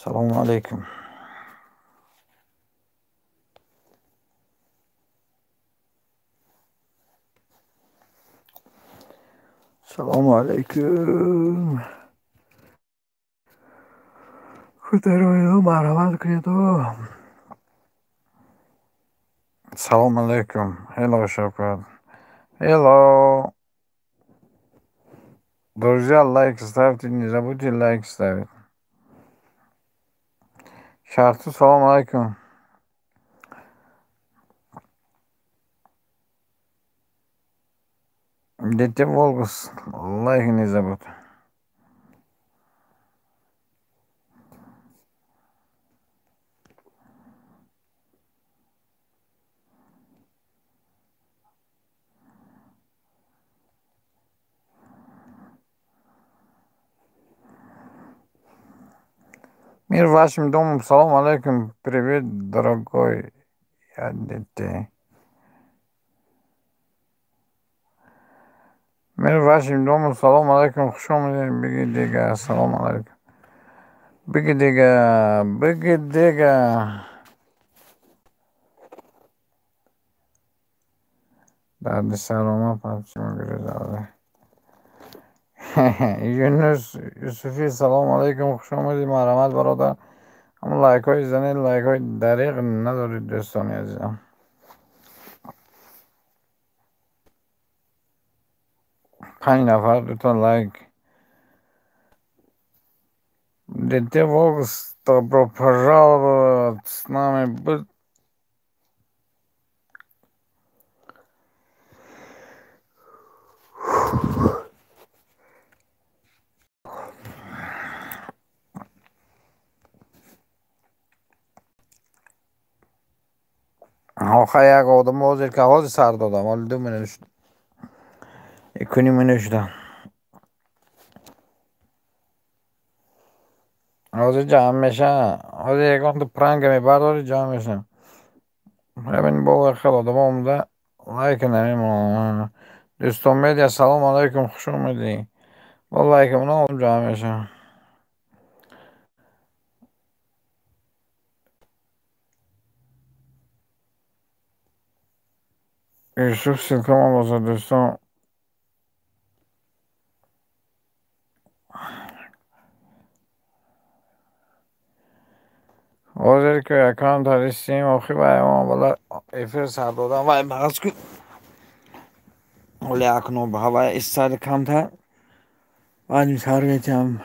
Салому алейкум. Салому алейкум. Худароино марҳамат кунед. Салому алейкум. Hello, Шавкат. Hello. Друзья, лайк ставьте, не забудьте лайк ставить. Шарту, салом алейкум. Дете Волгус, лайк не забудь. Мир вашим домом. Салом алейкум. Привет, дорогой. Я дете. Мир вашим домом. Салом алейкум. Хуш омадед. Биги дига. Салом алейкум. Биги дига. Биги дига. Дарди сарома пачима гирезавре. Юнус Юсуфи, салом алейкум, хуш омадед, марҳамат бародар. Ҳам лайкҳои занед, лайкҳои дариқ надоред, дӯстони азизам. 5 нафар дута лайк. Дете Волгс, добро пожаловать с нами быть. Охай як одам ҳозир ка ҳозир сар додам, ҳоли 2 минут шуд. 1.5 минут шуда. Ҳозир ҷамъ меша. Ҳозир ягон ду пранга мебардори ҷамъ меша. Ҳамин бо хел одамо омада лайк намемонанд. Дӯстон медиа, салом алейкум, хуш омадӣ. Бо лайк монам ҷамъ меша. Юсуф ссылкама бошад, дӯстон. Ҳозир ки якам таристим, охи вай вала эфир сар додам, вай мағаз ку. Оли акно ба ҳавай иссари камтар. Баъдим сар метиҳам.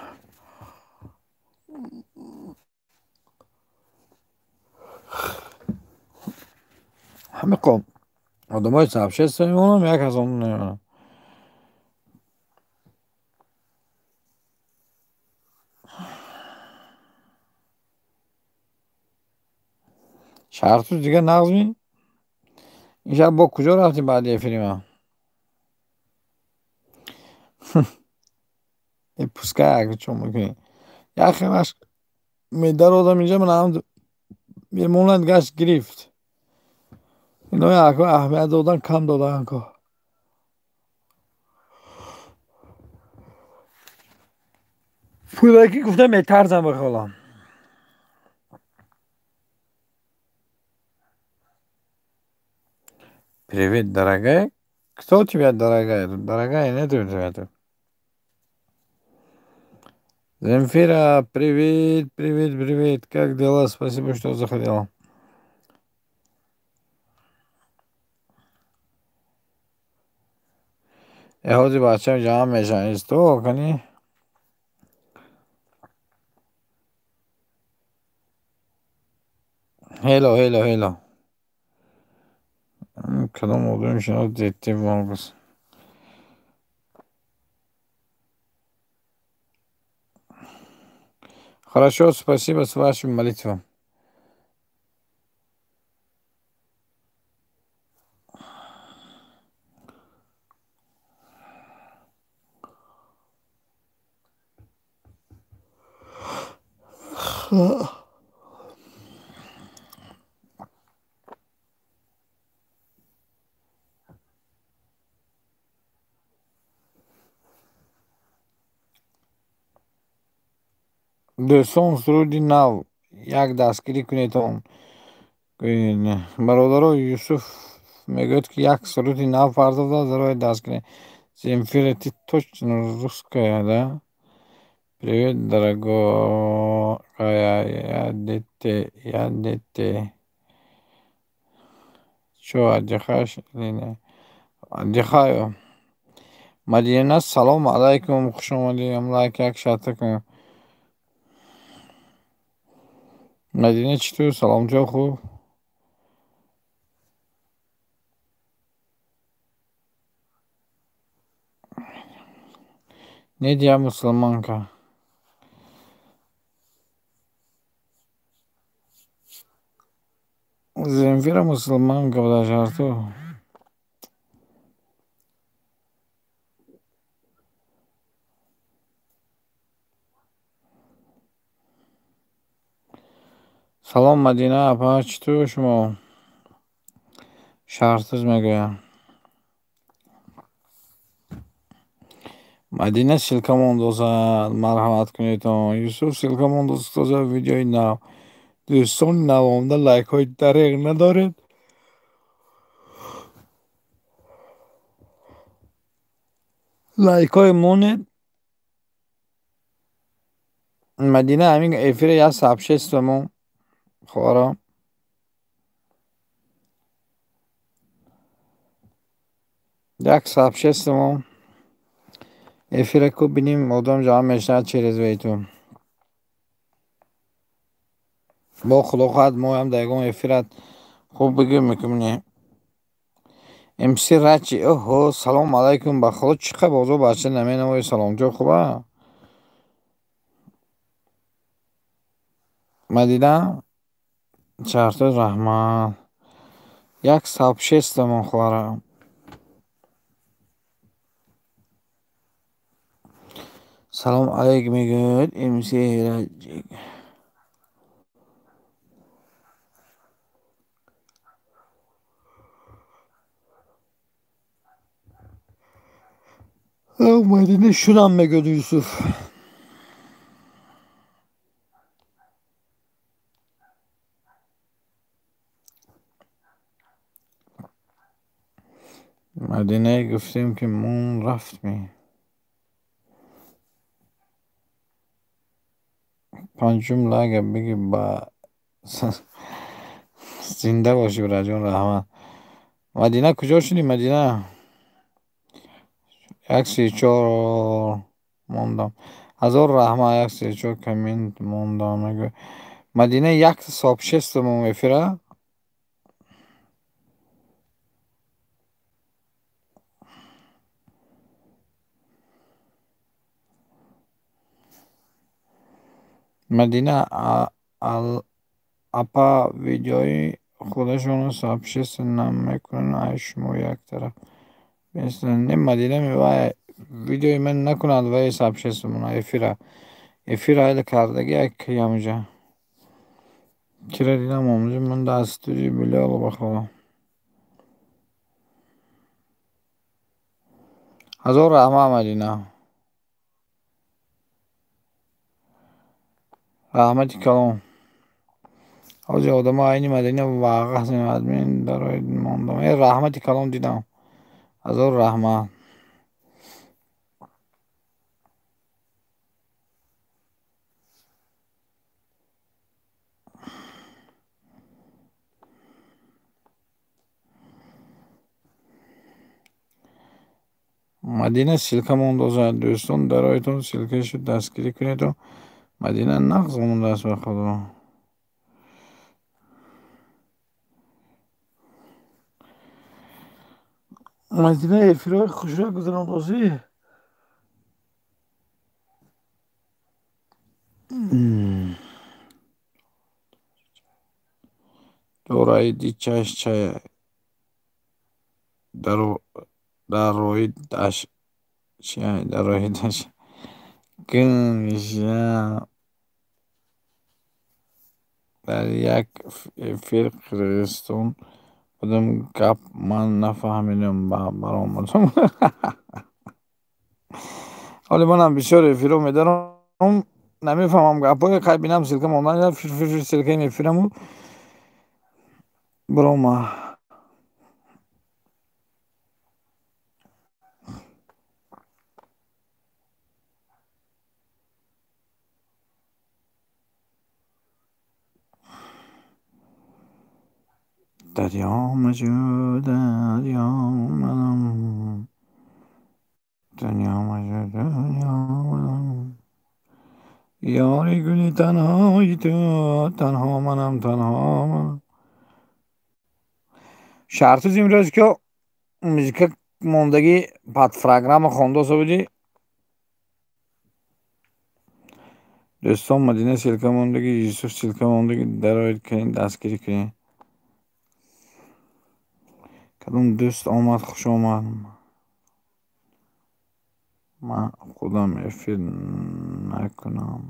Ҳамин қом одамои сообщество мемонам, як аз он намемонам. Шарту дига нағз ми? Ин шаб бо куҷо рафтӣ баъди эфири ман? Пускай як чо мекунӣ. Як хелаш медародам инҷа, ман ҳам мемонад гашт гирифт. Ино яко аҳамият додан кам додан ко. Пулаки гуфта метарзам бихолам. Привет, дорогая. Кто у тебя дорогая? Тут дорогая нет у тебя тут. Земфира, привет, привет, привет. Как дела? Спасибо, что заходила. Ҳози бачаам ҷамъ мешаванд. Исто кани. Hello, hello, hello. Кадом одами шинос дете Волгус. Хорошо, спасибо, с вашим молитвам. Дӯстон, суруди нав як дастгирӣ кунедон. Бародаро, Юсуф мегӯяд, ки як суруди нав партофта, зарои дастгирӣ. Земфира, ты точно русская, да? Привет, дорогая, я ДТ, я ДТ. Чё, отдыхаешь или не? Отдыхаю. Мадина, салом алайкум, хуш омадӣ. Лайк як шарта кун. Мадина, чӣ ту? Саломатиё хуб? Нет, я мусульманка. Земфира мусульманка, буда шарту. Салом, Мадина апа, чӣ ту шумо? Шаҳртуз мегӯям. Мадина ссылка мондозад, марҳамат кунедон. Юсуф ссылка мондозад видеои нав. Дӯстони навомада лайкҳои дареғ надоред. Лайкҳои монед. Мадина, ҳамин эфира як сообщество мо, хоҳарам. Як сообщество мо эфира ку бинем, одам ҷамъ мешавад через вейту. Бо Худо хоҳад, моам дар ягон эфират хуб бигӯем мекунем. МС Рачи, оҳо, салом алайкум, ба Худо чӣ қадр бозор бача наменамои, саломатиё хуба? Мадина, шаҳртоз, раҳмат. Як сообщество мо, хоҳарам. Салом алайк мегӯяд МС Рачи. Мадина шудам мегӯяд Юсуф. Мадинае гуфтем, ки мон рафтме. Панҷум лайка биги ба зинда бошӣ, бираҷон, раҳмат. Мадина, куҷо шудӣ, Мадина? 134 мондам. Ҳазор раҳмат, 134 коммент мондам. Мадина, як сообщество мо эфира. Мадина апа, видеои худашонро сообщество намекунанд, ай шумо як тараф. Не, Мадина, мевай видеои ман накунад вай сообщество мона эфира. Эфир айла кардаги як ямҷа. Кира дидам омӯзӣ ман дар студияи Билол, ба Худо. Ҳазор раҳмат, Мадина. Раҳмати калон. Ҳозир одамо айни Мадина вағ админ дарои мондам. Э, раҳмати калон, дидам. Ҳазор раҳмат. Мадина ссылка мондозад. Дӯстон, дароитон ссылкаашо дастгирӣ кунеду. Мадина нағз мондааст, ба Худо. Мадина, эфирҳои хушро гузарондозӣ. Дораи дичаш чая дар роҳи даш чия дар роҳи даш гумша. Дар як эфир Қирғизистон будам, гап ман нафаҳмидам, баромадам. Ҳоле манам бисёр эфирҳо медарам, Намефаҳмам гапҳое, хай бинам ссылка мондан, фир ссылкаи мефираму бирома. Дарё маҷӯ, дарё манам, дунё маҷӯ, дунё манам, ёри гули танҳои ту, танҳо манам, танҳо манам. Шаҳртуз имрӯз ки музика мондагӣ под программа хондоса будӣ. Дӯстон, Мадина ссылка мондагӣ, Юсуф ссылка мондагӣ, дароед кунед, дастгирӣ кунед. Кадом дӯст омад, хуш омад. Ман худам эфир накунам.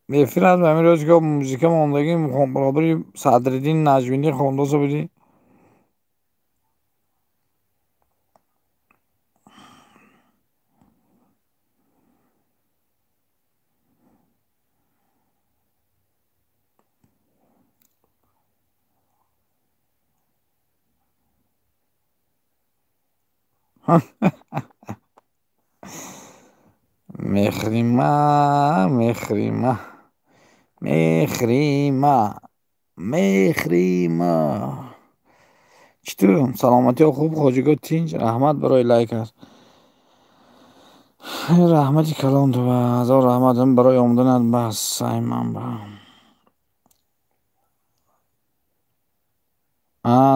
Эфир аз ҳамин рӯз ки музика мондагӣ баробари Садриддин Наҷмиддин хондоса будӣ. Мехрима, Мехрима, Мехрима, Мехрима. Чӣ ту? Саломатиҳо хуб, хоҷиго тинҷ. Раҳмат барои лайкат. Раҳмати калон ту, ҳазор раҳмат барои омаданат. Бас, ай ман ба.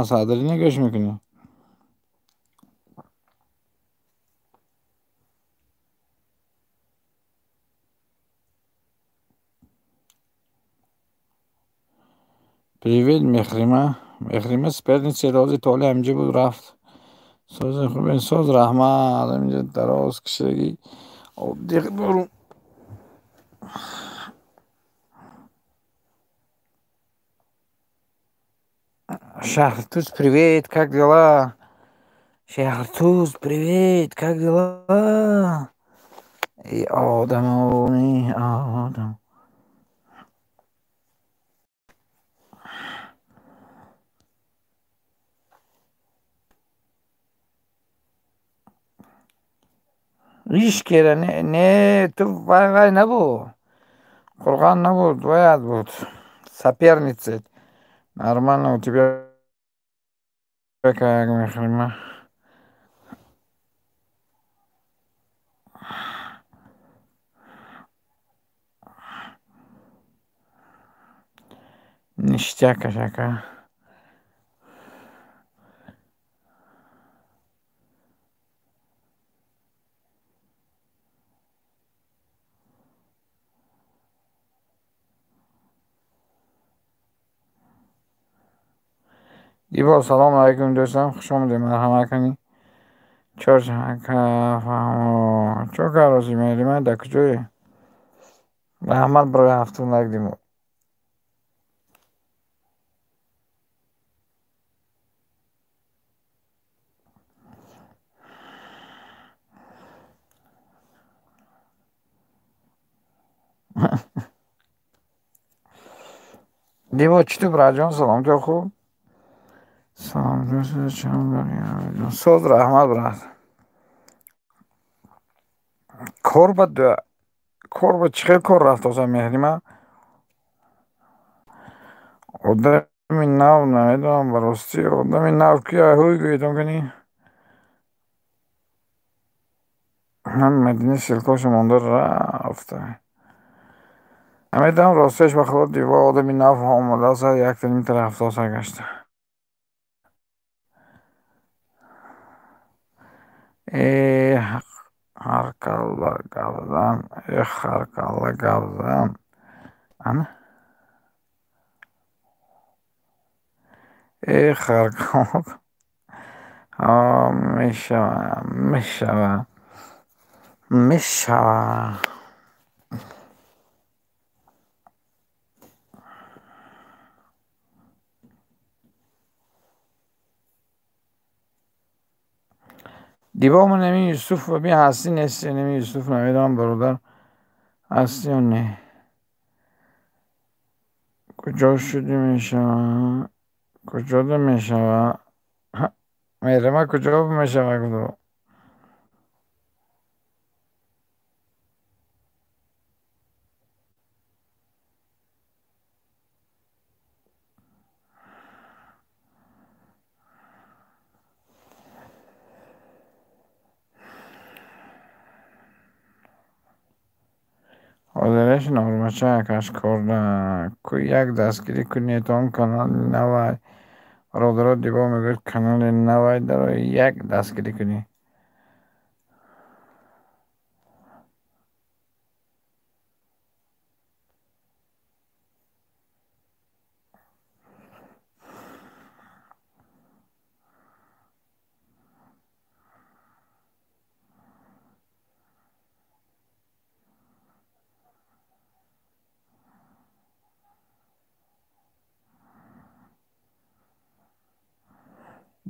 Садриддин гӯш мекунӣ? Привет, Мехрима. Мехрима соперница рози толи ҳаминҷо буд, рафт. Сози хуб, соз, раҳмат. Ҳаминҷо дароз кишидагӣ. Оддиқ дорум. Шаҳртуз, привет, как дела? Шаҳртуз, привет, как дела? Эй, одамони, одам. Ишкера, не, не, ту вай вай набуд. Қурғон набуд, ваят буд. Соперница. Нормально у тебя как, Мехрима? Ништяк, ака. Дибо, салом алайкум, дӯстам, хуш омадед, марҳамат кунӣ. Чор фаҳмо. Чо кароси Меҳрима, дар куҷое? Раҳмат барои ҳафтум лайк, Димо. Дибо, чӣ ту, браҷон, саломатиё хуб? Салом, соз, раҳмат, брат. Кор ба кор ба чӣ хел кор рафтоса, Меҳрима? Одами нав намедонам, ба ростӣ одами нав ки ҳуй гӯедон кунӣ? Ман Мадина ссылкаошо монда рафта. Намедонам, ростиаш ба худо, Дибо, одами нав омадааст, якта нимта рафтоса гашта. Э, ҳар калла гапзан, эх, ҳар калла гапзан. Ана? Эх, ҳар калла. Мешава, мешава, мешава. Дибо ман ҳамин Юсуф бибин ҳастӣ нестӣ, ҳамин Юсуф намедонам бародар ҳастӣ ё не. Куҷо шудӣ мешава? Куҷода мешава? Меҳрима куҷо мешава гуфт. Ҳозираш нормача акаш корда. Ку як дастгирӣ кунед он канали навай. Бародаро Дибо мегӯяд канали навай даро як дастгирӣ кунед.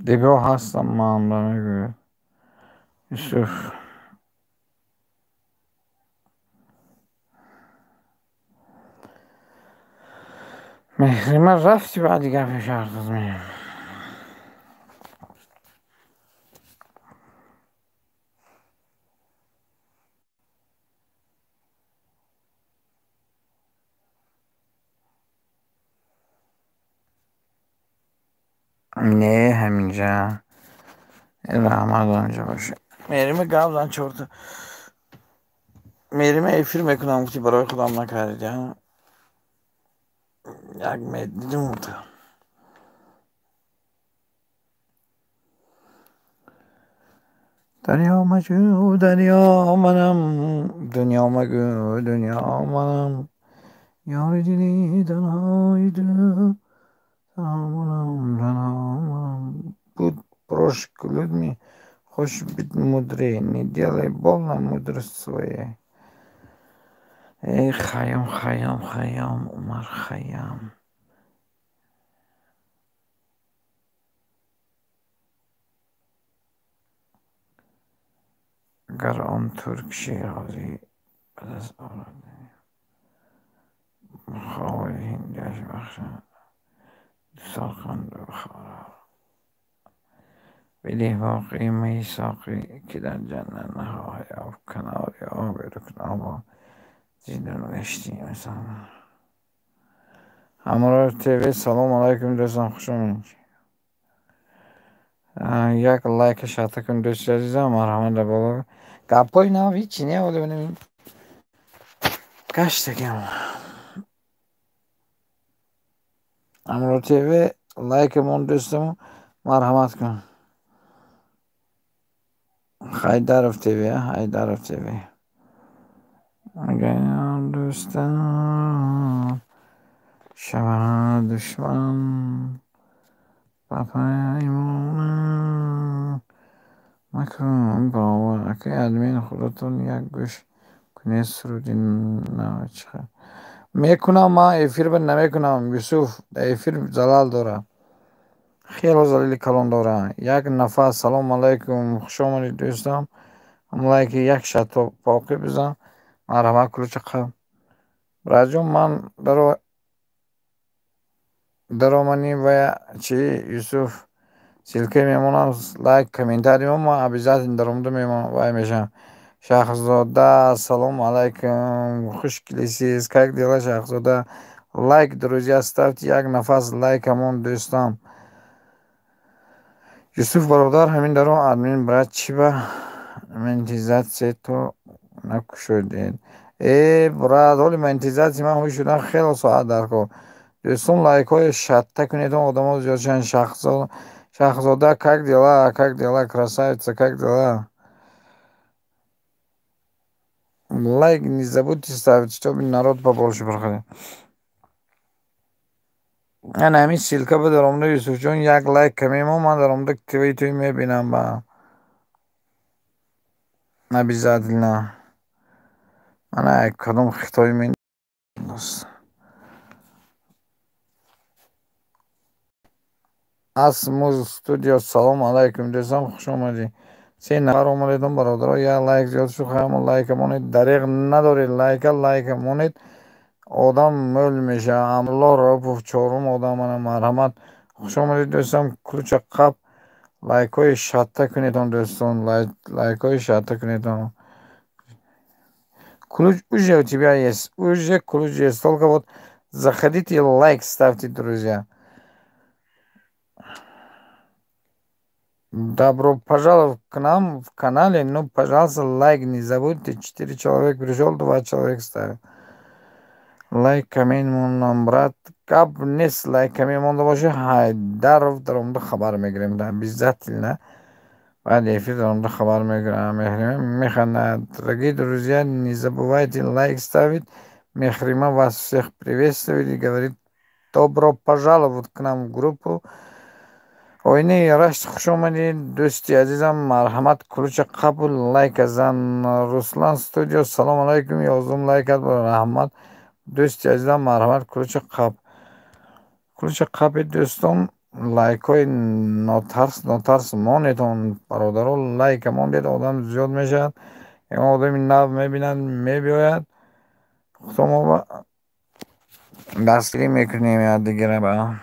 Дибо ҳастам ман ба мегӯяд Юсуф. Меҳрима рафти баъди гапи Шаҳрзод меям. Не ҳаминҷа. Раҳмат ҳаминҷа боша. Меҳрима гап зан чорта. Меҳрима эфир мекунам гуфти барои худам накардӣ. Як медидим гуфта. Дарё маҷӯ дарё манам, дунё магӯ дунё манам, ёри дили танҳои ту танҳо манам, танҳо манам. Будь проще к людьми, хочешь быть мудрее, не делай больно мудрость своей. Эй, Хайём, Хайём, Хайём, Умар Хайём. Агар он турк шерозӣ ба даст орад, муховари ҳиндиаш бахшад, дусолханду бихорад. Бидеҳ боқӣ майи соқӣ, ки дар ҷаннат нахоҳӣ ёфт канори оби рукнобод зиду гаштӣ мисол. Ҳамроҳ ТВ салом алайкум дӯстон, хуш омадед. Як лайка шарта кун дӯсти азизам, марҳамат дар боло. Гапҳои нав ҳичи не ода бинем. Гаштагам. Ҳамроҳ ТВ лайкамон дӯстамо марҳамат кун. Хайдаров ТВ, Хайдаров ТВ. Агар дӯстам шавад душман, ба паймонам макун бовар. Акай админ худатон як гӯш кунед суруди нав чӣ хел. Мекунам ман эфир ба намекунам Юсуф, дар эфир залал дорад. Хело залили калон дорад. Як нафар салом алайкум, хуш омадед дӯстам. Лайки як шато боқӣ бизан. Марҳамат кулуча қаб. Браҷон ман дароманӣ ва чи Юсуф ссылка мемонам, лайк комментарий ман обязательно даромада мемонам вай мешавам. Шаҳзода салом алайкум, хуш келисиз. Как дела, Шаҳзода? Лайк, друзья, ставьте як нафас лайкамон дӯстам. Юсуф бародар ҳамин даро админ брат чӣ ба монетизатсия то накушодед? Э брат, ҳоли монетизатсия ман ҳуй шудан хело соат дар кор. Дӯстон лайкҳои шатта кунед, он одамо зиёд шаванд. Шаҳзода, как дела, как дела, красавица, как дела? Лайк не забудьте ставить, чтобы народ побольше проходил. Ана ҳамин ссылка ба даромада Юсуфҷон як лайк камемо, ман даромада ТВ туи мебинам ба. Обязательно. Ана кадом хитои мен дӯст. Асмуз студио салом алайкум дӯстам, хуш омадед. Се нафар омадедон, бародаро, як лайк зиёд шуд, ҳамон лайка монед, дареғ надоред, лайка монед, одам мӯл мешавад. Амрулло Раупов чорум одам, мана марҳамат. Хуш омадед, дӯстам, ключа қап, лайкҳои шатта кунедон, дӯстон, лайкҳои шатта кунедон. Ключ уже у тебя есть, уже ключ есть, только вот заходите и лайк ставьте, друзья. Добро пожаловать к нам в канале, ну, пожалуйста, лайк не забудьте. 4 человека пришел, 2 человека ставил. Лайк камин монам, брат. Гап нест, лайк камин монда боша, Ҳайдаров даромада хабар мегирем, да, обязательно. Баъд эфир даромада хабар мегирам. Мехрима механдад. Дорогие друзья, не забывайте лайк ставить. Мехрима вас всех приветствует и говорит: добро пожаловать к нам в группу. Оинаи Рашт, хуш омадед, дӯсти азизам, марҳамат, ключа қабул, лайка зан. Руслан студио, салом алайкум, 11 лайкат, раҳмат. Дӯсти азизам, марҳамат, ключа қаб. Ключа қабед, дӯстон, лайкҳои нотарс, нотарс монедон, бародаро, лайка мондед, одам зиёд мешавад. Ягон одами нав мебинад, мебиёяд. Худо дастгирӣ мекунем якдигара.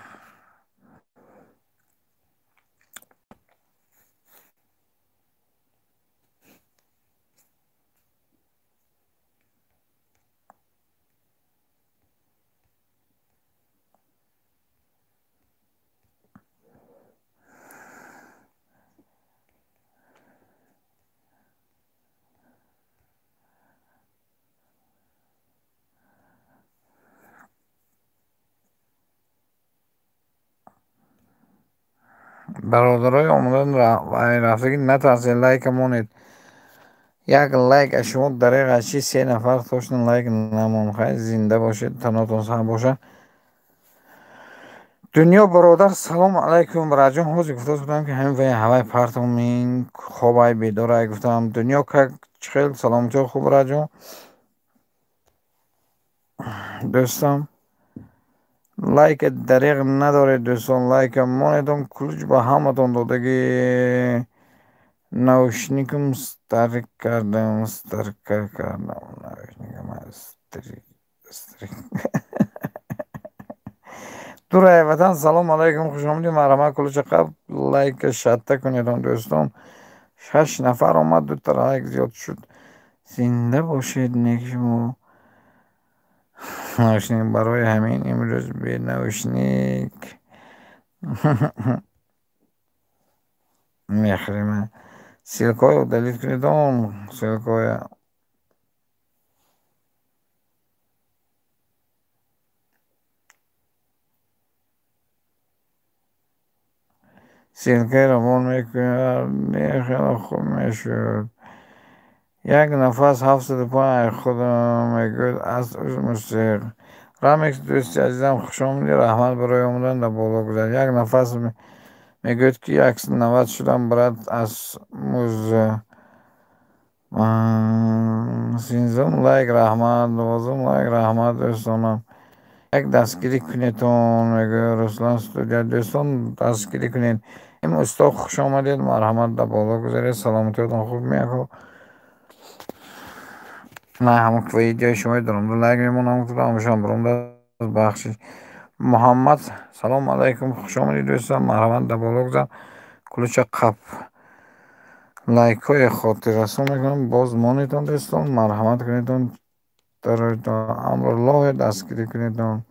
Бародарои омадан рафтагӣ, натарсед, лайка монед. Як лайк аз шумо дареғ аз чи се нафар точно лайк намон. Хай, зинда бошед, танотон саҳ бошад. Дунё бародар, салом алайкум, раҷон. Ҳозир гуфта будам, ки ҳамин вай ҳавай партомин, хобай бедорай гуфтам. Дунё как чихел, саломатиё хуб, раҷон? Дӯстам, лайка дареғ надоред, дӯстон, лайка монедон, ключ ба ҳаматон додагӣ. Наушникам старик кардам, старка кардам, наушникам стрик, стрик. Дурай ватан, салом алайкум, хуш омадед, марҳамат, ключа қаб, лайка шатта кунедон, дӯстон. 6 нафар омад, дута лайк зиёд шуд. Зинда бошед, нек шумо. Наушник барои ҳамин имрӯз бе наушник. Мехрима. Ссылкҳои удалить кунедон, ссылкҳоя. Ссылкаи равон мекунад, хеле хуб мешуд. Як нафас 75 худам мегӯяд аз мусиқ. Рамикс, дӯсти азизам, хуш омадӣ, раҳмат барои омадан, дар боло гузар. Як нафас мегӯяд, ки 190 шудам, брат, аз муз. 13 лайк, раҳмат, 12 лайк, раҳмат, дӯстонам. Як дастгирӣ кунедон, мегӯяд Руслан студия. Дӯстон, дастгирӣ кунед. Ин устод, хуш омадед, марҳамат, дар боло гузаред, саломатиётон хуб меяко. На ҳамон видеои шумои даромада лайк мемонам, ҳамашон баромада, бахшиш. Муҳаммад, салом алайкум, хуш омадед, дӯстон, марҳамат, дар боло гузар. Ключа қап. Лайкҳои хотиррасон мекунам, боз монедон, дӯстон, марҳамат кунедон, Амруллоҳе дастгирӣ кунедон.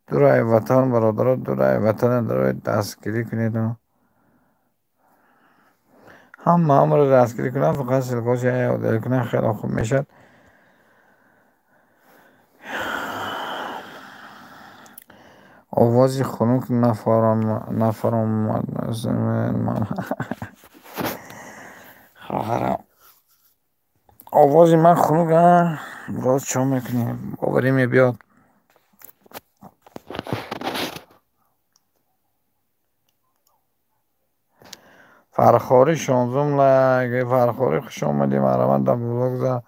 Дурай ватан, бародаро, дурай ватана дарои дастгирӣ кунедон. Ҳама ҳамаро дастгирӣ кунанд, фақат ссылкҳоша удалить кунанд, хеле хуб мешавад. Овози хунук нафаромад. Хоҳарам, овози ман хунук, боз чо мекунем, боварӣ мебиёд. Фархорӣ 16 лайк. Фархорӣ, хуш омадӣ, марҳамат, дар боло гузар.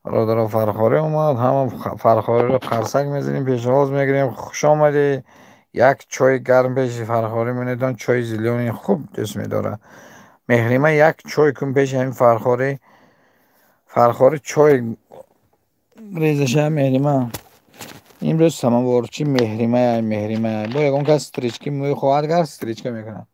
Бародаро, Фархорӣ омад, ҳама Фархориро қарсак мезанем, пешвоз мегирем. Хуш омадӣ. Як чойи гарм пеши Фархорӣ монедон, чойи зелёный хуб дӯст медорад. Меҳрима як чой кун пеши ҳамин Фархорӣ. Фархорӣ чой резаша Меҳрима. Имрӯз самоворчи Меҳримая, Меҳримая. Бо ягон кас стрижки мӯй хоҳад кард, стрижка мекунад.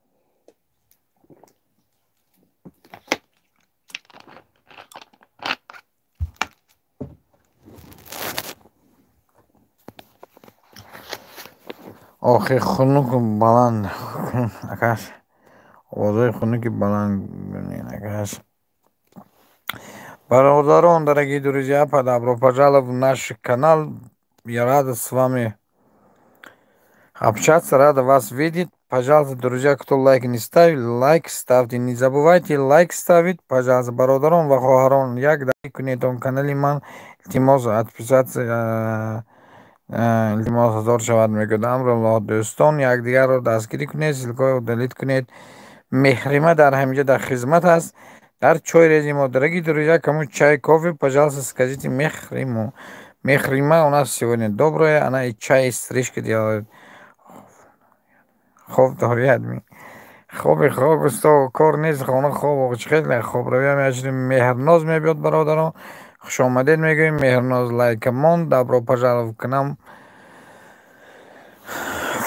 Охи хунуку баланд акаш. Овозҳои хунуки баланд акаш. Бародарон, дорогие друзья, добро пожаловать в наш канал. Я рада с вами общаться, рада вас видеть. Пожалуйста, друзья, кто лайк не ставил, лайк ставьте. Не забывайте лайк ставить, пожалуйста. Бародарон ва хоҳарон, як лайк кунед он канали ман. Илтимос, отписаться, илтимос ҳазор шавад мегӯяд Амруллоҳ. Дӯстон, якдигарро дастгирӣ кунед, ссылкаҳоро удалить кунед. Меҳрима дар ҳаминҷо дар хизмат аст. Дар чой резим. Дорогие друзья, кому чай, кофе, пожалуйста, скажите Мехриму. Мехрима у нас сегодня добрая, она и чай, и стрижки делает. Хоб дорӣ, адми? Хоби хоб, усто, кор нест, хона хоб, хеле хоб равиам ячнем. Меҳрноз мебиёд, бародарон. Хушомадед мегӯем, Меҳрноз, лайкамон, добро пожаловать к нам.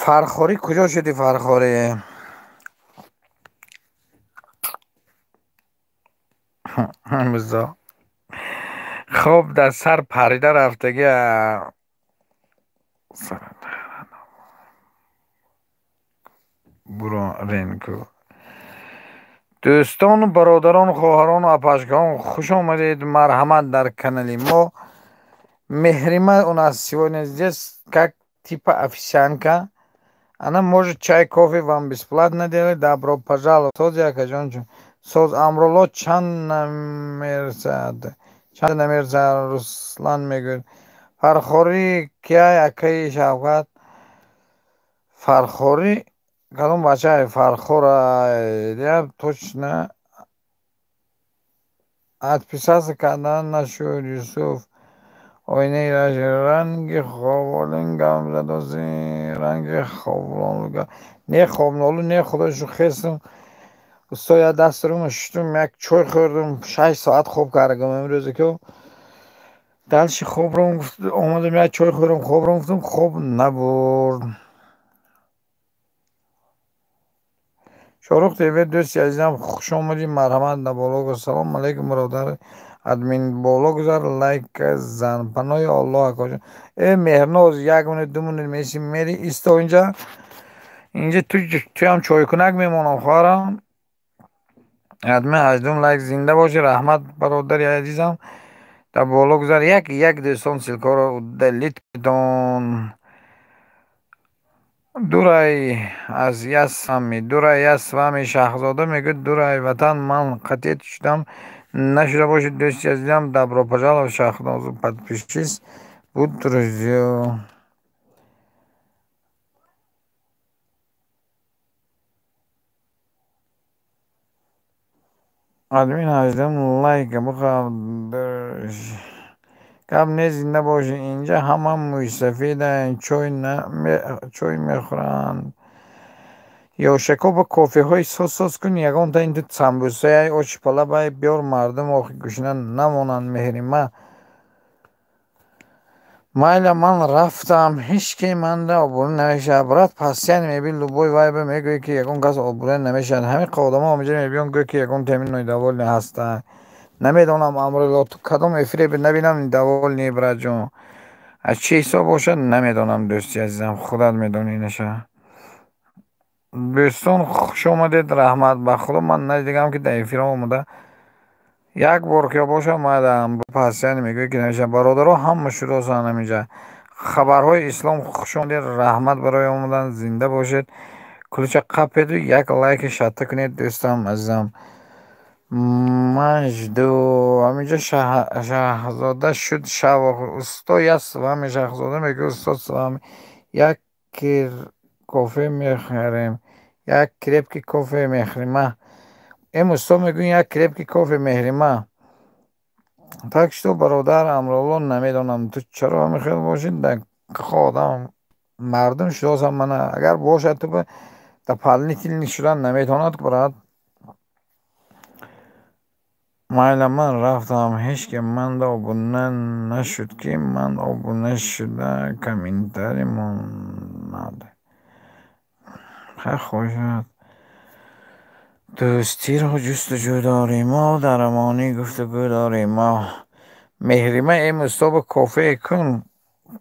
Фархорӣ куҷо шуди, Фархорӣ? Мизо. Хоб дар сар парида рафтагӣ. Буренку. Дӯстону бародарон, хоҳарону апашкаон, хуш омадед, марҳамат дар канали мо. Меҳрима у нас сегодня здесь как типа официантка. Она может чай, кофе вам бесплатно делать. Добро пожаловать. Соз акаҷон. Соз Амрулло чанд намерасад? Чанд намерасад, Руслан мегӯяд. Фархорӣ кияй, акаи Шавкат? Фархорӣ кадом бачае? Фархора я точно отписаться кардан нашуд. Юсуф оинаи ранги хоболин гам задози ранги хоболга не хобнолу не худошу хестум. Усто, я даст рум шуштум, як чой хӯрдум, 6 соат хоб кардам имрӯзе ки дальше хоб ром омадам, як чой хӯрдам, хоб ром гуфтам, хоб набурд. Шорух ТВ, дӯсти азизам, хуш омадӣ, марҳамат дар боло. Салом алейкум, бародар админ, боло гузар, лайк зан. Паноҳи Аллоҳ, акоҷон. Э, Меҳрноз, як минут, 2 минут меси, мери, исто инҷа. Инҷа туям чойкунак мемонам, хоҳарам. Админ ҳаждум лайк, зинда бошӣ, раҳмат, бародари азизам. Дар боло гузар, як як дӯстон, ссылкаро удалить кунедон. Дурай аз я с вами, дурай я с вами, Шаҳзода мегӯяд, дурай ватан, ман қатъият шудам, нашуда бошед, дӯсти азизам, добро пожаловать, Шаҳнозу, подпишись, будь друзья. Админ ҳаждум лайк бухаб. Гап не, зинда бошед. Инҷа ҳама мӯйсафеданд, чой мехӯранд. Ёшако, ба кофеҳои соз соз кун, ягонта инту самбусаи, оши палабай биёр, мардум охи гушна намонанд. Меҳрима. Майла, ман рафтам, ҳеҷ ки манда обрӯ намешавад. Брат, постоянно меби любой вайба мегӯяд, ки ягон кас обрӯ намешавад. Ҳамин одамо ҳаминҷа мебиён, гӯяд, ки ягон теми недовольный ҳастанд. Намедонам, Амрулло, ту кадом эфире набинам недовольный, братҷон. Аз чӣ ҳисоб бошад, намедонам, дӯсти азизам, худат медонӣ наша. Дӯстон, хуш омадед, раҳмат. Ба худо ман надидагам, ки дар эфирҳо омада як бор ки бошад, ман постоянно мегӯяд, ки намешавад. Бародаро, ҳама шудосанд ҳаминҷа. Хабарҳои ислом, хуш омадед, раҳмат барои омадан, зинда бошед. Кулча қапеду як лайки шатта кунед, дӯстам азизам. Ман жду. Ҳаминҷа Шаҳзода шуд шав. Усто, я с вами, Шаҳзода мегӯяд, усто с вами. Як кир кофе мехарем. Як крепкий кофе, Меҳрима. Эм усто мегӯяд, як крепкий кофе, Меҳрима. Так что, бародар Амрулло, намедонам, ту чаро ҳамин хел бошӣ, одам мардум шудосам мана, агар бошад, ту дополнительный шудан наметавонад, брат. Майла, ман рафтам, ҳеҷ ки манда обуна нашуд, ки ман обуна шуда комментарий монад. Хай, хоҳишат. Дӯстиро ҷустуҷӯ дорем мо, дар амонӣ гуфтугӯ дорем мо. Меҳрима, э мустоба, кофе кун,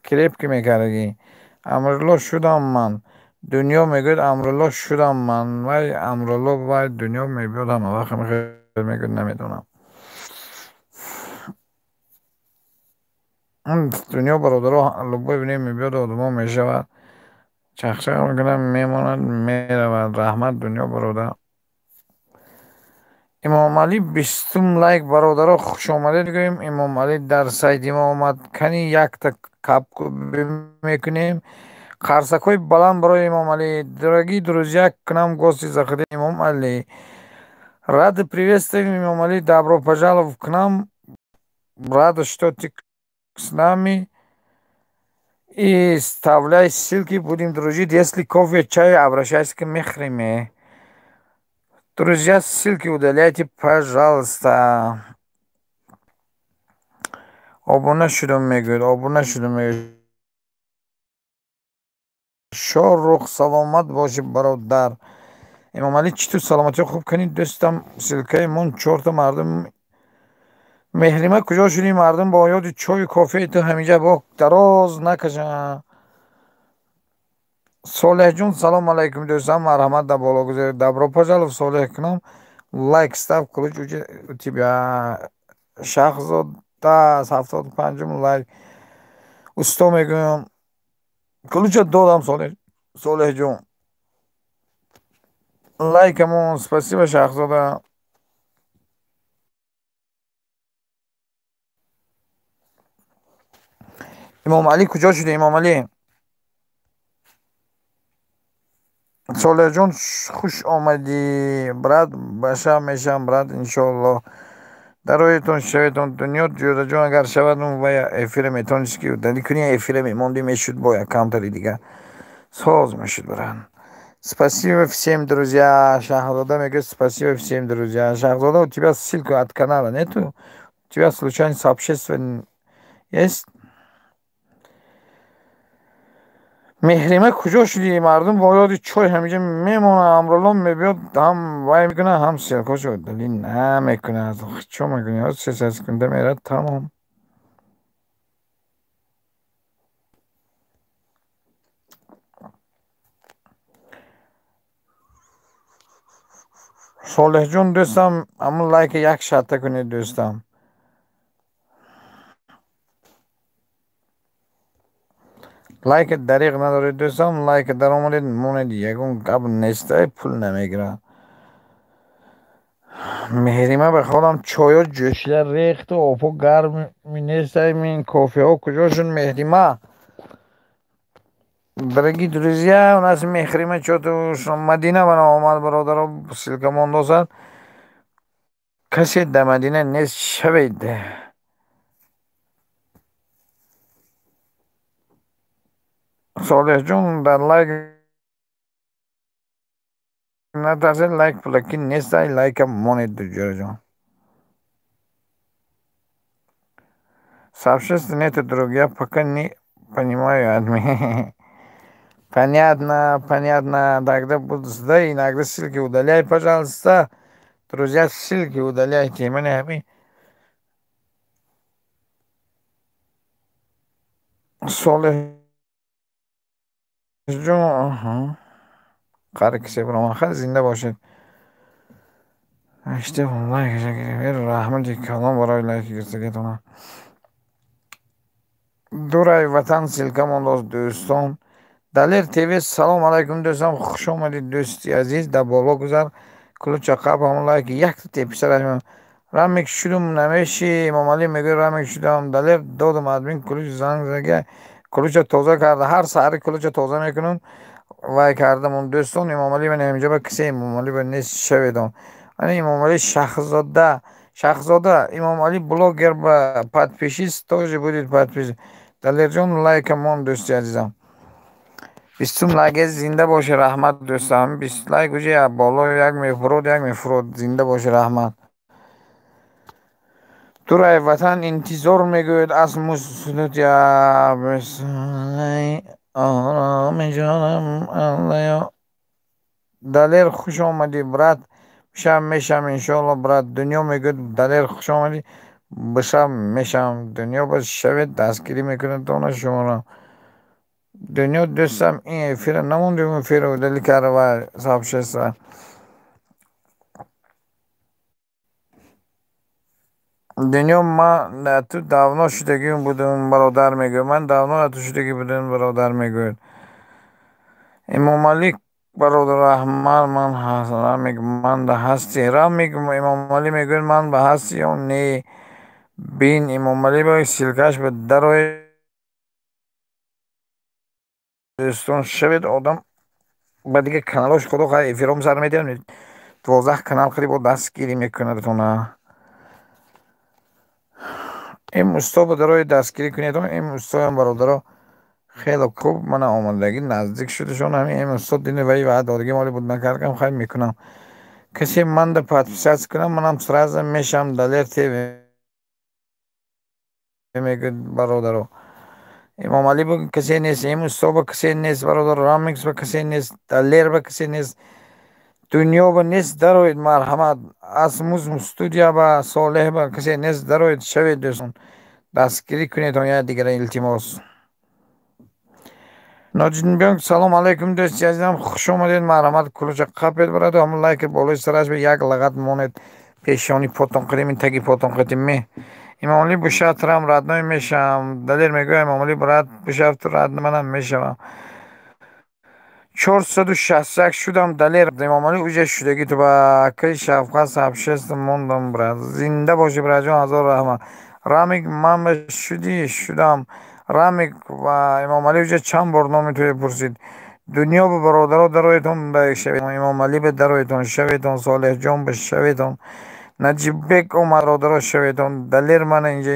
крепкий мекардагӣ. Амрулло шудам ман. Дунё мегӯяд, Амрулло шудам ман. Вай Амрулло, вай дунё мебиёд, ҳамавақт мегӯяд, намедонам. Дунё, бародаро, любой время мебиёд, одамо мешавад. Чахчах мекунад, мемонад, меравад. Раҳмат, дунё бародар. Имомалӣ, 20-ум лайк, бародаро, хушомадед мегӯем. Имомалӣ дар сайти мо омад. Кани якта капкӯбӣ мекунем. Қарсакҳои баланд барои Имомалӣ. Дорогие друзья, к нам в гости заходил Имомалӣ. Рады приветствуем, Имомалӣ, добро пожаловать к нам. Рада, что ты с нами. И вставляй ссылки, будем дружить. Если кофе, чай, обращайся к Мехриме. Друзья, ссылки удаляйте, пожалуйста. Обуна шудам, мегӯяд, обуна шудам, мегӯяд. Шоҳрух, саломат бошӣ, бародар. Эмомалӣ, чӣ ту, саломатиё хуб кунӣ, дӯстам, ссылка и мон чорта мардум. Меҳрима, куҷо шудӣ? Мардум бо ёди чою кофеи ту ҳамиҷа бо дароз накашанд. Солеҳҷон, салом алайкум, дӯстам, марҳамат, дар боло гузоред. Добро пожаловать, Солеҳ, к нам. Лайк ставь, ключ у тебя. Шаҳзода, 75-ум лайк. Усто мегӯям. Ключа додам, Солеҳҷон. Лайкамон, спасибо, Шаҳзода. Имомалӣ куҷо шудӣ, Имомалӣ? Солеҳҷон, хуш омадӣ, брат, баша мешавам, брат, иншоаллоҳ. Дароятон шаветон, дунё ҷӯраҷон, агар шавад, вая эфира метавонист ки удалить кунӣ, эфира мемондӣ, мешуд бо як камтари дига. Соз мешуд, брат. Спасибо всем, друзья. Шахзода мегӯяд, спасибо всем, друзья. Шахзода, у тебя ссылку от канала нету? У тебя случайно сообщество есть? Меҳрима, куҷо шудӣ? Мардум бо ёди чой ҳамиҷа мемонад. Амрулло мебиёд, ҳам вай мекунад, ҳам ссылка шо удалить намекунад. Чо мекунӣ? Се секунда мерад, тамом. Солеҳҷон, дӯстам, ҳамун лайка як шарта кунед, дӯстам. Лайка дариқ надоред, дӯстам, лайка даромадед, монед, ягон гап нестай, пул намегирад. Меҳрима, ба худам чойо ҷӯшида рехту обҳо гарми нестай, мин кофеҳо куҷо шуд, Меҳрима? Дорогие друзья, у нас Мехрима что-то Мадина бана омад, бародаро, ссылка мондосад. Касе дар Мадина нест, шавед. Солеҳҷон, дар лайк натарсед, лайк пулакӣ нестай, лайка монед, ҷӯраҷон. Сообщества нету, друг, я пока не понимаю админ. Понятно, понятно. Тогда буду сюда, иногда ссылки удаляй, пожалуйста. Друзья, ссылки удаляйте. Меня Солеҳ ҷон, қари кисе биромад. Хай, зинда бошед. Лайк раҳмати калон барои лайки гирифтагитона. Дурай ватан ссылка мондост, дӯстон. Далер ТВ, салом алайкум, дӯстам, хуш омадед, дӯсти азиз, дар боло гузар. Ключа қаб, ҳамон лайки якта теписараш. Рамик шудум намеши, Эмомалӣ мегӯяд, рамик шудам. Далер додам админ ключ, занг зага. Ключа тоза карда, ҳар саҳари ключа тоза мекунам. Вай кардам, дӯстон, Эмомалӣ ман ҳаминҷо ба кисе Эмомалӣ ба нест шаведон. Ана Эмомалӣ Шаҳзода, Шаҳзода, Эмомалӣ блогер ба подпишись, тоже будет подпись. Далерҷон, лайка мон, дӯсти азизам. 20-ум лайк, зинда бошӣ, раҳмат, дӯстам. 20 лайк уже боло як мефурод, як мефурод, зинда бошӣ, раҳмат. Турай ватан интизор мегӯяд аз мустудия ҷонам. Далер, хуш омадӣ, брат. Бишам, мешам, иншоалло, брат. Дунё мегӯяд: Далер, хуш омадӣ, бишам, мешам. Дунё ба шавед, дастгирӣ мекунад тона шуморо. Дунё дӯстам, ин эфира намондем, эфира удалить карда ва сообщество. Дунё, ман ту давно шудагӣ будам, бародар, мегӯяд. Ман давно ту шудагӣ будам, бародар, мегӯяд. Эмомалӣ, бародар, раҳмат. Ман Рамик, ман да ҳастӣ? Рамик, Эмомалӣ мегӯяд, ман ба ҳастӣ ё не? Бин, Эмомалӣ ба ссылка ш ба дароед, дӯстон, шавед. Одам ба дигар каналош, худо хоҳад, эфиром сар медиҳам. 12 канал қариб дастгирӣ мекунадтона. Ин усто ба дарои дастгирӣ кунед. Ин устоям, бародаро, хеле хуб мана омадагӣ, наздик шудашон. Ҳамин ин усто дини вай ваъд додагӣ моли буд, накардам. Хай, мекунам. Касе манда подписаться кунам, манам сразу мешам. Далер ТВ мегӯяд, бародаро. Эмомалӣ ба касе нест, ин усто ба касе нест, бародар. Рамикс ба касе нест, Далер ба касе нест, Дунё ба нест. Дароед, марҳамат. Асмуз студия ба, Солеҳ ба касе нест. Дароед, шавед, дӯстон, дастгирӣ кунед як дигара, илтимос. Ноҷинбек, салом алайкум, дӯсти азизам, хуш омадед, марҳамат. Кулуча қапед, бародар, ҳамон лайк болои сараш ба як лагат монед, пешони потон қадими таги потон қадими. Имомалӣ, бушатрам, родной, мешавам. Далер мегӯяд: Имомалӣ, брат, бушафту рад, манам мешавам. 461 шудам, Далер. Имомалӣ, уже шудагӣ ту ба акаи Шавқат сообщество мондам, брат. Зинда бошӣ, братҷон, ҳазор раҳмат. Рамик, ман ба шудӣ? Шудам, Рамик. Ва Имомалӣ уже чанд бор номи туе пурсид. Дунё ба бародаро, дароетон, ба Имомалӣ ба дароетон, шаветон. Солеҳҷон ба шаветон. Наҷиббек омад, бародаро, шаветон. Далер, мана инҷа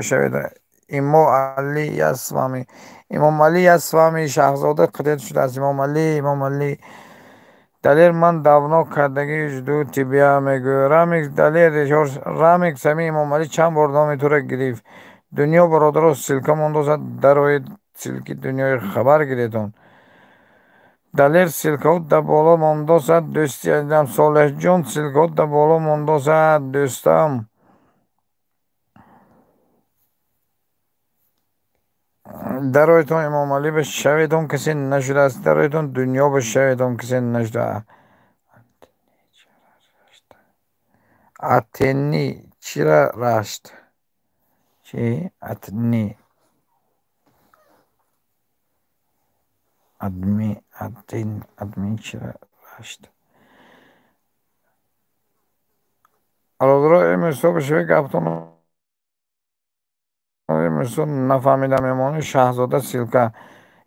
шаветон. Имо Али, я с вами. Имомалӣ, я с вами. Шаҳзода қадет шудааст. Имомалӣ, Имомалӣ. Далер, ман давно кардагӣ, жду тебя, мегӯяд Рамик. Далер, Рамик, сами Имомалӣ чанд бор номи туро гирифт. Дунё, бародаро, ссылка мондозад, дароед, ссылки дунёи хабар гиретон. Далер, ссылка ҳо да боло мондосад, дӯсти азизам. Солеҳҷон, ссылка ҳо да боло мондосад, дӯстам. Дароятон, Эмомалӣ ба шаветон, касе нашудааст. Дароятон, Дунё ба шаветон, касе нашуда. Атени чира рашт чи атни адми атин адми чира рашт. Бародаро, имрӯзҳо ба шаве гаптон, имрӯзҳо нафаҳмидам. Эмомалӣ, Шаҳзода, ссылка.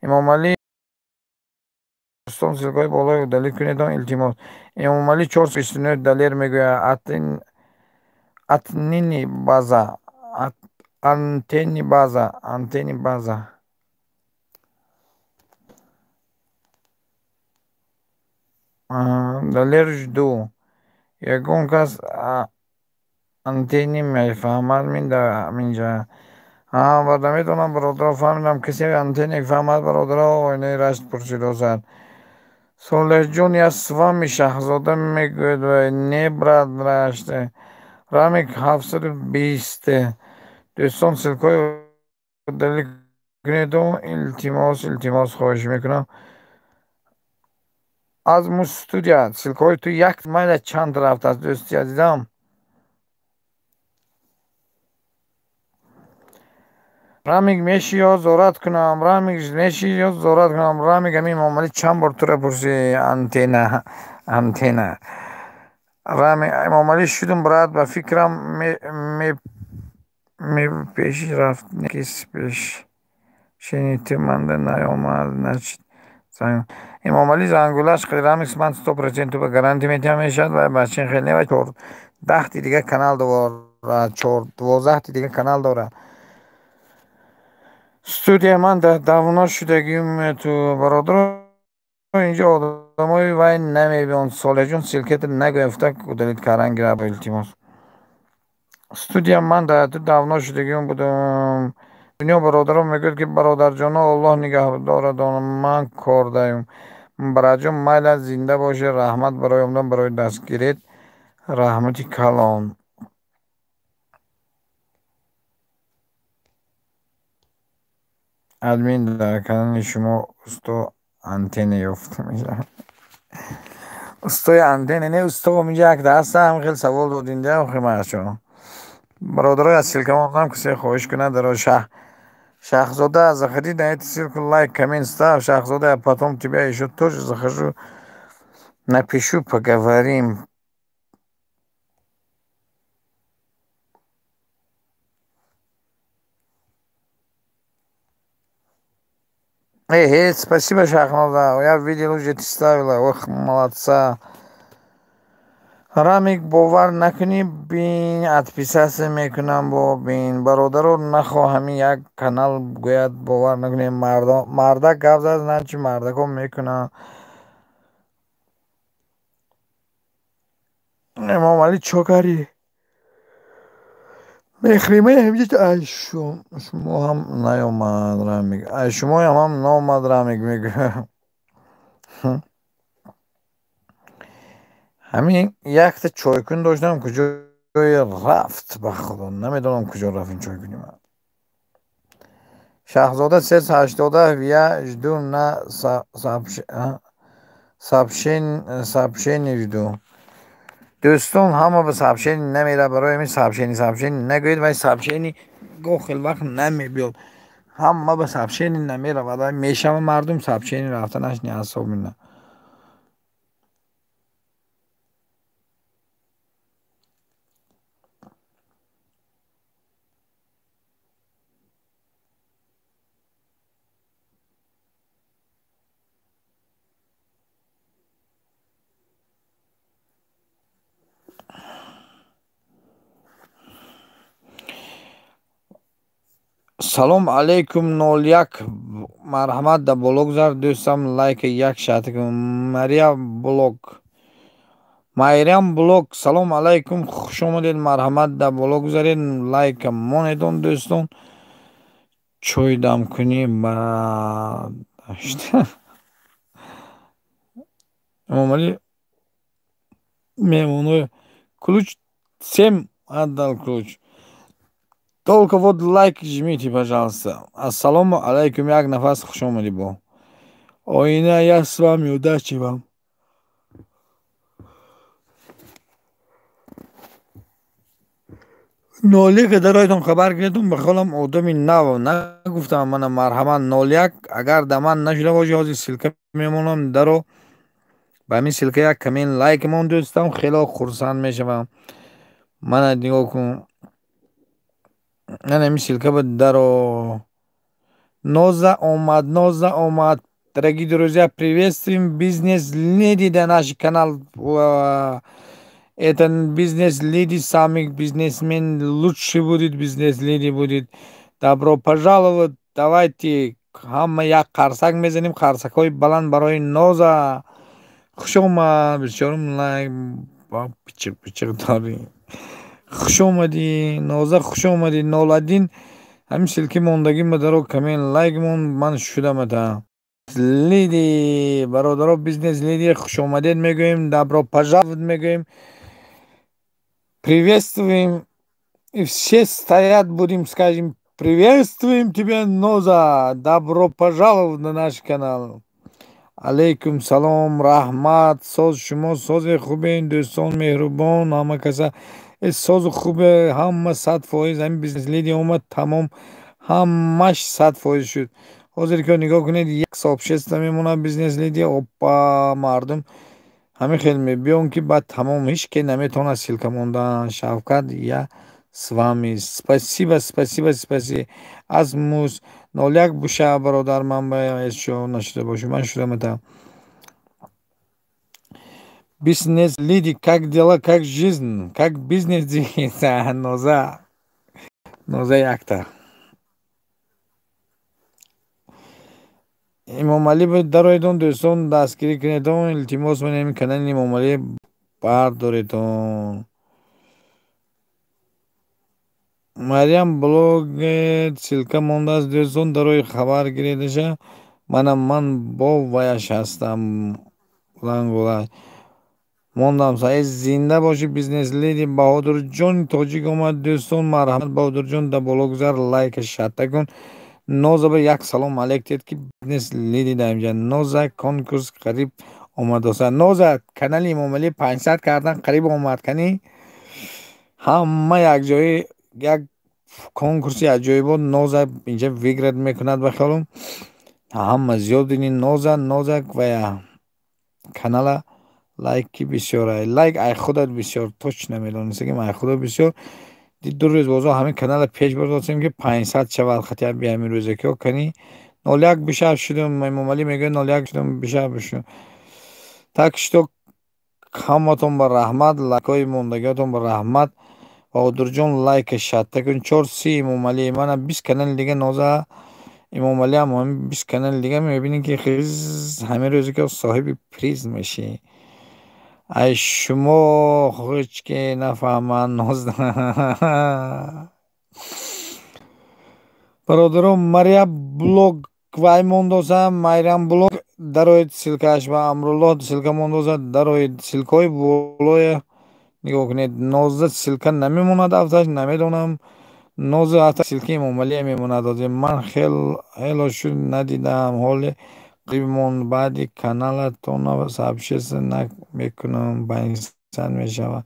Эмомалӣ, дӯстон, ссылка ҳои болои удалить кунедон, илтимос. Эмомалӣ 429. Далер мегӯяд: атнини база, антени база, антени база. Далер, жду. Ягон кас антени мефаҳмад минҷа? Наметавонам, бародаро, фаҳмидам. Касе антенне фаҳмад, бародаро? Оинаи рашт пурсидосад. Солеҳҷон, я с вами. Шаҳзода мегӯяд: не, брат, рашт. Рамик, 720. Дӯстон, ссылка ҳои удалить кунеду, илтимос, илтимос, хоҳиш мекунам. Аз мустудия ссылка ҳои ту як майла чанд рафтааст, дӯсти азизам. Рамик, меши ё зорат кунам? Рамик, меши ё зорат кунам? Рамик, ҳамин Эмомалӣ чанд бор тура пурси, антена, антена. Рами, Эмомалӣ, шудум, брат, ба фикрам пеш рафт кис пеш шени манда наёмад, значит. Эмомалӣ зангулаш. Рамикс, ман 100% ба гарантия метиҳам, мешавад. Ва бачин хеле ва 14 ти дигар канал дорад, 12 ти дигар канал дорад. Студия, ман давно шудагим ту, бародар. Инҷо одамои вай намебиёнд. Солеҳҷон, ссылка та нагӯяфта, удалить кардан гираб, илтимос. Студия ман дар ту давно шудагиам будам. Дунё бародарон мегӯяд, ки бародарҷоно, Аллоҳ нигаҳдорад, ман кордаем. Бараҷон, майла, зинда бошед, раҳмат барои омадан, барои дастгирит, раҳмати калон. Админ, дар канали шумо усто антенна ёфта мешавад. Устои антенна не, усто инҷа якта ҳастам, хеле савол додинда охи маҳшо. Бародарои аз ссылка мондам, касе хоҳиш кунад дар Шахзода, заходи на эту ссылку, лайк, коммент ставь. Шахзода, я потом тебя еще тоже захожу, напишу, поговорим. Эй, эй, спасибо, Шахноза, я видел, уже ты ставила, ох, молодца. Рамик, бовар накунӣ, бин, отписаться мекунам бо бин. Бародаро, нахоҳами як канал гӯяд, бовар накунем, мардак гап зад, значит мардако мекунанд. Эмомалӣ, чо кардӣ? Мехримаи ҳамҷа ай шумо ҳам наёмад Рамик. Ай шумоям ҳам наомад Рамик мегӯяд. Ҳамин якта чойкун доштам, куҷое рафт, ба худо намедонам куҷо рафт ин чойкуни ман. Шаҳзода 380, я жду на сообщение жду. Дӯстон, ҳама ба сообщение намерад, барои ҳамин сообщение сообщение нагӯед, вай сообщение гоҳ хел вақт намебиёд. Ҳама ба сообщение намеравад, мешава мардум сообщение рафтанаш не особенно. Салом алейкум, 01, марҳамат, да боло гузар, дӯстам, лайка як шат. Мария блог, Майрам блог, салом алейкум, хуш омадед, марҳамат, да боло гузаред, лайка монедон, дӯстон. Чой дамкунӣ ба Эмомалӣ меҳмонои ключ всем отдал ключ. Только вот лайк жмите, пожалуйста. Ассалому алейкум, як нафас, хуш омадӣ бо. Оина, я с вами, удачи вам. 01 дароятон хабар гирифтум, ба холам одами нав нагуфтам мана, марҳамат 01, агар да ман нашуда бошӣ, ҳозир ссылка мемонам, даро ба ҳамин ссылка як коммент лайк мон, дӯстам, хело хурсанд мешавам. Мана нигоҳ кун. Мана ҳамин ссылка ба даро. Ноза омад, Ноза омад. Дорогие друзья, приветствуем бизнес-леди на наш канал. Это бизнес-леди, самый бизнесмен, лучший будет бизнес-леди будет. Добро пожаловать. Давайте ҳама як қарсак мезанем, қарсакҳои баланд барои Ноза. Хуш омад, бисёрум лайк, пичиқ пичиқ дорӣ. Хуш омадӣ, Ноза, хуш омадӣ. 01, ҳамин ссылки мондагӣ ма даро коммент лайк мон, ман шудамата. Леди, бародаро, бизнес леди, хуш омадед мегӯем, добро пожаловать мегӯем. Приветствуем. И все стоят, будем, скажем, приветствуем тебя, Ноза. Добро пожаловать на наш канал. Алейкум салом, раҳмат, соз шумо, сози хубе, дӯстон меҳрубон, ҳама каса созу хубе, ҳама 100%, ҳамин бизнес леди омад, тамом, ҳамаш 100% шуд. Ҳозир ки нигоҳ кунед, як сообщество мемонад бизнес леди, опа, мардум ҳамин хел мебиён, ки баъд тамом, ҳеч ке наметавонад ссылка мондан. Шавкат, я с вами. Спасибо, спасибо, спасибо. Аз мус 01 буша, бародар, ман ба шо нашуда бошам, ман шудам. Бизнес леди, как дела, как жизнь, как бизнес двигается, Ноза. Ноза якта. Имомалӣ дароедон, дӯстон, дастгирӣ кунедон, илтимос менем, канали Имомалӣ бардоредон. Марьям блогер ссылка мондааст, дӯстон, дарои хабар гиредаша. Манам ман бо ваяш ҳастам. Лангулай. Мондам саид, зинда бошӣ, бизнес леди. Баҳодурҷони тоҷик омад, дӯстон, марҳамат, Баҳодурҷон, да боло гузар, лайка шатта кун. Ноза ба як салом алейк дед, ки бизнес леди да инҷа. Ноза конкурс қариб омадоса. Ноза канали Эмомалӣ 500 кардан қариб омад, кани ҳама якҷои як конкурси аҷоибот. Ноза инҷа выиграть мекунад, ба хаёлам ҳама зиёд дини. Ноза, Ноза ва канала лайки бисёр, лайк ай худат бисёр, точно медонистагим, ай худат бисёр. Ду рӯз бозо ҳамин канала пеш бурдосем, ки 500 шавад хотя бы ҳамин рӯзакиҳо. Кани 01 бишаб шудум, Эмомалӣ мегӯяд 01 шудум, бишаб шудум. Так что ҳаматон ба раҳмат, лайкҳои мондагиҳотон ба раҳмат. Баҳодурҷон, лайка шатта кун. 4:30 Эмомалӣ, мана 20 канали дига. Ноза, Эмомалӣ ҳам ҳамин 20 канали дига мебинӣ, ки хиз ҳамин рӯзе ки соҳиби приз мешӣ. Ай шумо ҳеҷ ки нафаҳманд. Ноза, бародарон, Мария блог вай мондоса, Майрам блог дароед ссылкааш ва Амруллоҳ ссылка мондоса, дароед ссылкаҳои болоя нигоҳ кунед. Ноза ссылка намемонад афташ, намедонам. Ноза ҳатто ссылкаи Эмомалия мемонад. Ҳозир ман хело шуд надидаам, ҳоле қариб монд. Баъди каналатона сообщество мекунам, 500 мешавад.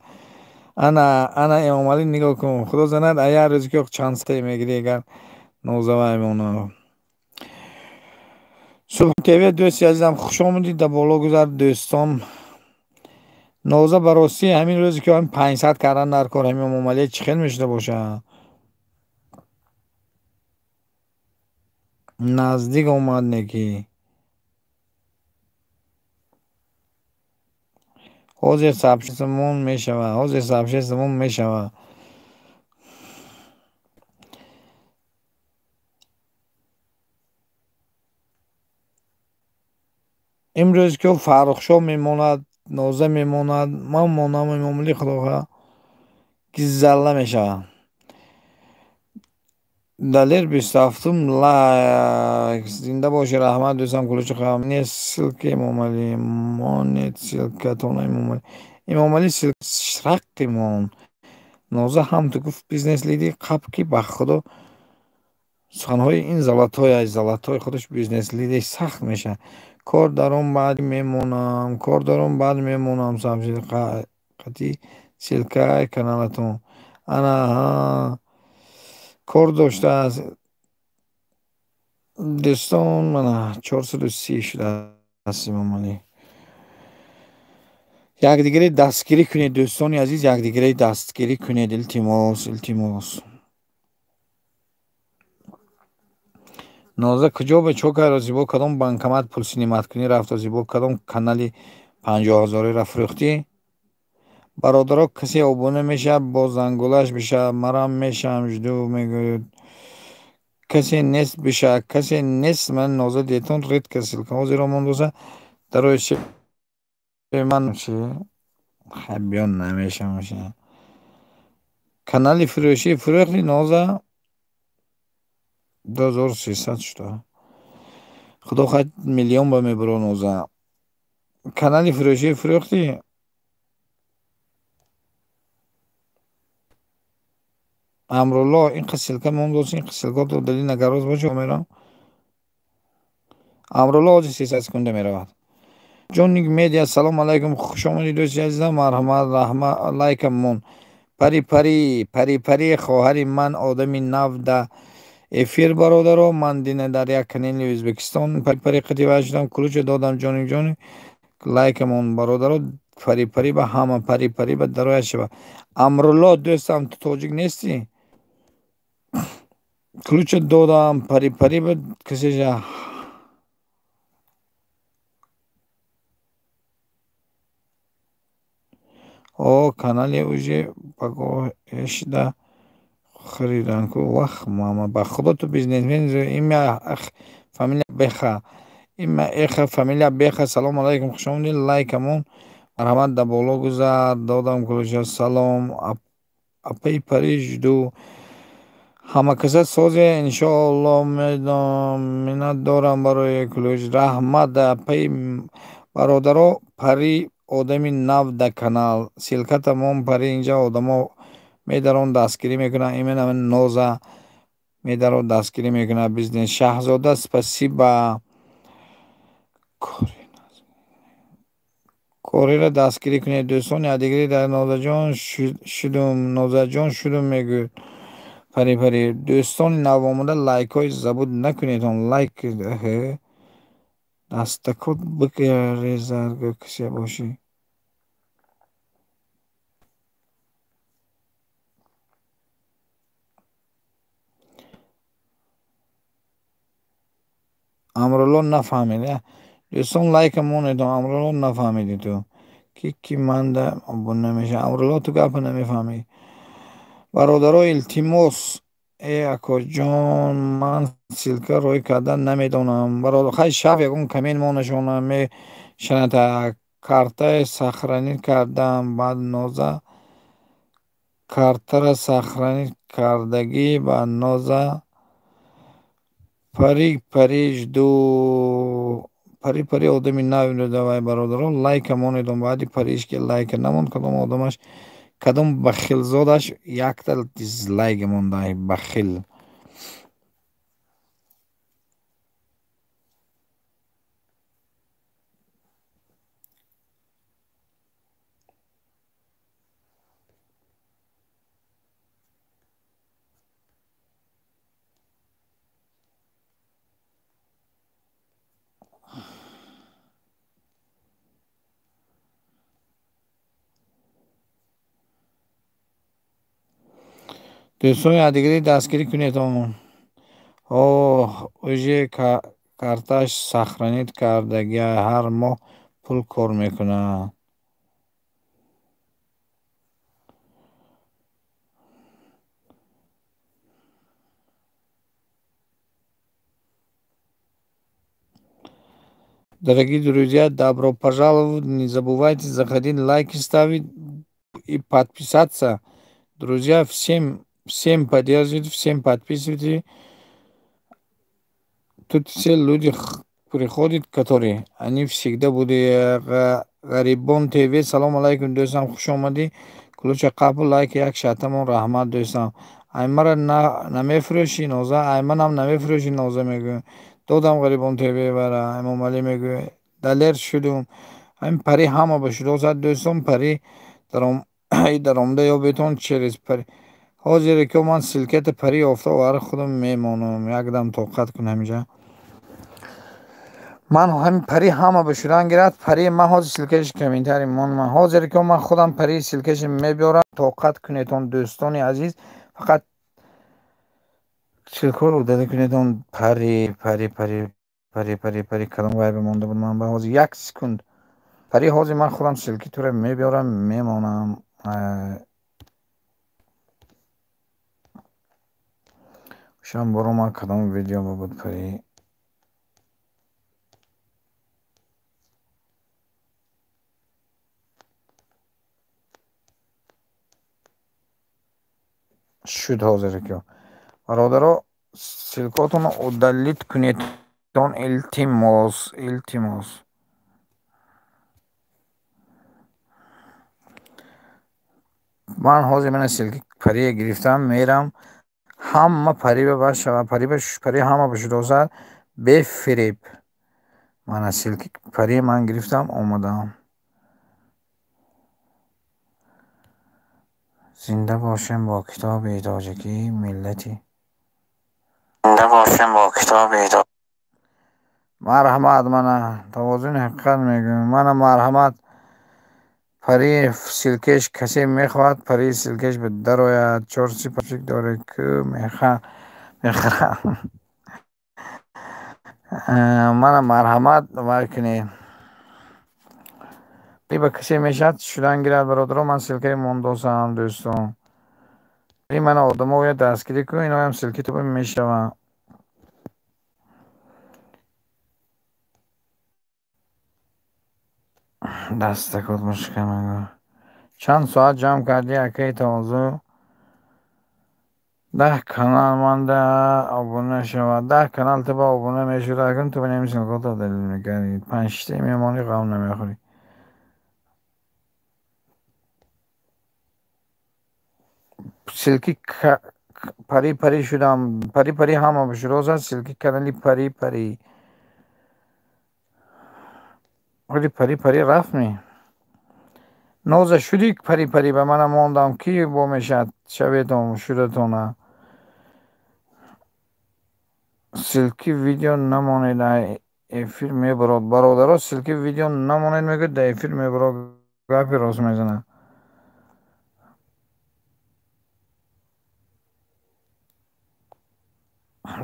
Ана, ана, Эмомалӣ, нигоҳ кун, худо занад, а як рӯзе ки чанд сате мегирӣ, агар Ноза вай монад. Субҳ ТВ, дӯсти азизам, хуш омадӣ, да боло гузар, дӯстон. Ноза, ба ростӣ ҳамин рӯзе ки ҳамин 500 кардан дар кор, ҳамин Эмомалия чӣ хел мешуда бошад? Наздик омад неки. Ҳозир сообществомон мешавад, ҳозир сообществомон мешавад. Имрӯз ки Фаррухшоҳ мемонад, Ноза мемонад, ман монам, Эмомалӣ, худохоҳ ки залла мешавад. Далер 27-ум лайк, зинда бошӣ, раҳмат, дӯстам. Кулучи не ссылка Эмомалӣ монед, ссылкатона Эмомалӣ, Эмомалӣ ссылка мон. Ноза ҳам ту гуфт бизнес леди қаб, ки ба худо суханҳои ин золотой ай золотой худаш бизнес леди сахт мешавад. Кор даром, баъд мемонам, кор даром, баъд мемонам қати ссылкаи каналатон. Ана ҳа, кор доштааст, дӯстон. Мана 430 шудааст Эмомалӣ. Якдигаре дастгирӣ кунед, дӯстони азиз, якдигаре дастгирӣ кунед, илтимос, илтимос. Ноза куҷо ба чо кард? Бо кадом банкомат пул снимать кунӣ рафтози? Бо кадом канали 50 ҳазореро фурӯхтӣ? Бародаро, касе обуна мешавад, бо зангулаш бишавад, марам мешавам, жду мегӯяд. Касе нест бишавад, касе нест. Ман Ноза детон редко ссылка ҳозиро мондоса, дарои ман чи биён намешавам. Канали фурӯшӣ фурӯхти, Ноза? 2300 шуда, худо хоҳад, миллион ба мебуро. Ноза, канали фурӯшӣ фурӯхтӣ? Амрулло, ин ссылка мондоси, ин ссылкато дали нагароз боши, мерам. Амрулло ҳозир 300 секунда меравад. Ҷоник медиа, салом алайкум, хуш омадӣ, дӯсти азизам, марҳамат, раҳмат, лайкам мон. Пари, пари, пари, пари, хоҳари ман, одами нав да эфир. Бародаро, ман дина дар як канали Ӯзбекистон пари пари қатива шудам, ключа додам. Ҷоник, ҷоник, лайкамон, бародаро, пари пари ба ҳама, пари пари ба дарояд шава. Амрулло, дӯстам, ту тоҷик нестӣ? Ключа додам пари пари ба касеша. О, канале уже пагоҳешда харидан ку. Вах, мама, ба худо, ту бизнесмен. Имя, фамилия беха, имя, эха, фамилия беха. Салом алайкум, хуш омадед, лайкамон, марҳамат, да боло гузар, додам ключа. Салом, апаи пари, жду. Ҳамакаса созе иншоалло миннат дорам барои ключ. Раҳмат апаи бародаро. Пари одами нав да канал. Ссылка тамом пари инҷа одамо медарон дастгирӣ мекунанд. Именно Ноза медаро дастгирӣ мекунад бизнес. Шаҳзода спасибо. Корера дастгирӣ кунед дӯстон. Якдигарӣ дар Нозаҷон шудум, Нозаҷон шудум мегӯяд. Пари пари дӯстони навомада лайкҳои забуд накунедон. Лайк дастакот бигрезад касе бошӣ. Амрулло нафаҳмид. Дӯстон лайка монедон. Амрулло нафаҳмиди ту. Ки ки манда обуна мешавад. Амрулло ту гапа намефаҳмӣ. Бародаро илтимос. Э акоҷон ман ссылка рӯй кардан намедонам. Бародар хай шаб ягон коммент монашона мешаната. Картаи сохранить кардам баъд Ноза картара сохранить кардагӣ ба Ноза пари пари жду пари пари одами нав давай бародаро лайка монедон. Баъди париш ки лайка намонд кадом одамаш кадом бахилзодаш якта дизлайк монда бахил. Дӯстони якдигарӣ дастгирӣ кунедон. Оҳ уже карташ сохранить кардагия ҳар моҳ пул кор мекунад. Дорогие друзья, добро пожаловать. Не забывайте заходить, лайки ставить и подписаться. Друзья, всем поддерживайте, всем подписывайте. Тут все люди приходят, которые они всегда будут. Ғарибон ТВ, салом алайкум дӯстам, хуш омадӣ. Ключа қабул, лайк як шатамон, раҳмат дӯстам. Аймара намефурӯшӣ Ноза, айманам намефурӯшӣ Ноза мегӯ. Додам Ғарибон ТВ бара Эмомалӣ мегӯ. Далер шудум. Ҳамин пари ҳама ба шудосад дӯстон, пари даромада ёбетон через пари. Ҳозир ки ман ссылка та пари ёфта овара худам мемонам. Якдам тоқат кун ҳаминҷа. Ман ҳамин пари ҳама ба шудан гирад. Пари ман ҳозир ссылка ш комментарий монам. Ҳозир ки ман худам пари ссылка ш мебиёрам. Тоқат кунедон дӯстони азиз. Фақат ссылка ро удалить кунедон. Пари пари пари пари пари пари кадом вайба монда буд ман ба ҳозир як секунд. Пари ҳозир ман худам ссылки тура мебиёрам мемонам. Шам боро ман кадом видео буд пари. Шуд ҳозир ки. Бародаро ссылка отонро удалить кунедон илтимос, илтимос. Ман ҳозир мана ссылки пария гирифтам мерам. Ҳама париба башава, париба пари ҳама башудосад бефиреб. Мана ссылки пари ман гирифтам омадам. Зинда бошем бо китоби тоҷикӣ миллати. Зинда бошем бо китоби тоҷикӣ. Марҳамат мана тавозуни ҳақиқат мегӯям. Мана марҳамат пари ссылка ш касе мехоҳад пари ссылка ш дарояд. Чор сипашик доред ку мехарам. Мана марҳамат вай кунед. Ба касе мешавад шудан гирад бародаро. Ман ссылка и мондосам дӯстон. Мана одамоя дастгирӣ кун, иноям ссылки ту мешаванд. Дастакот мушкамагӯ. Чанд соат ҷамъ кардӣ акаи тавозӯ? 10 канал манда обуна шавад. 10 канал ту ба обуна мешуд, акун ту ба ссылка далил мекардӣ. Панҷта мемонӣ, ғам намехӯрӣ. Ссылки пари пари шудам, пари пари ҳама бишуд. Ссылки канали пари пари. Худи пари пари рафт ми? Ноза шудӣ пари пари ба манам мондам, ки бо мешад шаветон шудатона. Ссылки видео намонед, эфир мебарод. Бародаро, ссылки видео намонед, мегӯяд, дар эфир мебарод, гапи рост мезанад.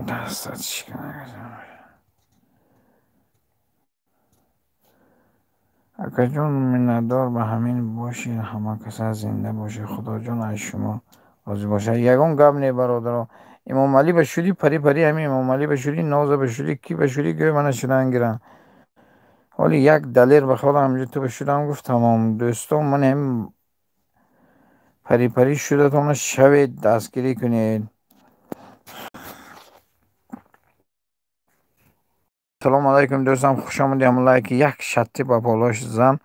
Дастат шикана. Акаҷон, миннатдор ба ҳамин бошед, ҳама каса зинда бошед, Худоҷон аз шумо розӣ бошад. Ягон гап не, бародаро. Имомалӣ ба шудӣ пари пари, ҳамин Имомалӣ ба шудӣ, Ноза ба шудӣ, ки ба шудӣ, гӯй мана шудан гирам. Ҳоли як далер ба холам ҳаминҷо ту ба шудам гуфт тамом. Дӯстон, ман ҳамин пари пари шудатона шавед, дастгирӣ кунед. Салом алайкум дӯстам, хуш омадӣ. Ҳамон лайки як шатти ба болош зан.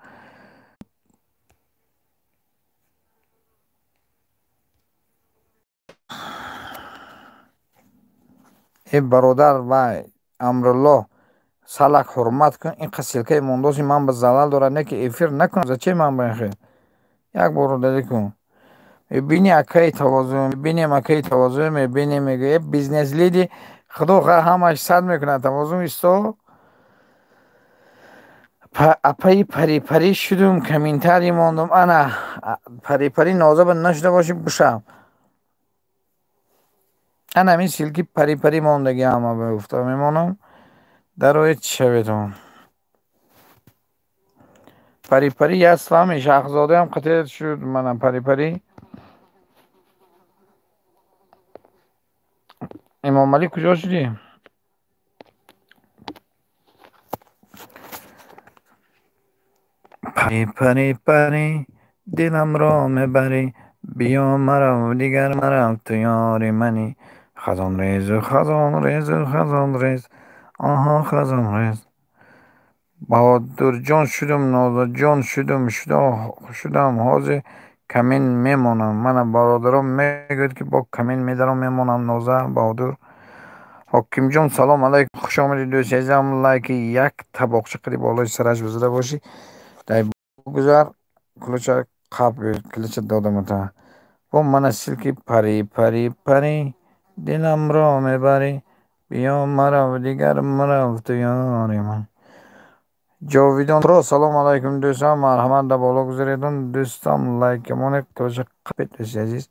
Э бародар, вай Амруллоҳ, салак ҳурмат кун, ин қад ссылкаи мондоси ман ба залал дорад, не ки эфир накунам. Зачем ман ба ин хел? Як бор удалӣ кун. Мебини акаи тавозӯ, мебинем акаи тавозӯ, мебинем, мегӯя бизнес леди, Худо ҳамаш сад мекунад. Тавозӯ исто. Апаи пари пари шудум, комментарий мондум. Ана пари пари ноза ба нашуда бошӣ бушам. Ана ҳамин ссылки пари пари мондаги ҳама ба гуфта мемонам. Дароед шаветон. Пари пари я с вами, Шаҳзодаам қатъ шуд. Мана пари пари. Имомалӣ куҷо шудӣ? Пари пари пари диламро мебарӣ, биё марав, дигар марав, ту ёри манӣ. Хазон резу, хазон резу, хазон рез, оҳо хазон рез. Баҳодурҷон шудум, Нозаҷон шудум, шудам, ҳозир камин мемонам. Мана бародарон мегӯяд, ки бо камин медарам мемонам. Ноза, Баҳодур. Ҳокимҷон, салом алайкум, хуш омадед дӯсти азизам. Лайки як табоқча қади болои сараш бизада бошӣ. Дар гузар кулоча қап килича додамата. Бо мана ссылки пари пари пари диламро мебарӣ, биё марав, дигар марав, ту ёри ман. Ҷовидон про, салом алайкум дӯстам, марҳамат дар боло гузаредон. Дӯстам, лайкамоне кулоча қапед дӯсти азиз.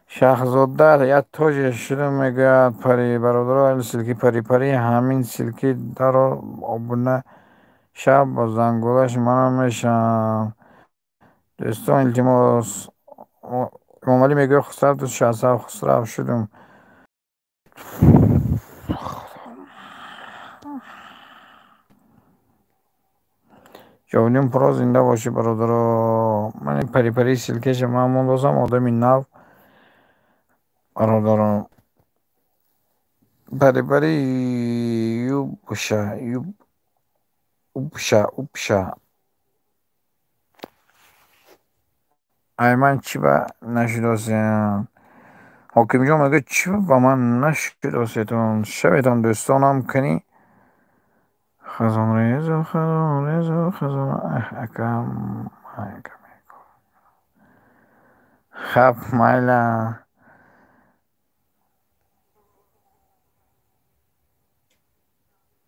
Шаҳзода я тоже шудум, мегӯяд пари. Бародаро, ссылки пари пари, ҳамин ссылки даро обуна шаб бо зангулаш манам мешавам. Дӯстон, илтимос. Имомалӣ мегӯяд Хусрав дӯст шаҳсав, Хусрав шудум. Ҷовидон про, зинда бошӣ бародаро. Ман ин пари пари ссылкаша ман мондозам, одами нав. Бародаро, пари пари юбша, юб упша, упша. Ай ман чӣ ба нашудосем? Ҳокимҷон мегӯяд, чӣ ба ман нашудосетон? Шаветон дӯстонам кунӣ. Хазон резу, хазон резу, хазон. Акам, акам. Хаб, майла.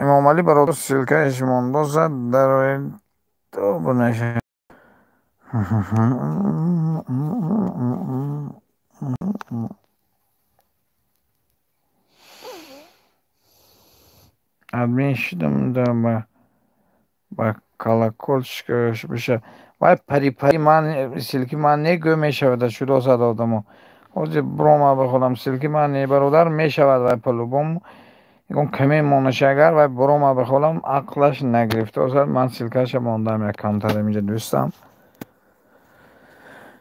Имомалӣ бародар ссылкааш мондозад, дароед обуна шавед. Админ шудам да ба колокольчик биша. Вай пари пари ман ссылки ман не гӯ мешавад, шудосад одамо. Ҳозир брома бихонам, ссылки ман не бародар мешавад, вай по-любому. Ягон каме монаша агар вай брома бихонам, ақлаш нагирифтосад. Ман ссылкаша мондам як камтар инҷа дӯстам.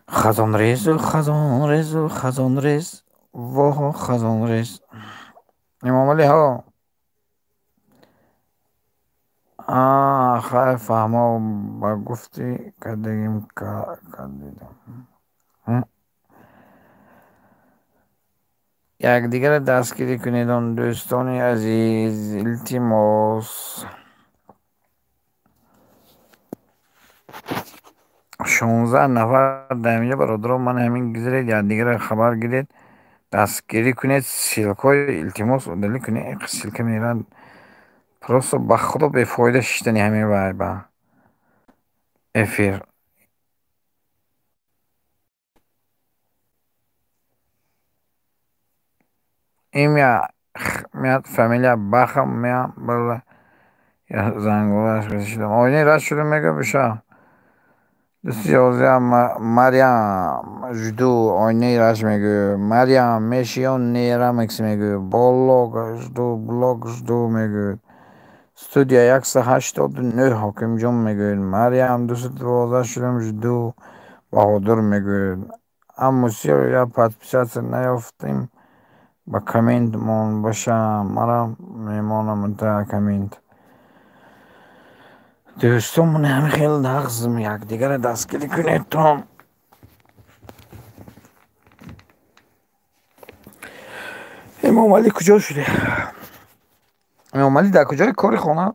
Хазон резу, хазон резу, хазон рез. Воҳо, хазонрез. Эмомалӣ, ҳо. Хайр, фаҳмо, ба гуфти кардагим кардидам. Якдигарро дастгирӣ кунед, он дӯстони азиз, илтимос. 16 нафар дар инҷа, бародарон, ман ҳамин гузаред, якдигарро хабар гиред, дастгирӣ кунед, ссылкаҳои илтимос удалить кунед. Ин ссылка мерад просто ба худо бефоида шиштани ҳамин вай ба эфир. Имя, фамилия Бахам, мя было. Я зангулаш шидам. Оинаи рад шудам, мега биша. Дӯсти ёзия Марьям, жду, оинаи раш мегӯ. Марьям, меши ё не, рамекс мегӯ. Блог, жду, блог, жду мегӯ. Студия 189 Ҳокимҷон мегӯяд. Марьям, 212 шудам, жду, Баҳодур мегӯяд. Аммо я подписаться наёфтем, ба коммент мон боша, марам мемонам та коммент. Дӯстон, ман ҳамин хел нағз якдигарро дастгирӣ кунед то Эмомалӣ куҷо шуде? Эмомалӣ дар куҷои кори хона?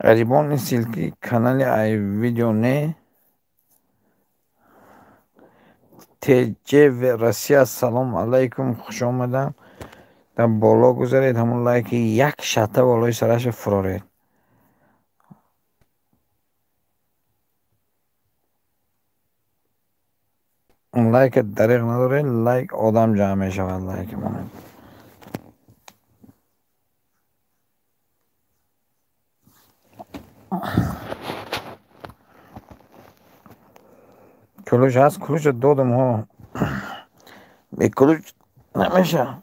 Ғарибон, ин ссылки канали ай видео не? ТЖ Россия, салом алайкум, хуш омадам. Дар боло гузаред, ҳамон лайки як шата болои сараша фуроред. Он лайка дариқ надоред, лайк одам ҷамъ мешавад, лайки монед. Кулуш ҳаст, кулуша додам, ҳо. Бе кулуш намеша.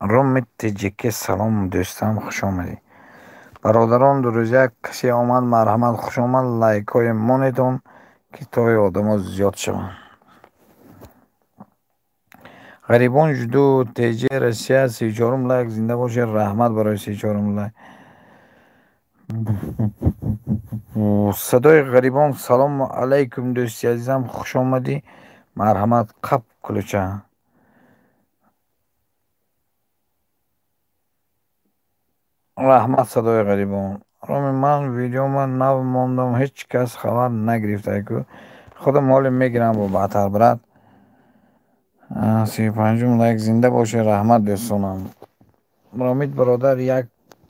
Роми ТЖК, салом дӯстам, хуш омадӣ. Бародарон, друзья, касе омад, марҳамат, хуш омад, лайкҳои монедон, ки тои одамо зиёд шаванд. Ғарибон, жду, ТЖ Россия, 34-ум лайк, зинда бошед, раҳмат барои 34-ум лайк. Садои ғарибон, салому алайкум, дӯсти азизам, хуш омадӣ, марҳамат, қап кулуча. Раҳмат, садои ғарибон. Роми, ман видеома нав мондам, ҳеҷ кас хабар нагирифтайку. Худам ҳоле мегирам бо баъдтар, брат. 35-ум лайк, зинда бошед, раҳмат дӯстонам. Ромид бародар, як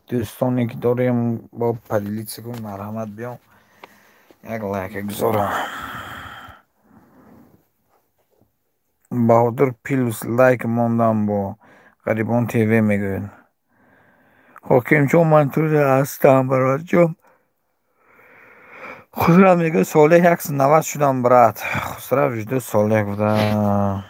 дӯстоне ки дорем бо поделиться кун, марҳамат, биём як лайка гузорам. Баҳодур плюс лайк мондам бо Ғарибон ТВ мегӯяд. Ҳокимҷон, ман туда ҳастам, бародарҷон. Хусрав мегӯяд Солеҳ 190 шудам, брат. Хусрав жду Солеҳ гуфта.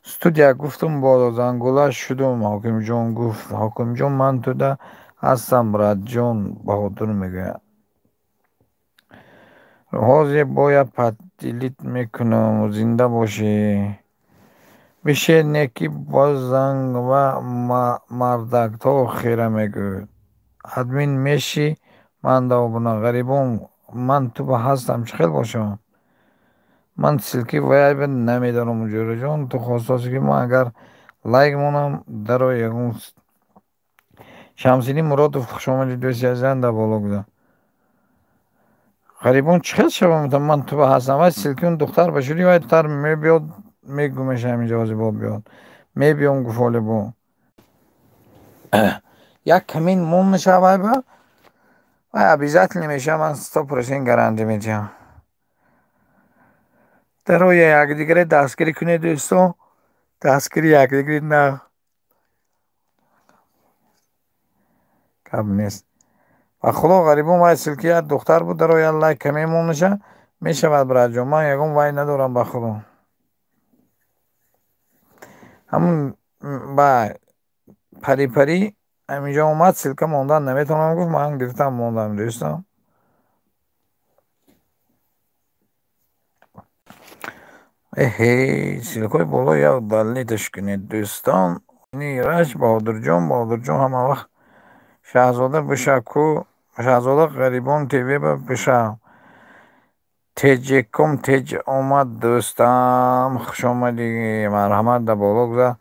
Студия гуфтум, бо зангула шудум, Ҳокимҷон гуфт. Ҳокимҷон, ман туда ҳастам, братҷон, Баҳодур мегӯяд. Ҳозир бояд поделить мекунам, зинда бошӣ. Бишед неки боз занг ва мардак то охира мегӯяд. Админ мешӣ, ман да обуна. Ғарибон, ман туба ҳастам, чӣ хел бошам? Ман ссылки вайбер намедонам, ҷӯраҷон, ту хостосӣ ки ман агар лайк монам, даро ягон Шамсиддин Муродов, хуш омадӣ, дӯсти азизам, дар боло гузар. Ғарибон, чӣ хел шавам, ман туба ҳастам, вай ссылки он духтар ба шуди, вай духтар мебиёд, мегӯмеша ҳаминҷо ҳозир бо биёд. Мебиём гуфт ҳоле бо. Як камин мон мешава вай ба? Вай обязательно мешава, ман 100% гарантия медиҳам. Дарои якдигаре дастгирӣ кунед, дӯстон, дастгири якдигари на. Гап нест. Ба худо ғарибон вай ссылки як духтар буд, даро як лайк мемонаша мешавад, братҷон. Ман ягон вай надорам, ба худо. Ҳамун ба пари-пари ҳаминҷо омад, ссылка мондан наметавонам гуфт, ман гирифтам мондам, дӯстон. Эҳе, ссылкаҳои боло як далиташ кунед, дӯстон. Нираш Баҳодурҷон, Баҳодурҷон ҳама вақт Шаҳзода бишав ку, Шаҳзода Ғарибон ТВ ба бишав. Теҷеком теҷ омад, дӯстам, хуш омадӣ, марҳамат, дар боло гузар.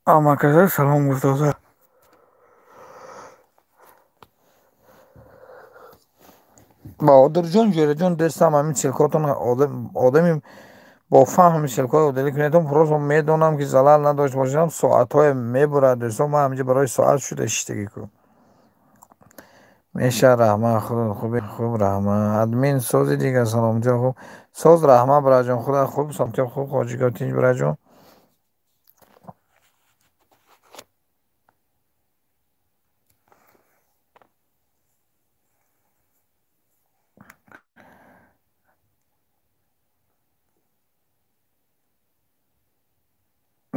Амакаса салом гуфтоза. Баҳодурҷон, ҷӯраҷон, дӯстам, ҳамин ссылкаҳотон одами бо фаҳм ҳамин ссылкаҳоро удалить кунедон. Просто медонам, ки залал надошта бошам, соатҳое мебурад, дӯстон. Ман ҳаминҷо барои соат шуда шиштагӣ ку. Меша раҳмат, хуби хуб, раҳмат. Админ сози дигар, саломатиё хуб. Соз, раҳмат, братҷон, худа хуб, саломатиё хуб, хоҷиго тинҷ, братҷон.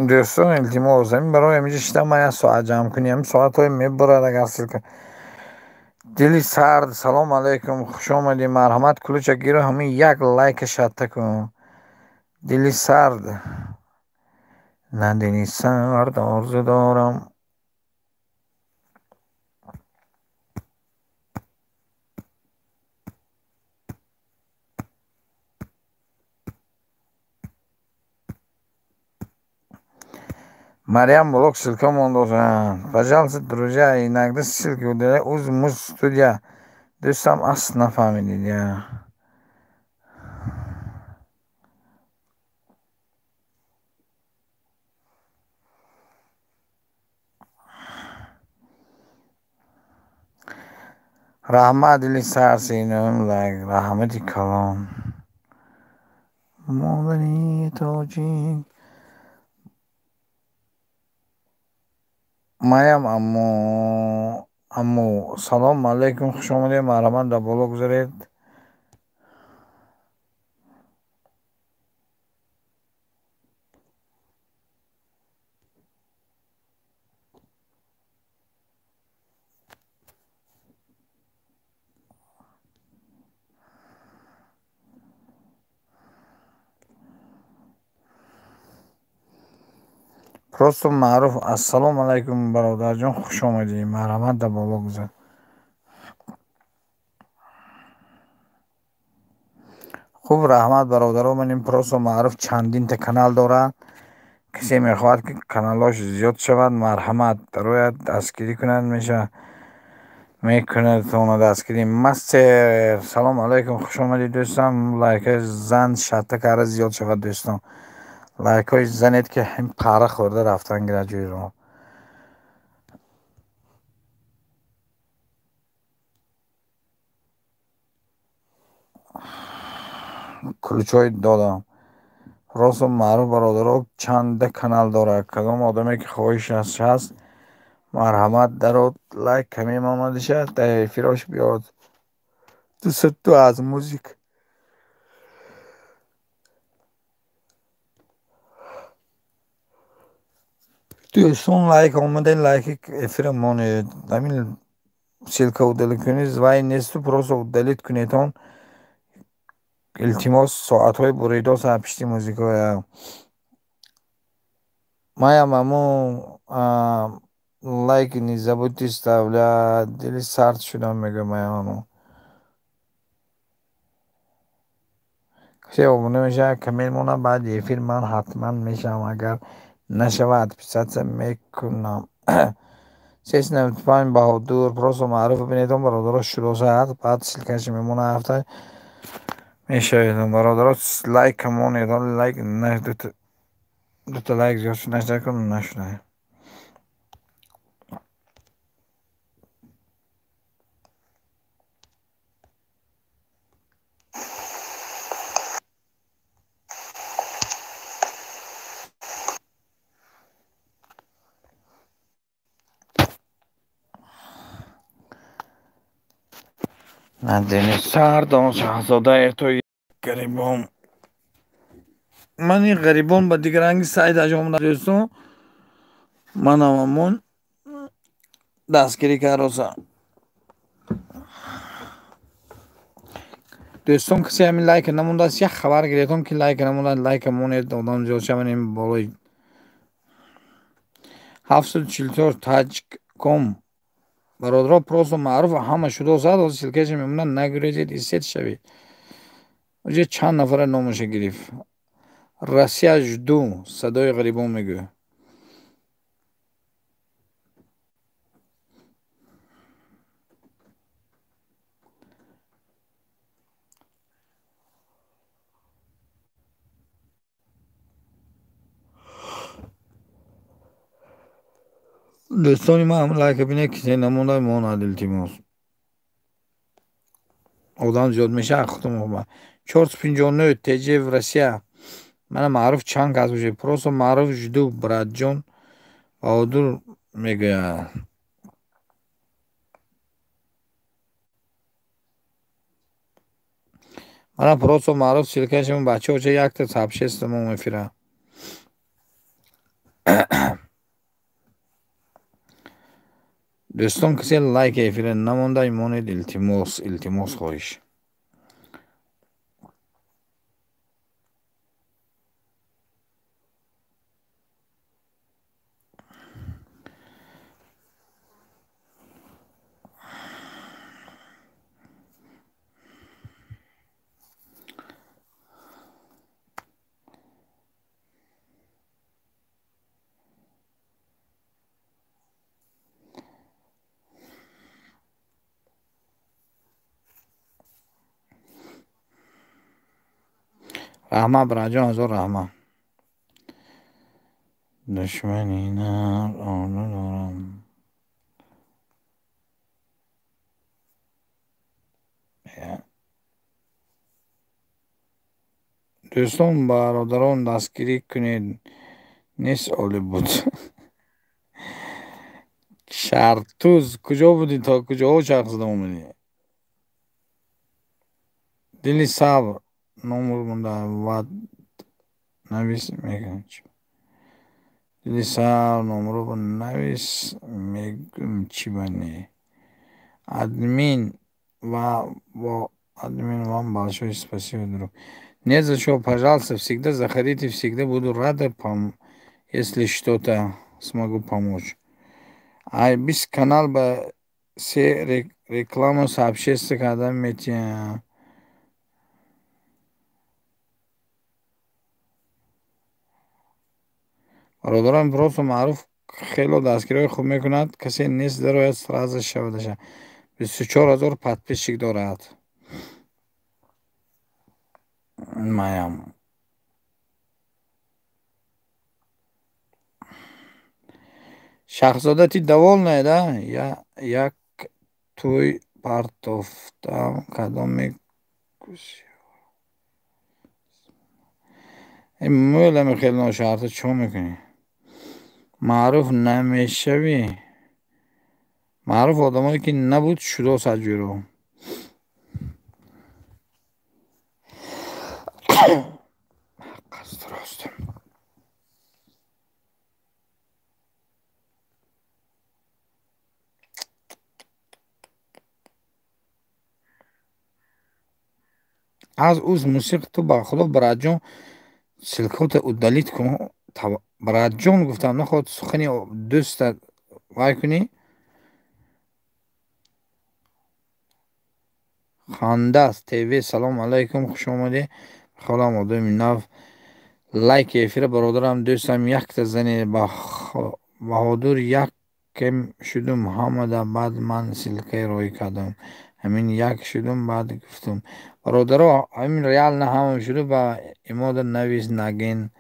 Дӯстон, илтимос, ҳамин барои ҳаминҷо шиштам ман як соат ҷамъ кунӣ, ҳамин соатҳое мебурад агар ссылка. Дили сард, салом алайкум, хуш омадӣ, марҳамат, ключа гиру ҳамин як лайка шатта кун. Дили сард. На дили сард орзу дорам. Марьям блог ссылка мондозанд. Пожалуйста, друзья, иногда ссылки удаляй. Уз муз студия. Дӯстам, аст нафаҳмидед я. Раҳмат, дили сар, синум лайк, раҳмати калон. Модари тоҷик. Маям аммо аммо салом алайкум, хуш омадед, марҳамат, дар боло гузаред. Просто маъруф, ассалому алайкум, бародарҷон, хуш омадӣ, марҳамат, дар боло гузар. Хуб, раҳмат, бародаро, ман ин просто маъруф чандинта канал дорад. Касе мехоҳад, ки каналҳош зиёд шавад, марҳамат, дарояд, дастгирӣ кунад, мешавад. Мекунад тона дастгирӣ. Мастер, салом алайкум, хуш омадӣ, дӯстам. Лайкҳои зан шатта карда зиёд шавад, дӯстон. Лайкҳои занед, ки ҳам пара хӯрда рафтан гирад ҷойро. Ключҳои додам. Просто маъруф, бародаро, чанда канал дорад. Кадом одаме ки хоҳишаш ҳаст, марҳамат, дарод, лайк каме мемонадиша, дар эфирош биёд. Дусадту аз музик. Дӯстон, лайк омаде, лайки эфира монед. Ҳамин ссылка удалить кунед, вай несту, просто удалить кунедон. Илтимос, соатҳои буридоса пишти музикоя. Маям аму лайк не забудьте вставлять. Дили сард шудам, мегӯям маям аму. Касе обуна мешавад, коммент монад, баъди эфир ман ҳатман мешавам, агар нашавад, отписаться мекунам. 395 Баҳодур, просто маъруф бинедон, бародаро, шудоса ҳаст, баъд ссылкаша мемонад ҳафта. Мешавед, бародаро, лайк монед, лайк дута лайк зиёд шуд, нашуда кун, нашуда. Надени сардон шаҳзодаи то ғарибон. Ман ин ғарибон ба дигаранги сайт омада дӯстон. Манам ҳамон дастгирӣ кароса. Дӯстон, касе ҳамин лайка намондааст, як хабар гиретон ки лайка намонда, лайка монед, одам зиёд шавад. Ин болои 744 таҷком бародаро просто маъруф ҳама шудо зад, ҳозир ссылкаша мемонад, нагурезед, истед шавед. Оҷа чанд нафара номаша гирифт. Россия жду, садои ғарибон мегӯяд. Дӯстони ман, ҳамин лайка бинед, кисе намонда монад, илтимос. Одам зиёд мешавад, худум 459 ТЖ в Россия. Мана маъруф чанд кас бошед. Просто маъруф жду, братҷон Баҳодур мегӯяд. Мана просто маъруф ссылкаша бачаҳо ча якта сообщество мо мефира. Дӯстон, касе лайк эфира намонда, монед, илтимос, илтимос, хоҳиш. Раҳмат, браҷон, ҳазор раҳмат. Душмани нар орзу дорам. Дӯстон, бародарон, дастгирӣ кунед. Нест олӣ буд. Шартуз, куҷо будӣ, то куҷоҳо чарх зада омадӣ? Дили сабр номур монда вад навис мегӯям. Дили сабр номро навис мегӯм, чӣ ба не. Админ ва бо админ вам большое спасибо, друг. Не за что, пожалуйста, всегда заходите, всегда буду рада, если что-то смогу помочь. Ай бис канал ба се реклама сообщество карда метиҳам. Бародарон, просто маъруф хело дастгириҳои хуб мекунад. Касе нест дарояд, сразу шавадаша. 24 000 подписчик дорад. Маям. Шаҳзода, ты довольная, да? Я як тӯй партофтам, кадоме мӯлами хеле ношаҳрта чӣ мекунӣ? Маъруф намешавӣ. Маъруф одамое ки набуд шудо саҷӯро. Ҳақ рост. Аз уз мусиқ ту ба худо, братҷон, ссылкаота удалить кун. Братҷон гуфтам, нахоҳад сухани дӯста вай кунӣ. Хандас ТВ, салом алайкум, хуш омадӣ. Холам одами нав. Лайки эфира бародарам, дӯстам, якта зане Баҳодур якем шудум ҳамада, баъд ман ссылкаи роҳӣ кардам. Ҳамин як шудум, баъд гуфтум. Бародаро, ҳамин реально ҳама шуду ба имода навис наген,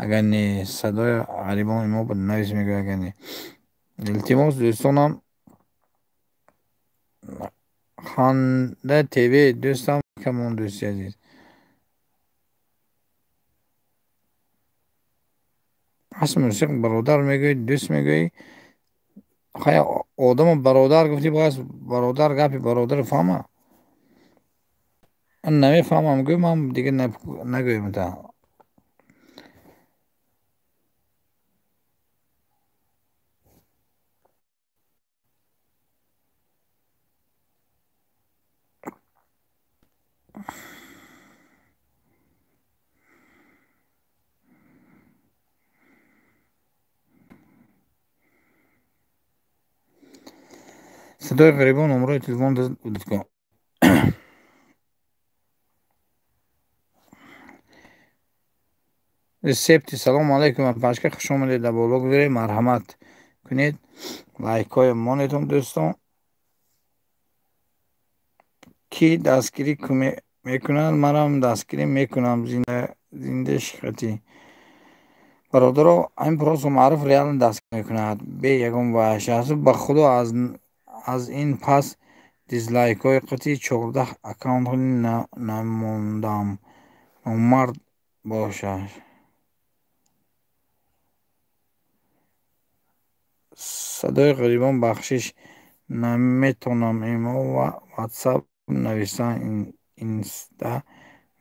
агар не садои ғарибон имо ба навис мегӯяд, агар не. Илтимос, дӯстонам, Ханда ТВ, дӯстам, камон, дӯсти азиз. Ҳаст мусиқ, бародар мегӯӣ, дӯст мегӯӣ. Хая одаму бародар гуфтӣ, бояд бародар гапи бародарро фаҳма. Намефаҳмам, гӯ, ман дига нагӯям та. Садои ғарибон номрои телефон кун. Ресепти салому алайкум, апашка, хуш омадед дар боло гузаред, марҳамат кунед, лайкҳоя монедон дӯстон. Кӣ дастгирӣ мекунад, манам дастгирӣ мекунам. Зинда шиқатӣ. Бародаро, ҳамин просто маъруф реально дастгирӣ мекунад, бе ягон ваҳшат. Ба худо аз ин пас дизлайкҳои қатъи 14 аккаунт намондам. Номард бошад. Садои ғарибон бахшиш наметонам имо ва ватсап нависан, инста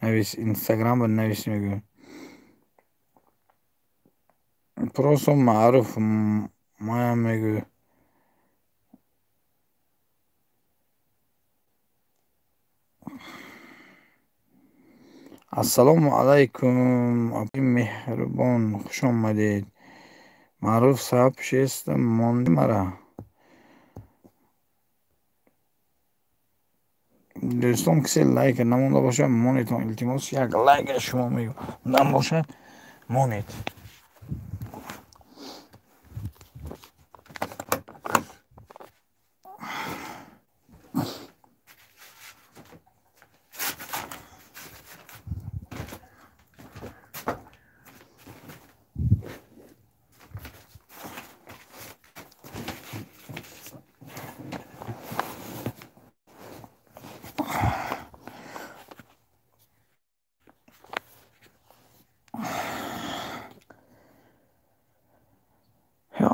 навис, инстаграм навис мегӯям. Просто маъруф маям мегӯ. Ассалому алайкум, апи меҳрубон, хуш омадед. Маъруф сабшеста монди мара. Дӯстон, кисе лайка намонда бошад, монедон, илтимос, як лайка шумо мегӯям бошад, монед.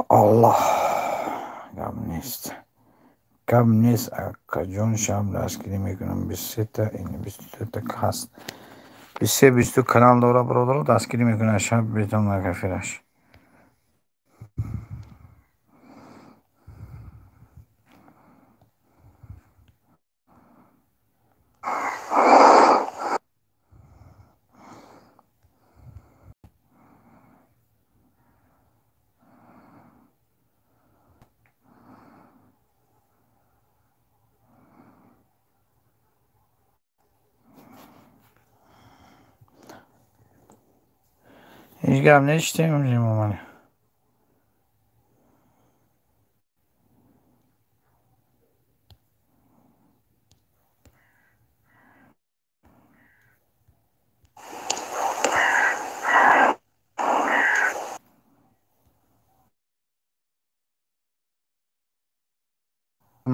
Аллоҳ, гап нест, гап нест, акаҷон, шаб дастгирӣ мекунам. 23-та, 22-та ҳаст, 23, 22 канал дора, бародаро, дастгирӣ мекунад шаб бетон кафираш. Ҳеҷ гап нештем, Эмомалӣ.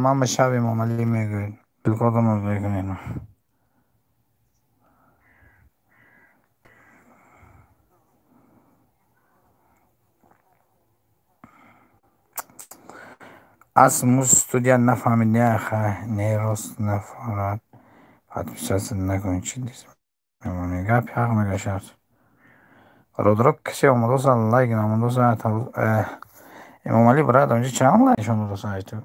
Ман ба шаб Эмомалӣ мегӯед. Пилкотонро мекунед. Аз муз студия нафаҳмид, не не рост нафарад. Подписаться накун, чӣ мемонӣ? Гапи ҳақ мегашад. Бародаро, касе омадоса лайк намондоса, Эмомалӣ брат, онҷо чанд лайк нишон додоса ай ту?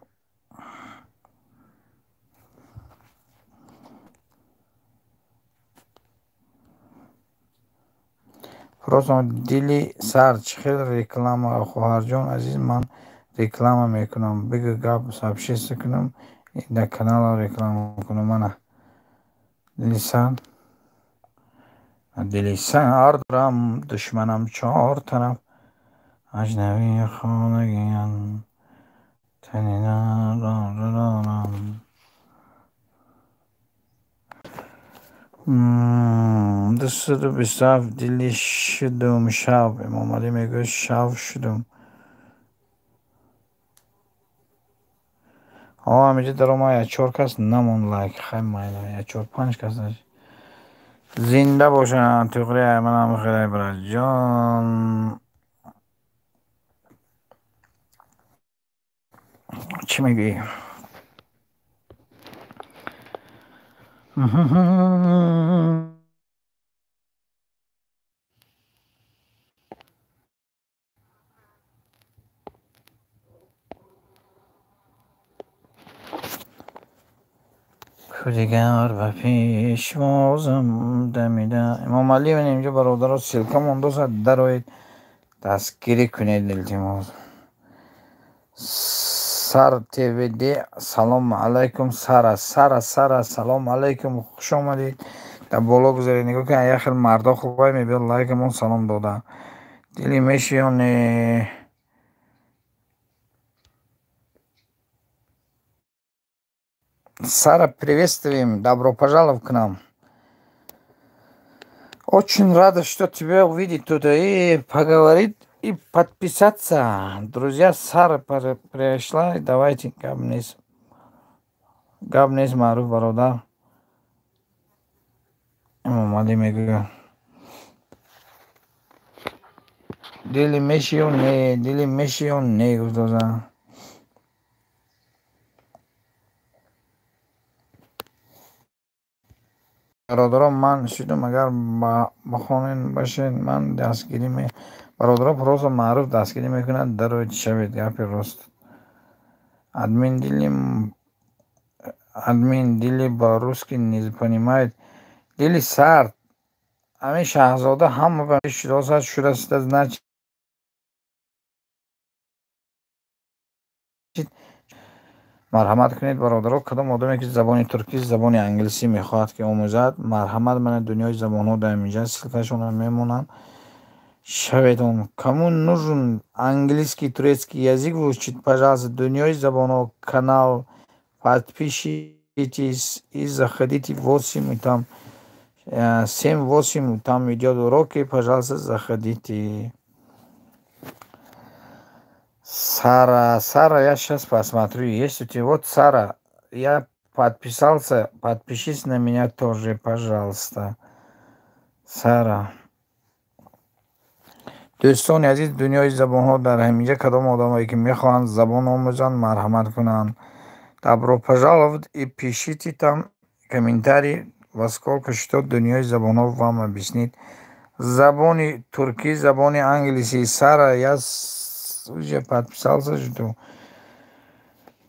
Просто дили сар, чӣ хел реклама, хоҳарҷон азиз, ман реклама мекунам. Бигӯ гап сообщество кунам, дар каналам реклама кунам. Мана дили сар, дили сар дорам, душманам чор тараф, аҷнабии хонагиян, тани дорам. 227 дили шудум шаб. Эмомалӣ мегӯяд шав шудум. Ҳаминҷо даромад як чор кас намонд лайк. Хай майла, як чор панҷ кас. Зинда бошанд, туғри манам хеле братҷон. Чӣ мегӯӣ? Дигар ба пешвозам дамида. Имомалӣ инҷо бародаро ссылка мондоса, дароед, дастгирӣ кунед, илтимос. Сар ТВД, салом алайкум. Сара, Сара, Сара, салом алайкум, хуш омадед. Дар боло гузаред, нигоҳ кун, як хел мардо хубай мебиёд, лайкамон салом дода. Дили меши ё не? Сара, приветствуем, добро пожаловать к нам. Очень рада, что тебя увидеть тут и поговорить, и подписаться. Друзья, Сара пришла, давайте гап нест. Гап нест, маъруф бародар. Эмомалӣ мегӯяд. Дили меши ё не? Дили меши ё не, гуфтоза. Бародарон, ман шудам, агар бихонен бошед, ман дастгирӣ ме... Бародарон, просто маъруф дастгирӣ мекунад, дароед, шавед, гапи рост. Админ дили, админ дили по-русски не понимает. Дили сард. Ҳамин шаҳзода ҳама ба шиносад шудааст, значит марҳамат кунед, бародаро, кадом одаме ки забони туркӣ, забони англисӣ мехоҳад ки омӯзад, марҳамат, мана дунёи забонҳо дар инҷа ссылкашонро мемонам, шаветон. Кому нужен английский, турецкий язык выучить, пожалуйста, дунёи забонҳо канал, подпишитесь и заходите, 8 и там 7-8 там идет уроки, пожалуйста, заходите. Сара, Сара, я сейчас посмотрю, есть у тебя. Вот, Сара, я подписался, подпишись на меня тоже, пожалуйста. Сара. Дӯстони азиз, дунёи забонҳо дар ҳаминҷа, кадом одамое ки мехоҳанд забон омӯзанд, марҳамат кунанд. Добро пожаловать и пишите там комментарий, во сколько что дунёи забонҳо вам объяснит. Забони туркӣ, забони англисӣ. Сара, я уже подписался, жду.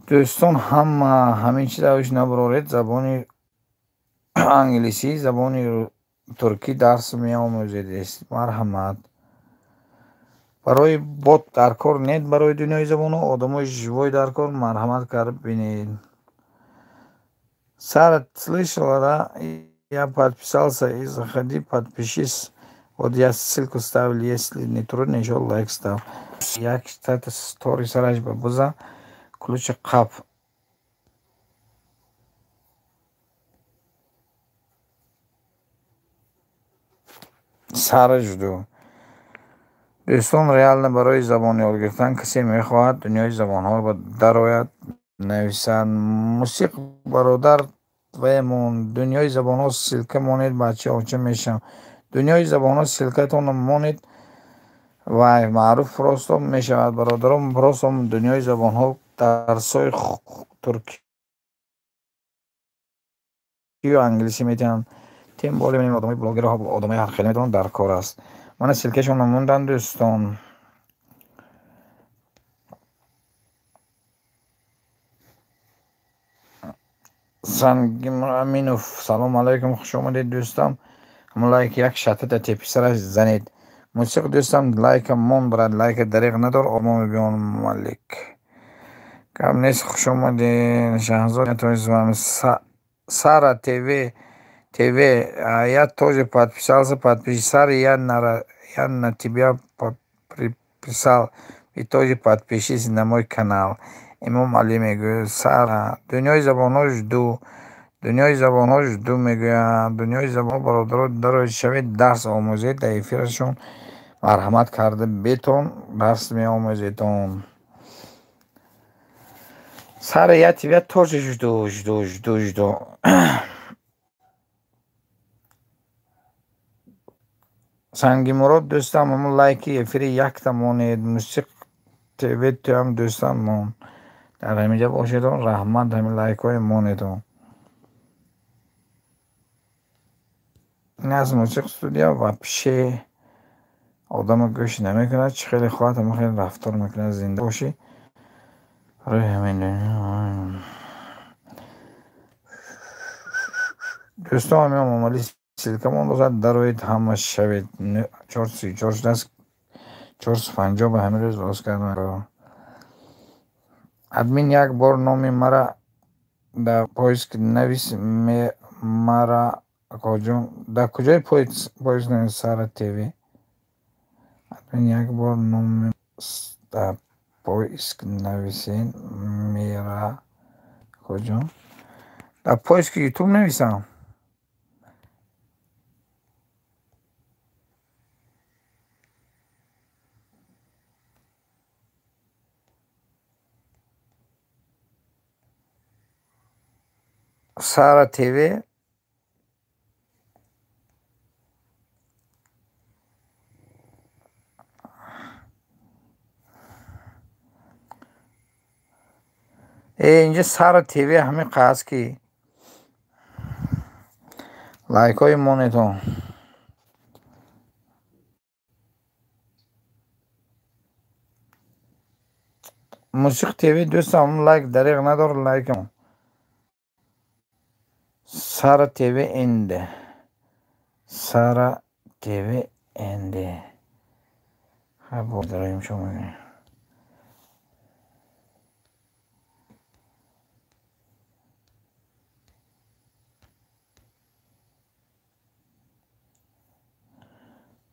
Дӯстон, ҳама ҳамин чиза ӯш набароред, забони англисӣ, забони туркӣ дарс меомӯзед, марҳамат. Барои бот дар кор нет, барои дунёи забонҳо одамои живой дар кор, марҳамат кард бинед. Сара, слышала, да? Я подписался, и заходи, подпишись. Вот я ссылку ставил, если не трудно, еще лайк став. Як штата стори сараш ба буза, ключи қап. Сара жду. Дӯстон, реально барои забон ёд гирифтан касе мехоҳад дунёи забонҳо ба дарояд, нависад. Мусиқ бародар ваемон, дунёи забонҳо ссылка монед, бача оча мешавам. Дунёи забонҳо ссылкатонро монед, вай маъруф просто мешавад, бародарон, просто дунёи забонҳо дарсҳои туркию англисӣ метиҳанд. Тем более одамои блогерҳо, одамои ҳархела метавонанд, дар кор аст. Мана ссылкашонро монданд, дӯстон. Сангим Аминов, салом алайкум, хуш омадед, дӯстам. Ҳамон лайк як шатата теписараш занед. Мусиқ дӯстам, лайка мон, брат, лайка дареғ надор, омо мебиён Малик. Гап нест, хуш омадед, Шаҳзод, я тоже с вами. Сара ТВ, ТВ, я тоже подписался, подпишись. Сара, я на тебя приписал, и тоже подпишись на мой канал. Имом Али мегӯяд, Сара, дунёи забонҳо жду, дунёи забонҳо жду мегӯяд. Дунёи забонҳо, бародаро, дароед, шавед, дарс омӯзед дар эфирашон, марҳамат карда бетон, дарс меомӯзедон. Сара, я тебя тоже жду, жду, жду, жду. Сангимурод дӯстам, ҳамон лайки эфири якта монед. Мусиқ ТВ туам дӯстам мон. Дар ҳаминҷа бошедон, раҳмат, ҳамин лайкҳои монедон. Ин аз мусиқ студия вообще одама гӯш намекунад, чӣ хеле хоҳад, ҳама хеле рафтор мекунад. Зинда бошӣ. Барои ҳамин дӯстон, ҳамин Эмомалӣ ссылкамон бошад, дароед, ҳама шавед. 434 шудааст, 450 ба ҳамин рӯз рост кардам. Админ, як бор номи мара дар поиск навис, мара акоҷон. Дар куҷои поиск навис? Сара ТВ. Админ, як бор номи дар поиск нависен, мера акоҷон. Дар поиски Ютуб нависам. Сара ТВ. Инҷа Сара ТВ ҳамин қааст, ки лайкҳои монетон. Мусиқ ТВ дӯстам, лайк дареғ надор, лайкам. Сара ТВ НД. Сара ТВ НД. Хай, дароем, шумо мегӯем.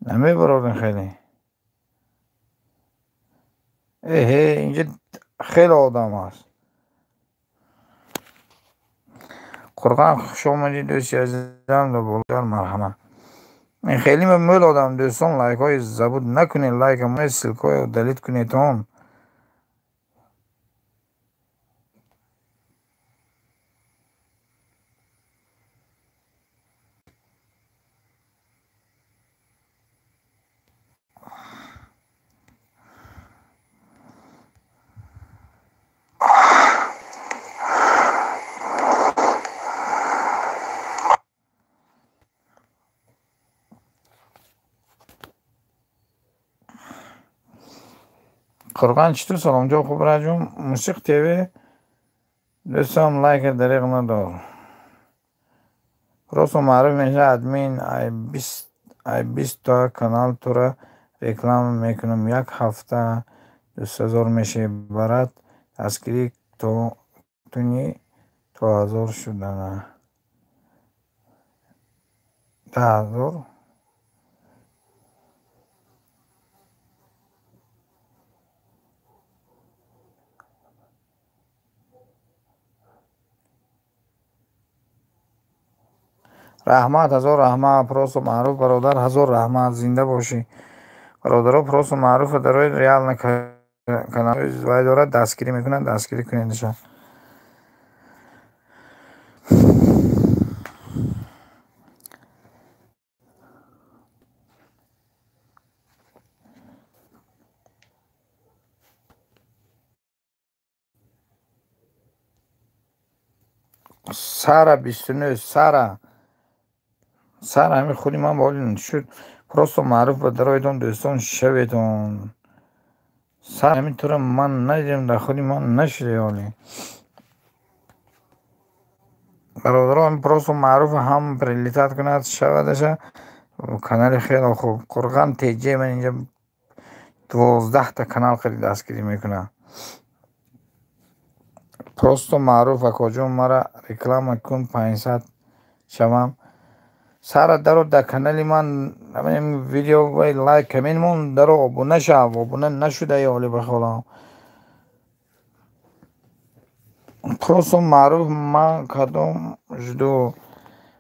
Намебарорем хеле. Эҳе, инҷа хеле одам ҳаст. Қурғон, хуш омадӣ, дӯсти азизам, дар болодар марҳамат. Ин хеле мӯл одам, дӯстон, лайкҳои забуд накунед, лайка монед, ссылкҳои удалить кунедон. Қурғон, читор, саломҷон, хуб раҷум. Мусиқ ТВ дӯстам, лайка дареғ надор. Просто маъруф мешавад. Админ, ай 20та канал тура реклама мекунам, як ҳафта 200 000 мешебарад. Дастгирӣ туни то 1000 шудана. 10 000. Раҳмат, ҳазор раҳмат, просто маъруф бародар, ҳазор раҳмат, зинда бошӣ. Бародаро, просто маъруфа дароед, реально канал вай дорад, дастгирӣ мекунад, дастгирӣ кунедша. Сара 29, Сара. Сара ҳамин худи ман ба ҳоли шуд. Просто маъруф ба дароедон, дӯстон, шаветон. Сар ҳамин тура ман надидем, дар худи ман нашуде ҳоле. Бародаро, ҳамин просто маъруф ҳам прилетать кунад, шавадаша канали хеле хуб. Қурған ТЖ ман инҷа 12та канал хари дастгирӣ мекунад. Просто маъруф акоҷон, мара реклама кун, 500 шавам. Сара, даро дар канали ман видео лайк, коммент мон, даро обуна шав, обуна нашудаи ҳоле бихолам. Просто маъруф, ман кадом жду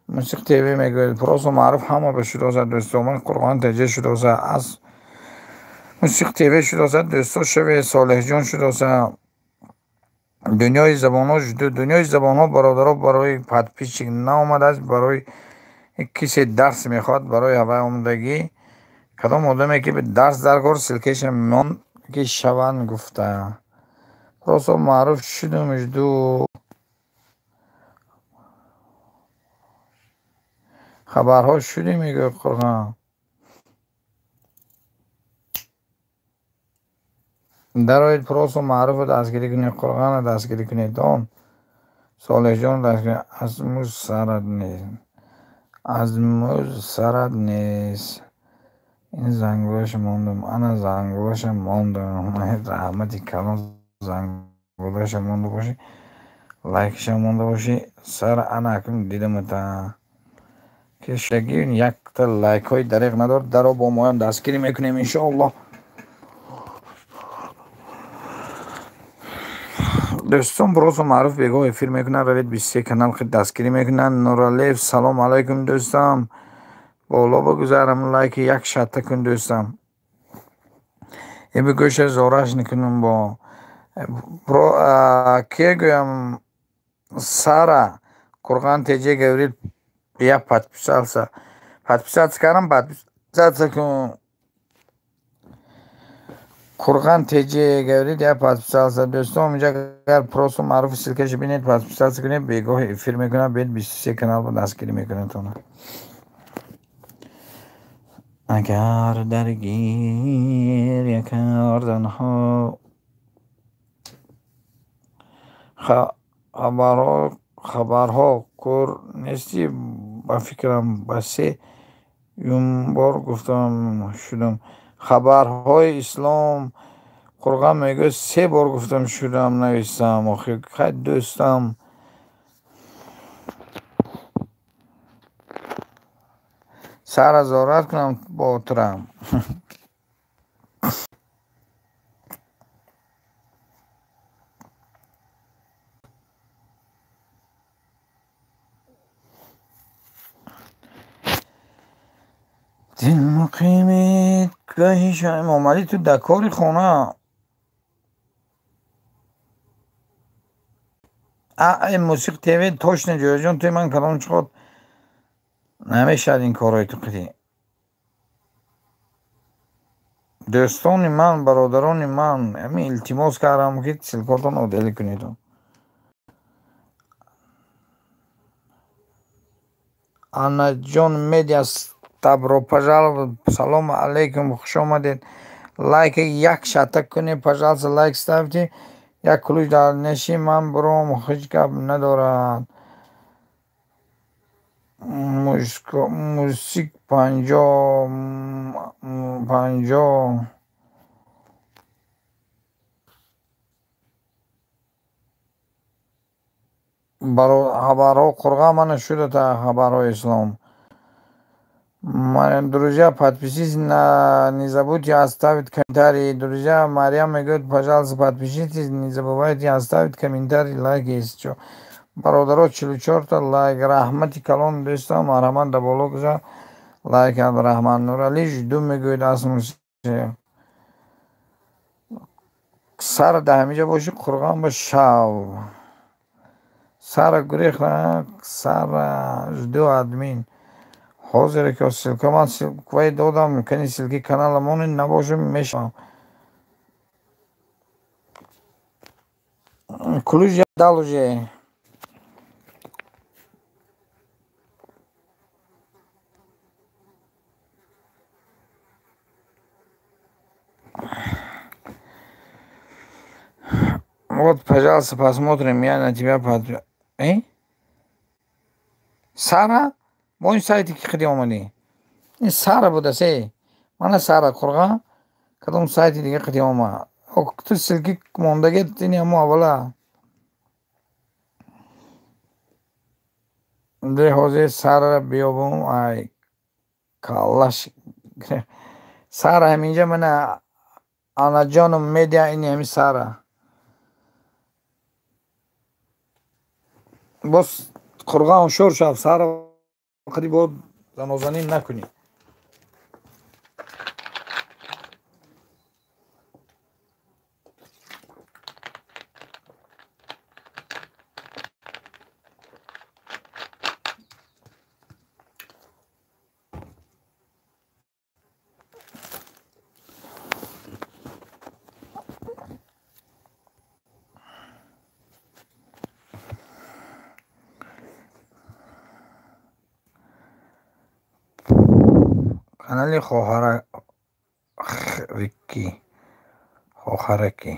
Мусиқ ТВ мегӯяд. Просто маъруф ҳама ба шудоса, дӯсто, ман Қурғон ТЖ шудоса, аз Мусиқ ТВ шудоса, дӯсто шаве, Солеҳҷон шудоса. Дунёи забонҳо жду, дунёи забонҳо, бародаро, барои подписчик наомадааст, барои кисе дарс мехоҳад, барои ҳавай омадагӣ. Кадом одаме ки дарс даркор, ссылкаша мон, ки шаванд гуфта. Просто маъруф шудум, жду. Хабарҳо шудӣ мегӯяд Қурғон. Дароед просто маъруфро дастгирӣ кунед, Қурғонро дастгирӣ кунед, он Солеҳҷонро дастгирӣ. Аз муз сарат нест, аз муз сарат нест. Ин зангулаша мондам, ана зангулаша мондам. Раҳмати калон, зангулаша монда бошӣ, лайкша монда бошӣ. Сара ана акнун дидамата. Ки шудагӣ якта лайкҳои дареғ надорад, даро бо моям дастгирӣ мекунем иншоаллоҳ. Дӯстон, просто маъруф бегоҳ эфир мекунанд, равед 23 канал хел дастгирӣ мекунанд. Нуралиев, салом алайкум дӯстам. Боло бигузарам, лайки як шатта кун дӯстам. Э бигӯша зораш накунам бо. Ке гӯям Сара Курган ТЖ говорит, я подписался. Подписаться кардам, подписаться кун. Курган ТЖ говорит, я подписался. Дӯстон, инҷа агар просто маъруф ссылкаша бинед, подписаться кунед, бегоҳ эфир мекунад, бед 23 канал дастгирӣ мекунад она. Агар дар гиря карданҳо хабарҳо кӯр нестӣ, ба фикрам ба се юмбор гуфтам шудам. Хабарҳои ислом Қурғон мегӯяд се бор гуфтам шудам, нависам. Охир хай дӯстам. Сара зорат кунам бо турам. Дил муқими гоҳи Эмомалӣ ту дар кори хона. Мусиқ ТВ точно ҷояҷон туи ман калон чиқод намешавад ин корҳои ту қитӣ. Дӯстони ман, бародарони ман, ҳамин илтимос кардам ки ссылкотон одели кунед. Анаҷон медиа, добро пожаловать, салом алейкум, хуш омадед. Лайк як шатта кунед, пожалуйста, лайк ставьте. Як ключ дар неши ман буром, ҳеҷ гап надорад. Мусик 50 хабарҳо Қурғон мана шудата хабарҳои ислом. Друзья, подпишитесь, не забудьте оставить комментарии. Друзья, Марьям говорит, пожалуйста, подпишитесь, не забывайте оставить комментарий, лайк, если что. Бародаро, 44 лайк, раҳмати калон дӯстам, марҳамат да боло гузар, лайк Абдурахман Нурали, жду мегӯяд аз мусиқ. Сара да ҳамиҷа боши, Қурғон ба шав. Сара гурехта, Сара жду админ. Ҳозир ки ссылка ман ссылкаи додам, кани ссылки канала монед набошем мешавам. Ключ я дал уже. Вот, пожалуйста, посмотрим, я на тебя под... Сара? Бо ин сайте ки хиди омадӣ? Ин Сара будааст, эй. Мана Сара Қурғон, кадом сайти дига хиди омад? Ту ссылки мондагет ини ҳамо аввала. Де ҳозир Сарара биёбум, ай каллаш. Сара ҳаминҷа мана Анаҷоном медиа ини ҳами Сара. Боз Қурғон ҳушёр шав, Сара қади бо занозанӣ накунӣ. Канали хоҳаракӣ. Хоҳаракӣ.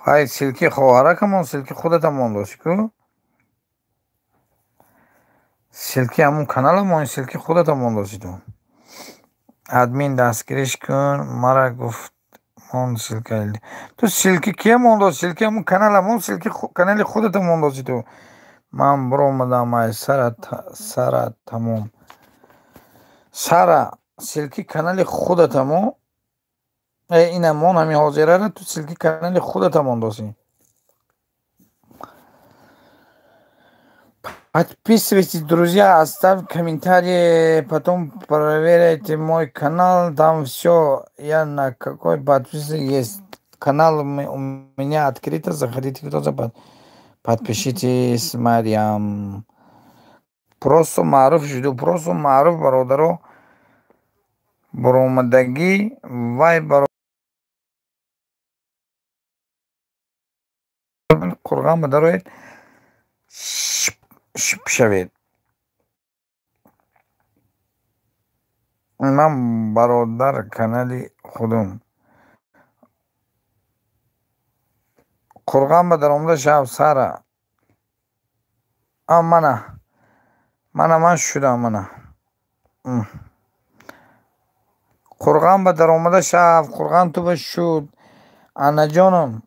Ҳай, ссылки хоҳаракамон, ссылки худатамон дошти ку? Ссылки ҳамун каналамон, ссылки худатамон дошти ту. Админ дастгириш кун, мара гуфт мон ссылка. Ту ссылки кия мондо? Ссылки ҳамун каналамон, ссылки канали худатамон дошти ту. Ман биромадам ай сара сара тамом. Сара ссылки канали худатамо. Инамон ҳамин ҳозирара ту ссылки канали худатамон дошти. Подписывайтесь, друзья, оставь комментарии, потом проверяйте мой канал, там все, я на какой подписке есть. Канал у меня открыто, заходите, кто за подпишитесь, Марьям. Просто маъруф шуду, просто маъруф бародаро, баромадагӣ, вай бародар қурған бадароед, шип шавед. Ман бародар канали худум. Қурған ба даромада шав сара. А мана. Мана ман шудам мана. Қурған ба даромада шав, қурған ту ба шуд. Анаҷоном.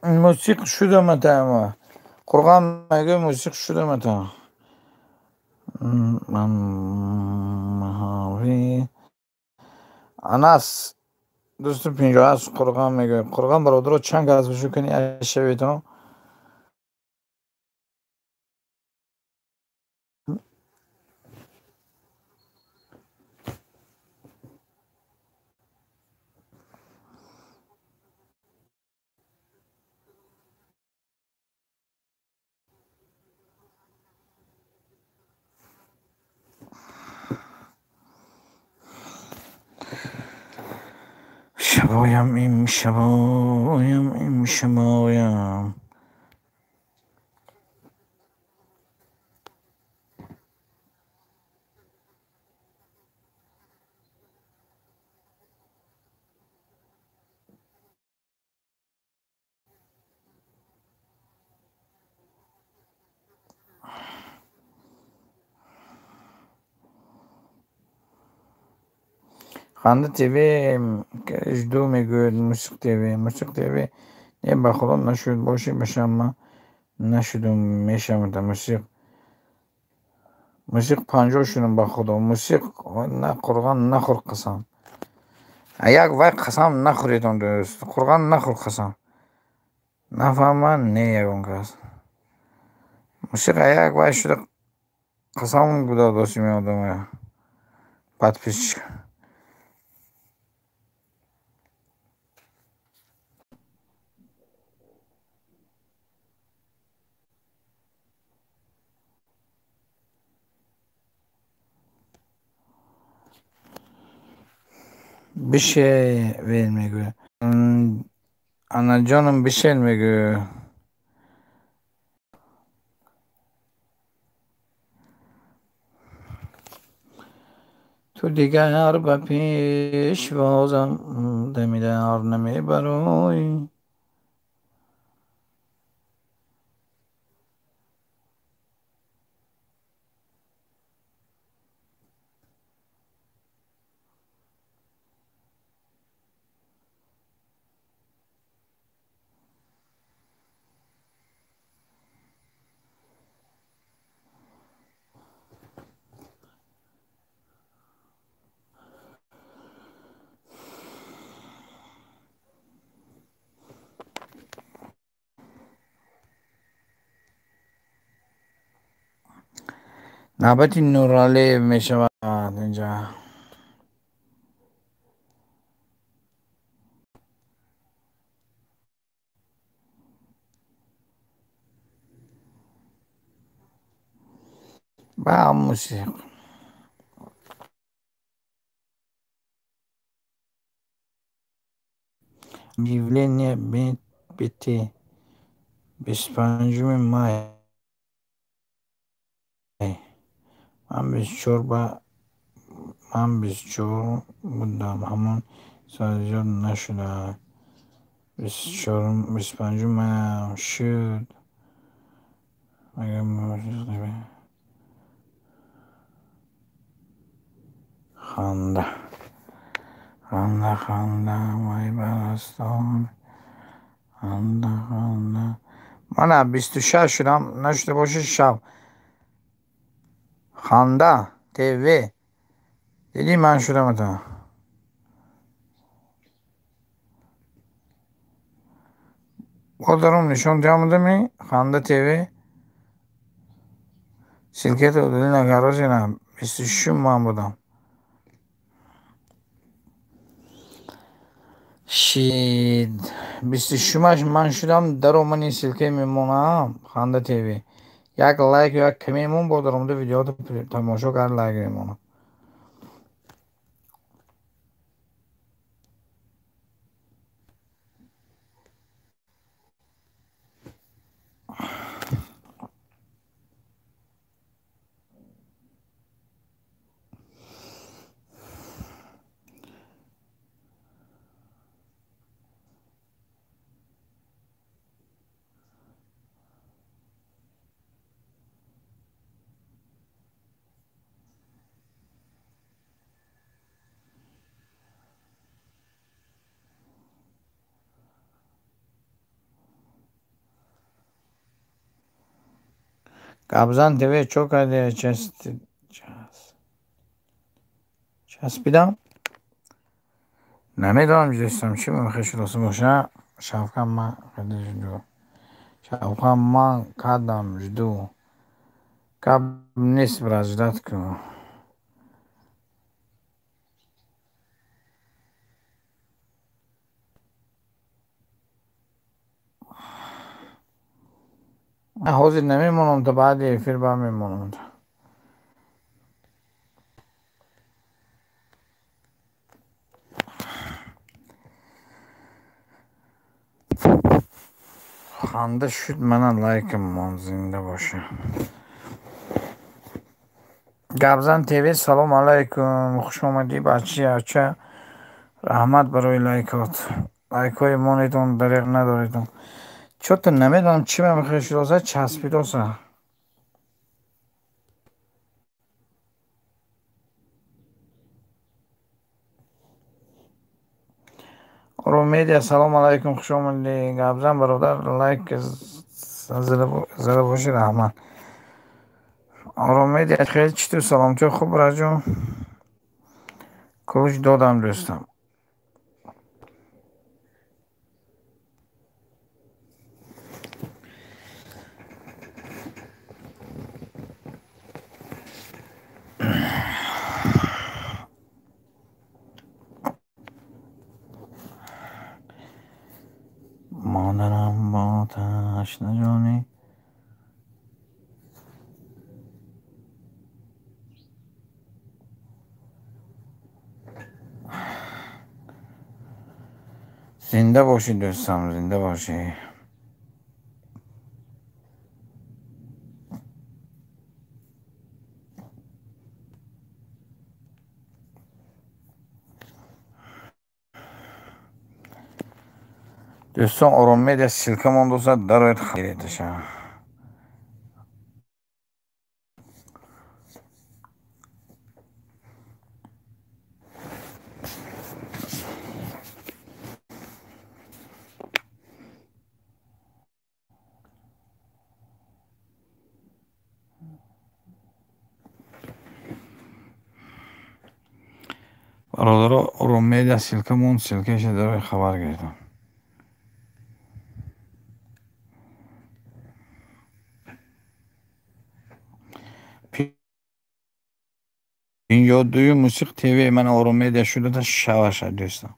Мусиқ шудамата. Қурған мегӯ мусиқ шудамата. Анас 258 қурған мегӯ. Қурған бародаро чанд кас бошӯ кунӣ шаведо. Шабоям им шабоям им шабоям. Ханда ТВ жду мегӯяд Мусиқ ТВ. Мусиқ ТВ не ба худо нашуд боши бошам ман нашудум мешавам мусиқ. Мусиқ 50 шудум ба худо. Мусиқ на қурған нахӯр қасам. Як вай қасам нахӯредон дӯст. Қурған нахӯр қасам. Нафаҳман не ягон кас. Мусиқ як вай шуда қасам буда дости меодам. Подписчик. Бишевел мегӯяд. Анаҷоном бишел мегӯяд. Ту дигар ба пешвозам дамидар намебарой. Навбати Нуралиев мешавад инҷа. Ба мусиқ. Объявление бите. 25 май. Ман 24 будам. Ҳамон сол зиёд нашуда. 25 маям шуд. Ханда. Ханда, ханда, вай барастон. Ханда, ханда. Мана 26 шудам, нашуда боши шав. Ханда ТВ. Дидӣ ман шудам ата. Бодарум нишон диҳам Ханда ТВ. Ссылкето удали накарозина. 26 ман будам. Шид. 26 ман шудам, даромани ссылка мемонам Ханда ТВ. Як лайк як камемон бодаромда видеото тамошо кард лайк мемонам. Габзан ТВ чо карде? Часпидам? Намедонам ҷестам чӣ мехоҳ шудоса боша. Шавкам ман карда жду. Шавкам ман кардам жду. Гап нест брат, ждать ку. Ҳозир намемонам то баъди эфир бармемонам. Ханда шуд мана лайкам мон зинда боша. Габзан ТВ салом алайкум. Хуш омадӣ бачи ача. Раҳмат барои лайкот. Лайкҳои монетон дареғ надоредон. Чё-то намедонам чӣ мехоҳ шудоса, часпидоса. Ором Медиа салом алайкум, хуш омадӣ. Габзан бародар лайк зада бошӣ, раҳмат. Ором Медиа хеле чӣ ту саломатӣ хуб раҷон? Кӯш додам дӯстам. Модарам бо ташнаҷонӣ. Зинда бошӣ дӯстам, зинда бошӣ. Дӯстон, Ором Медиа ссылка мондоса, дарояд гиреташа. Бародаро, Ором Медиа ссылка монд, ссылкаша дарояд хабар гирифтам. 52 Мусиқ ТВ ман Ором Медиа шуда шаваша дӯстам.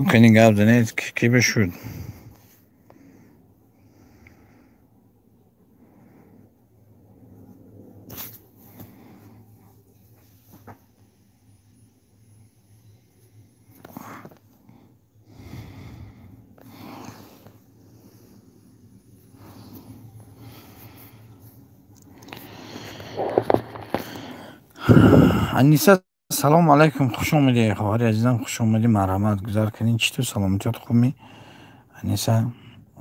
Кани гап занед, ки бишуд? Аниса, салом алайкум, хуш омадӣ, хоҳари азизам, хуш омадӣ, марҳамат, гузар кунед. Чӣ ту саломатиёт хуб-мӣ? Аниса,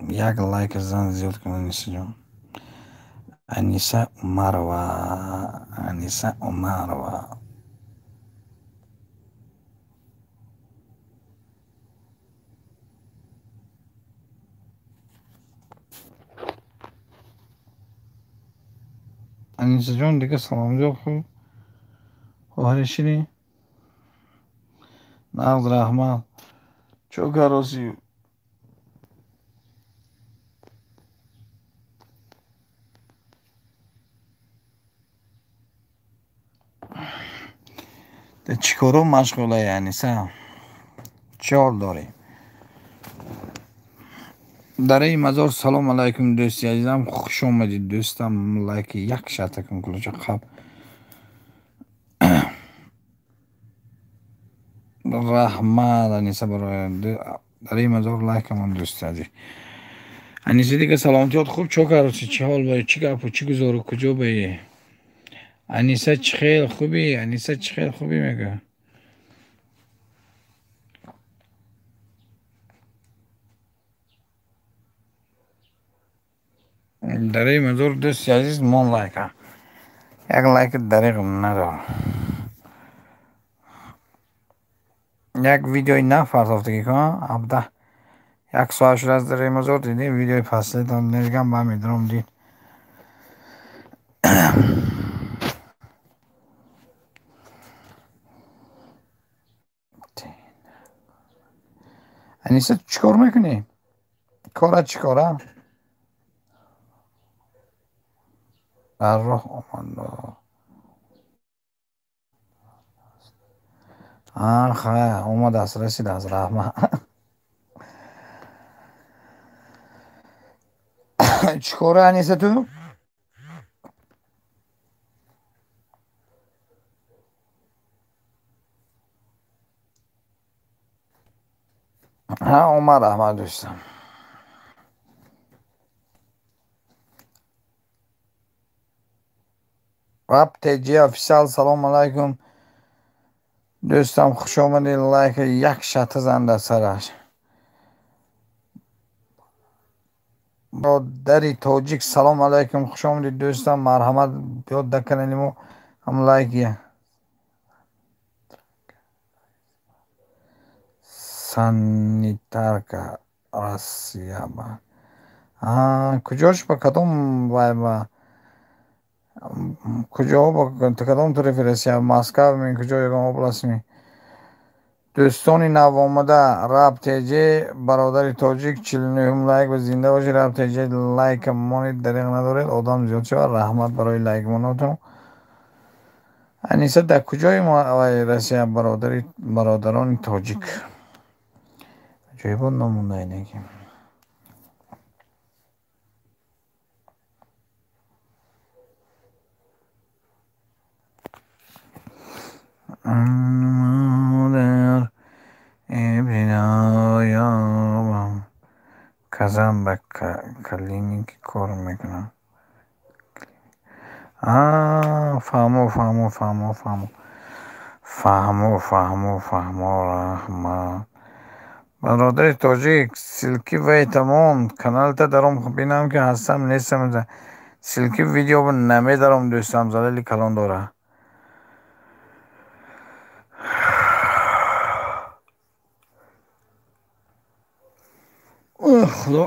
як лайк зан зиёд кун, Анисаҷон. Аниса Умарова, Аниса Умарова. Анисаҷон, дига саломатиёт хуб? Хоҳари ширин? Нағз, раҳмат. Чо кароси? Чӣ коро машғулаи, Аниса? Чӣ ҳол дорӣ? Дараи Мазор, салом алайкум, дӯсти азизам, хуш омадӣ, дӯстам. Лайки як шарта кун, кулоча қаб. Раҳмат, Аниса, барои Дараи Мазор лайкамон, дӯсти азиз. Аниса, дига саломатиёт хуб? Чо кароси? Чӣ ҳол баи? Чӣ гапу? Чӣ гузору? Куҷо баи? Аниса, чӣ хел хубӣ? Аниса, чӣ хел хубӣ мегӯ? Дараи Мазор, дӯсти азиз, мон лайка. Як лайк дариғ надор. Як видеои нав партофтагӣ кун, 17 як соат шудааст Дараи Мазор, дидӣ видеои паслетон нергам ба медорам дид. Аниса, чӣ кор мекунӣ? Кора чӣ кора? Дар роҳ омад. Хай, омадааст, расидааст, раҳмат. Чӣ кора, Аниса, ту? Ҳа, омад, раҳмат, дӯстам. Раб ТЖ офисиал, салом алайкум. Дӯстам, хуш омадӣ, лайк як шата зан дар сараш. Бародари тоҷик, салом алайкум, хуш омадӣ, дӯстам, марҳамат, биёд дар канали мо ҳам лайк я. Санитарка Россия ба. Куҷош, ба кадом вай, ба куҷо, ба кадом тарафи Россия? Москва ми, куҷо, ягон област ми? Дӯстони навомада, Раб ТЖ, бародари тоҷик, 49 лайк ва зинда бошед. Раб ТЖ, лайка монед, дариғ надоред, одам зиёд шавад. Раҳмат барои лайкмонотон. Аниса, дар куҷои Россия, бародарони тоҷик? Ҷойбод номонда инаки. Модар ибтидоёбам казан ба клиники кор мекунам. Фаҳмо, фаҳмо, фаҳмо, фаҳмо, фаҳмо, фаҳмо, фаҳмо, раҳмат. Бародари тоҷик, ссылки вайтамон каналта даром, бинам ки ҳастам нестам. Ссылки видео намедаром, дӯстам, залали калон дора. Худо.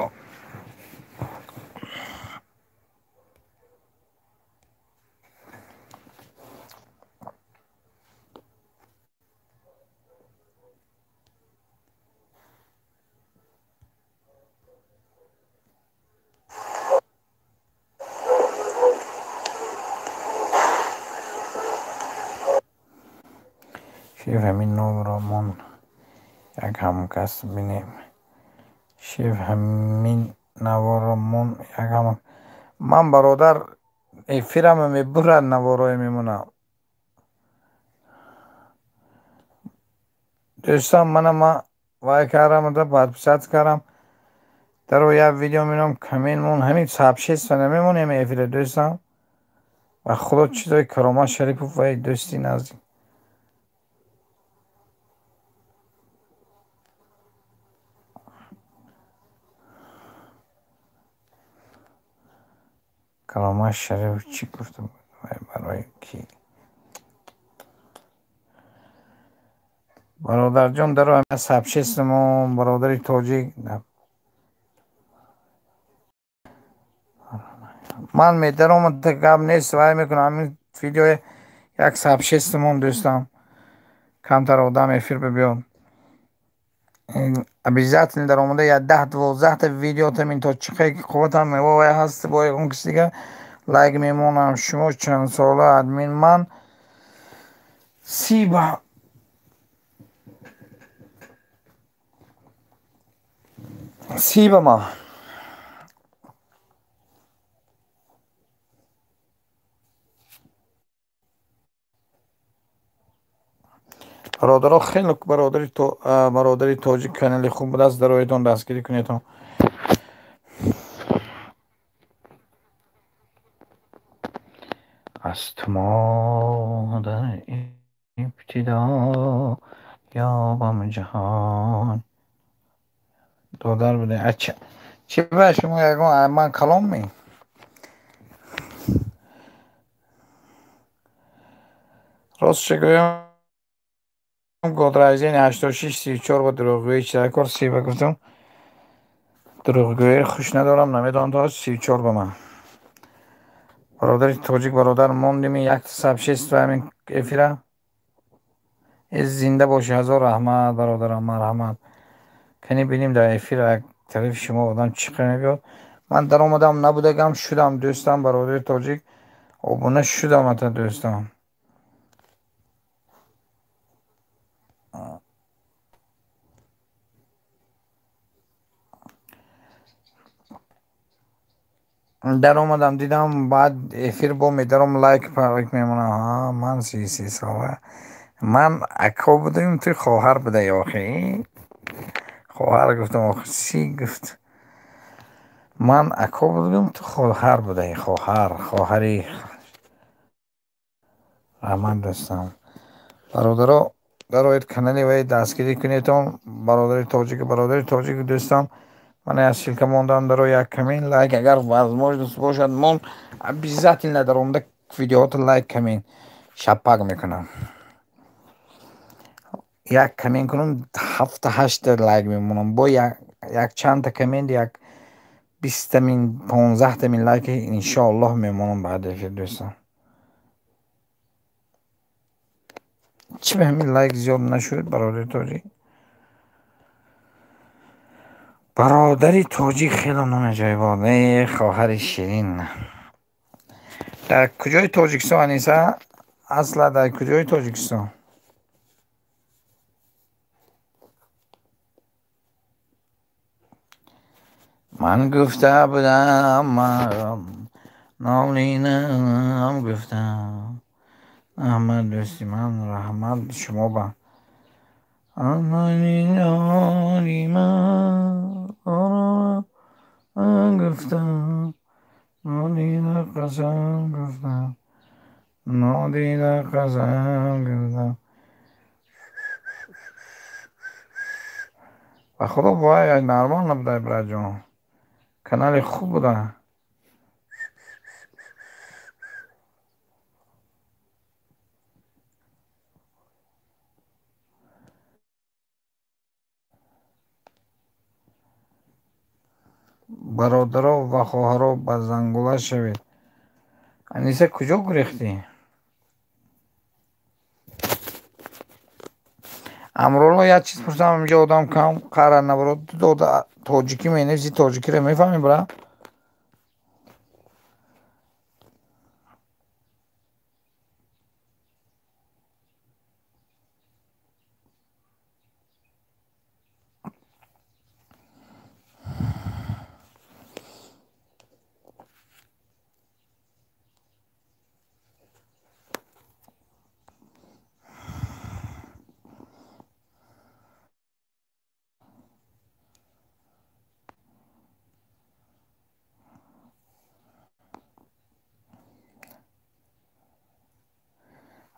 Шеф, ҳамин номро мон. Як ҳамкас бинем. Шеф ҳамин наворро мон як ҳам ман бародар эфирама мебурад наворое мемонам. Дӯстон мана ма вай кардам да подписаться кардам. Даро як видео мебинам коммент мон ҳамин сообщество намемонем эфира дӯстон. Ва худо чизои Каромат Шарипов вай дӯсти наздик. Каромат Шарипов чӣ гуфта буд вай барои ки? Бародарҷон даро ҳамин сообщество мон бародари тоҷик. Ман медаромад гап нест вай мекунам ҳамин видеои як сообщество мон дӯстам. Камтар одам эфир бибиёд. Обязательно даромада я 10-12 видео тамин то чихе ки қувватам мева ҳаст бо ягон киси дига лайк мемонам. Шумо чанд сола админ? Ман сиба сиба ма. Бародаро хеле бародари тоҷик канали хуб будааст, дароятон дастгирӣ кунедон. Аз ту модар ибтидо ёбам ҷаҳон. Додар буде. Ача чӣ ба шумо ягон ман калом ме? Рост чӣ гӯям, год рождения 86-34 ба дурӯғгӯӣ чизакор сиба гуфтам. Дурӯғгӯӣ хуш надорам, намедонам то 34 ба ман. Бародари тоҷик бародар мондими як сообщество ҳамин эфира. Э зинда бошӣ, ҳазор раҳмат бародарам, марҳамат. Кани бинем дар эфир як тарафи шумо одам чӣ қадр мебиёд. Ман даромадам набудагам шудам дӯстам бародари тоҷик обуна шудам ата дӯстам. Даромадам дидам баъд эфир бо медаром лайк лайк мемонам. Ҳа ман 33 сола. Ман ако будам, ту хоҳар будаи охи. Хоҳар гуфтам охи си гуфт. Ман ако будам, ту хоҳар будаи, хоҳар, хоҳари. Раҳмат дӯстам. Бародаро дароед канали вай дастгирӣ кунедон. Бародари тоҷик, бародари тоҷик дӯстам. Ман аз ссылка мондам даро як коммент лайк агар возможность бошад мон обязательно даромада видеоҳото лайк коммент шапак мекунам. Як коммент кунам 7-8 лайк мемонам. Бо як чандта коммент як 20 мин 15 мин лайк иншоаллоҳ мемонам баъд эфир дӯстон. Чӣ ба ҳамин лайк зиёд нашуд бародари тоҷик? Бародари тоҷик хеле номи аҷоибот. Э хоҳари ширин. Дар куҷои Тоҷикистон Аниса? Асла дар куҷои Тоҷикистон? Ман гуфта будам, нолинам гуфтам. Аҳмад дӯсти ман, раҳмат шумо ба. Гуфтам, нодида қасам гуфтам, нодида қасам гуфтам. Ба худо вай нормал набудай братҷон. Канали хуб буда. Бародаро ва хоҳаро ба зангула шавед. Аниса куҷо гурехтӣ? Амролло як чиз пурсам, инҷо одам кам қара набарод дода тоҷикӣ менависи, тоҷикиро мефаҳмӣ бра?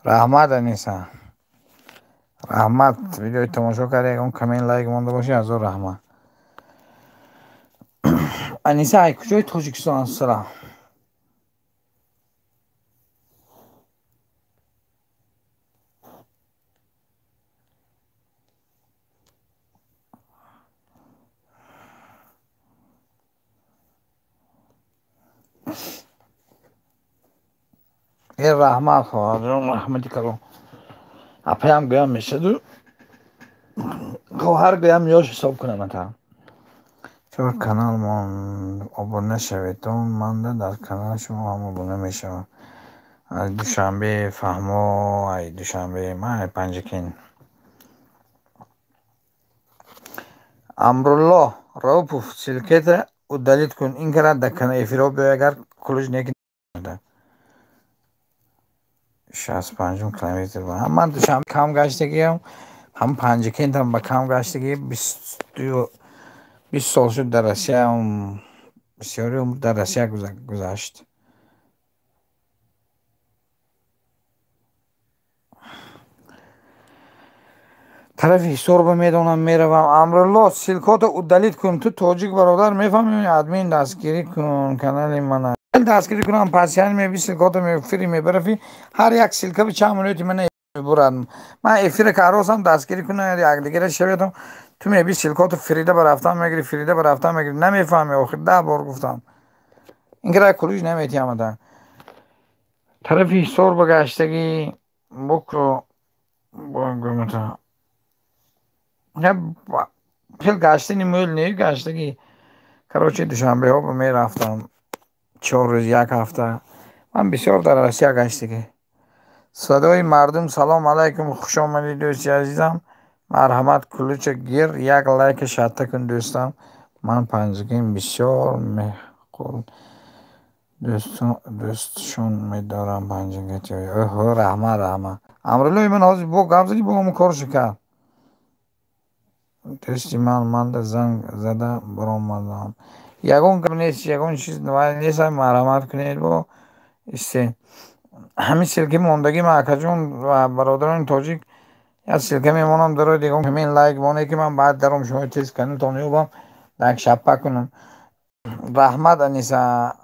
Раҳмат, Аниса, раҳмат. Видеои тамошо карда, ягон коммент, лайк монда бошӣ, ҳазор раҳмат. Аниса, ай куҷои Тоҷикистон астра? Э, раҳмат, хоҳарҷон, раҳмати калон. Апаям гӯям мешаду, хоҳар гӯям, ёш ҳисоб кунам ата. Чор канал обуна шаведон, манда дар канали шумо ҳам обуна мешавам. Аз Душанбе, фаҳмо, ай Душанбе, ман ай Панҷакент. Амрулло Раупов, ссылкета удалить кун, ин кара дар эфирҳо биёй, агар кулуш неки. 65-ум километр. Ман Душанбе кам гаштагиам, ҳам Панҷакентам ба кам гаштагӣ. 20 сол шуд дар Россияам, бисёри умр дар Россия гузашт. Тарафи Ҳисорба медонам, меравам. Амрулло, ссылкото удалить кун. Ту тоҷик, бародар, мефаҳмӣ? Админ, дастгирӣ кун канали мана. Дастгирӣ кунам, пасиян меби, ссылкото фири мебарафи, ҳар як ссылка би чанд минути мана мебурад. Ман эфира каросам, дастгирӣ кунам, якдигара шаветам. Ту меби, ссылкото фирида ба рафтан мегирӣ, фирида ба рафтан мегирӣ. Намефаҳмӣ, охир 10 бор гуфтам. Ин кара кулуш наметиҳамада. Тарафи Ҳисор ба гаштагӣ букро гумата. Хел гаштани мӯл не гаштагӣ. Короче, Душанбеҳо ба мерафтам. 4 рӯз, як ҳафта. Ман бисёр дар Россия гаштагӣ. Садои мардум, салом алайкум, хуш омадӣ, дӯсти азизам. Марҳамат, кулуча гир, як лайка шатта кун, дӯстам. Ман Панҷакент бисёр меҳқул дӯстшон медорам Панҷакентиҳо. Оҳо, раҳмат, раҳмат. Амруллои ман ҳозир бо гап задӣ, бо ҳамон коршо кард. Дӯсти ман манда занг зада баромадам. Ягон гап нест, ягон чиз нест, марҳамат кунед бо исте. Ҳамин ссылки мондагӣ ман, акаҷон ва бародарони тоҷик, як ссылка мемонам, дароед, ягон коммент, лайк монед, ки ман баъд даром, шумо тез каналтон ёбам, лайк шаппа кунам. Раҳмат, Аниса.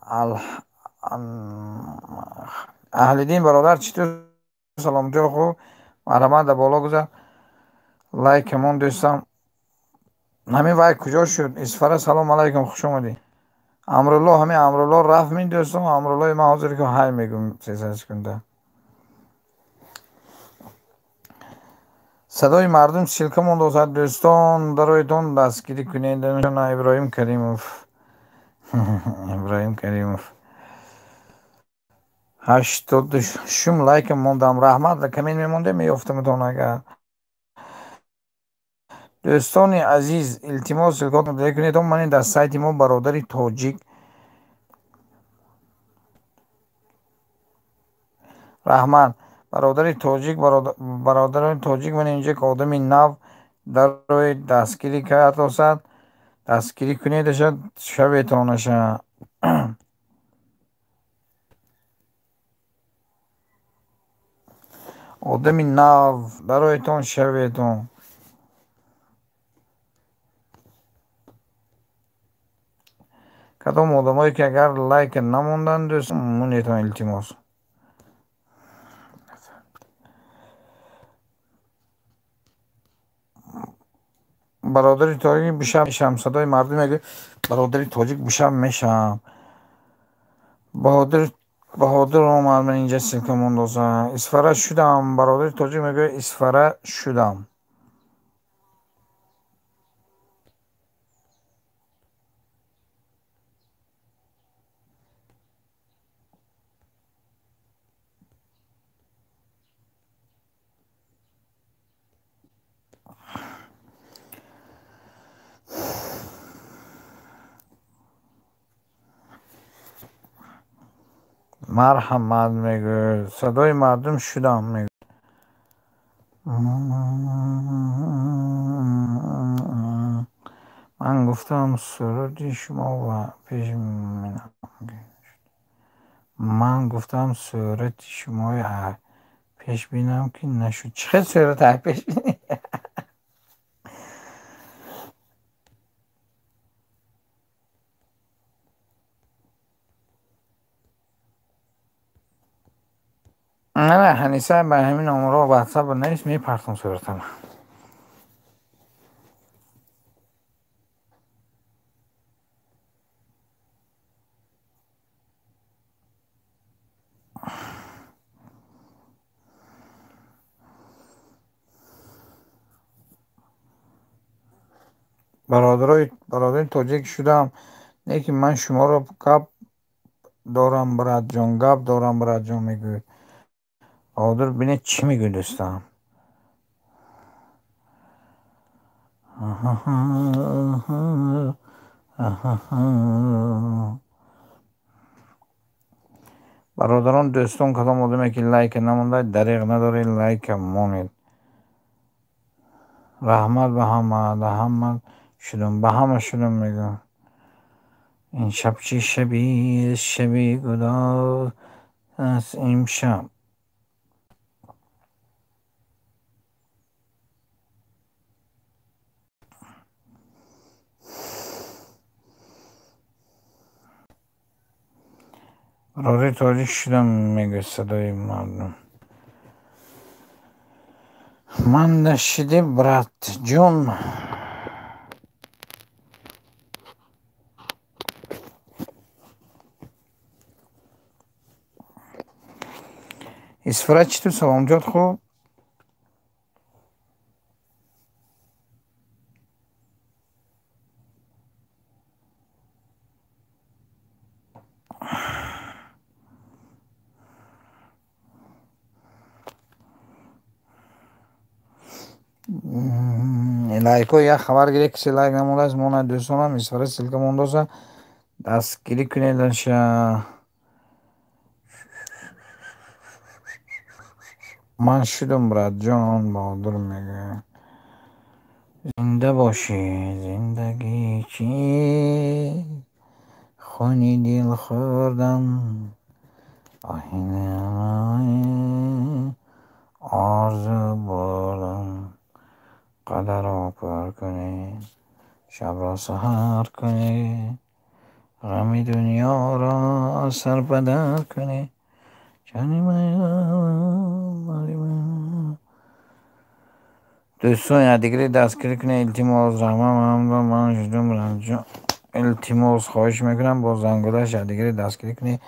Аҳлиддин бародар, чӣ тур, саломатиҳо хуб? Марҳамат, дар боло гузар, лайкамон, дӯстам. Ҳамин вай куҷо шуд? Исфара, салом алайкум, хуш омадӣ. Амрулло, ҳамин Амрулло рафт мин, дӯстон. Амруллои ман ҳозир ки ҳай мегӯм, 3 секунда. Садои мардум, ссылка мондосад, дӯстон, дароитон, дастгирӣ кунед. Иброҳим Каримов, Иброҳим Каримов, 86-ум лайка мондам, раҳмат. Коммент мемондем, меёфтамтон агар. Дӯстони азиз, илтимос, ссылкотон кунед. Ман дар сайти мо бародари тоҷик, раҳмат, бародари тоҷик, бародарони тоҷик, ман инҷо одами нав дарои дастгирӣ кардосад, дастгирӣ кунедаша, шаветонаша. Одами нав дароитон, шаветон. Кадом одамое ки агар лайка намонданд, дӯст, монетон, илтимос. Бародари тоҷик, бишаб мешавам. Садои мардум мегӯяд, бародари тоҷик, бишаб мешавам. Баҳодир, Баҳодир омад, ман инҷа ссылка мондоза. Исфара шудам, бародари тоҷик мегӯяд, Исфара шудам. Марҳамат, мегӯяд, садои мардум шудам, мегӯяд. Ман гуфтам суруди шумо ва пеш, ман гуфтам сурати шумои Пешбинам ки нашуд. Чӣ хел сурата пешбинӣ? Не, Ҳаниса ба ҳамин номерҳо ватсап навис, мепартом суратама. Бародари тоҷик шудам, не ки ман шуморо гап дорам, братҷон, гап дорам, братҷон мегӯед. Баҳодур, бинед чӣ мегӯед, дӯстам. Бародарон, дӯстон, кадом одаме ки лайка намонда, дареғ надоред, лайка монед. Раҳмат ба ҳама, да ҳама шудум, ба ҳама шудум мегӯям. Ин шаб чӣ шабист, шаби гудоз аст имшаб. Бародари тоҷик шудам, мегӯяд садои мардум. Ман нашиди, братҷон. Исфара чӣ ту саломҷот хуб? Лайкҳо як хабар гиред, кисе лайк намондааст, монад дӯстонам, Исфара ссылка мондоса, дастгирӣ кунед аша. Ман шудам, братҷон, Баҳодур мегӯяд. Зинда бошӣ, зиндагӣ чӣ? Хуни дил хӯрдам, орзу бурдам. Қадарро пур кунед, шабро саҳар кунед, ғами дунёро сар ба дар кунед. Дӯстон, якдигаре дастгирӣ кунед, илтимос. Раҳмат, ман шудам, братҷон. Илтимос, хоҳиш мекунам, бо зангулаш якдигаре дастгирӣ кунед.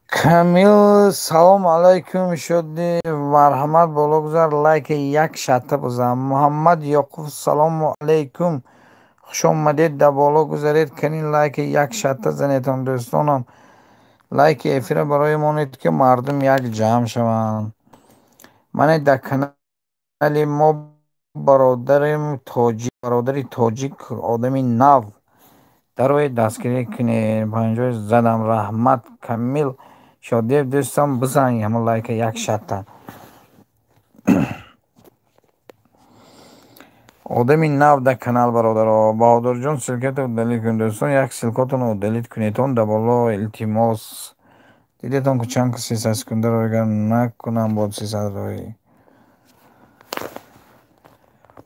Камил, салом алайкум, шуди, марҳамат, боло гузар, лайки як шатта бизан. Муҳаммад Ёқуб, салому алайкум, хуш омадед, да боло гузаред, кани лайки як шатта занетон, дӯстонам. Лайки эфира барои монед, ки мардум як ҷамъ шаванд. Мане дар канали мо бародарим тоҷик, бародари тоҷик, одами нав. Дарои дастгирӣ кунед. Панҷои задам, раҳмат, Камил Шодиев, дӯстам, бизан ҳамон лайка як шатта. Одами нав дар канал, бародаро. Баҳодурҷон, ссылкато удалить кун, дӯстон, як ссылкотонро удалить кунедон дар боло, илтимос. Дидетон ку чанд 300 секунда ройгар накунам бод 300 рой.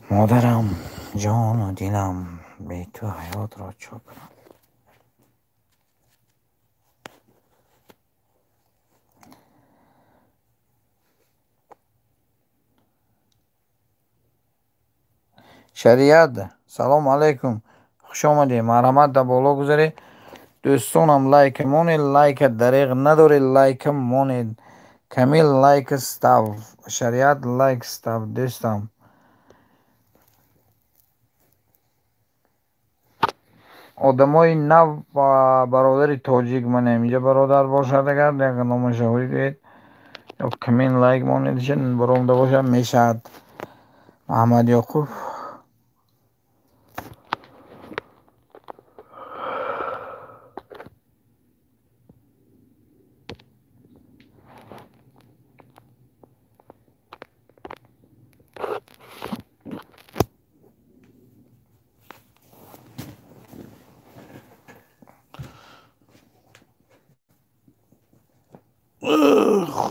Модарам, ҷону дилам, бе ту ҳаётро чо кунам? Шариат, салом алайкум, хуш омадед, марҳамат, дар боло гузаред. Дӯстонам, лайка монед, лайка дареғ надоред, лайка монед. Камил, лайк став, Шариат, лайк став, дӯстам. Одамои нав, бародари тоҷик, манем инҷа бародар бошад, агар як номаша гӯед, ё камин лайк монед, баромада бошад, мешавад. Муҳаммад Ёқуб.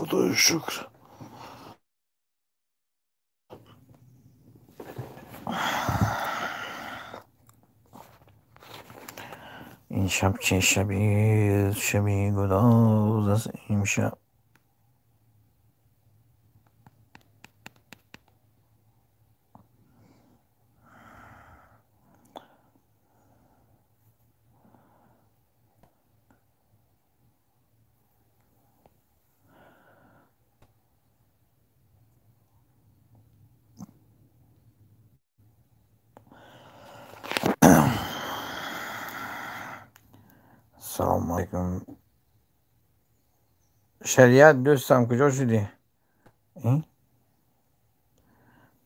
Худоё шукр. Ин шаб чӣ шабист, шаби гудоз аст имшаб. Салому алайкум. Шариат дӯстам, куҷо шудӣ?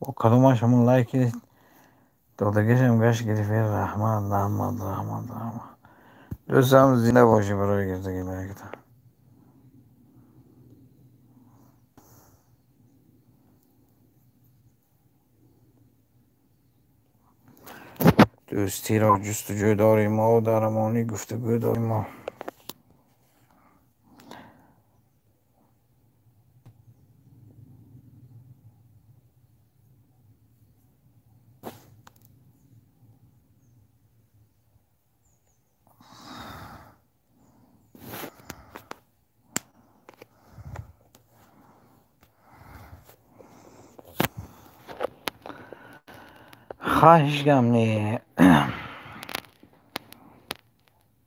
Бо кадомаш ҳамон лайки додагишам гашт гирифт. Раҳмат, раҳмат, раҳмат, раҳмат. Дӯстам, зинда бошӣ барои гирифтаги лайкта. Дӯстиро ҷустуҷӯ дорем мо, дар амонӣ гуфтугӯ дорем мо. Хоҳиш гам не.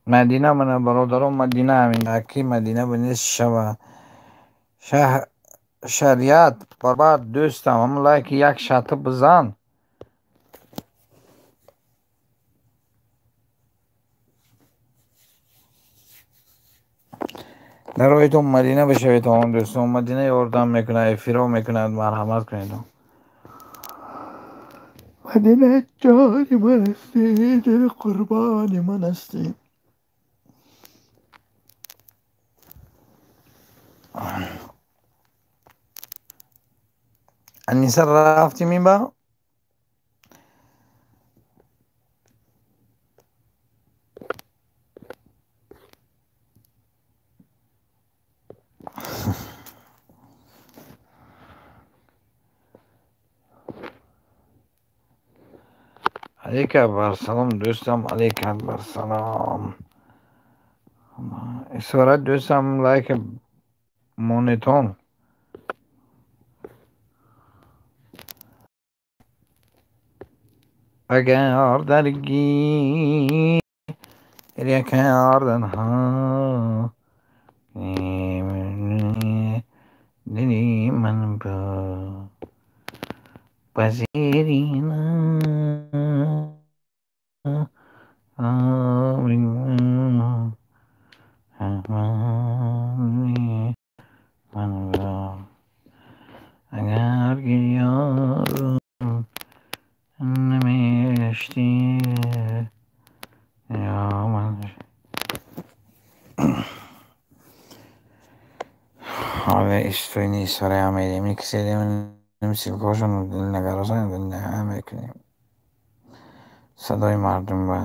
Мадина мана бародарон, Мадина ҳамин аки Мадина бинес шава. Шариат барбар дӯстам, ҳамон лайки як шата бизан. Дароитон Мадина бишавед, он дӯстон. Мадина ёрдам мекунад, эфиро мекунад, марҳамат кунед. Мадина ҷони ман ҳастӣ, дили қурбони ман ҳастӣ. Аниса рафтӣ минба? Алейк акбар салом дӯстам, алейк акбар салом. Исорат дӯстам, лайк монетон. Агар даргиря карданҳо дили ман ба зери агар гирён намегаштӣ ҳоле истоини история медиҳем, киседем силкошон дилнагаросан мекунем. Садои мардум ба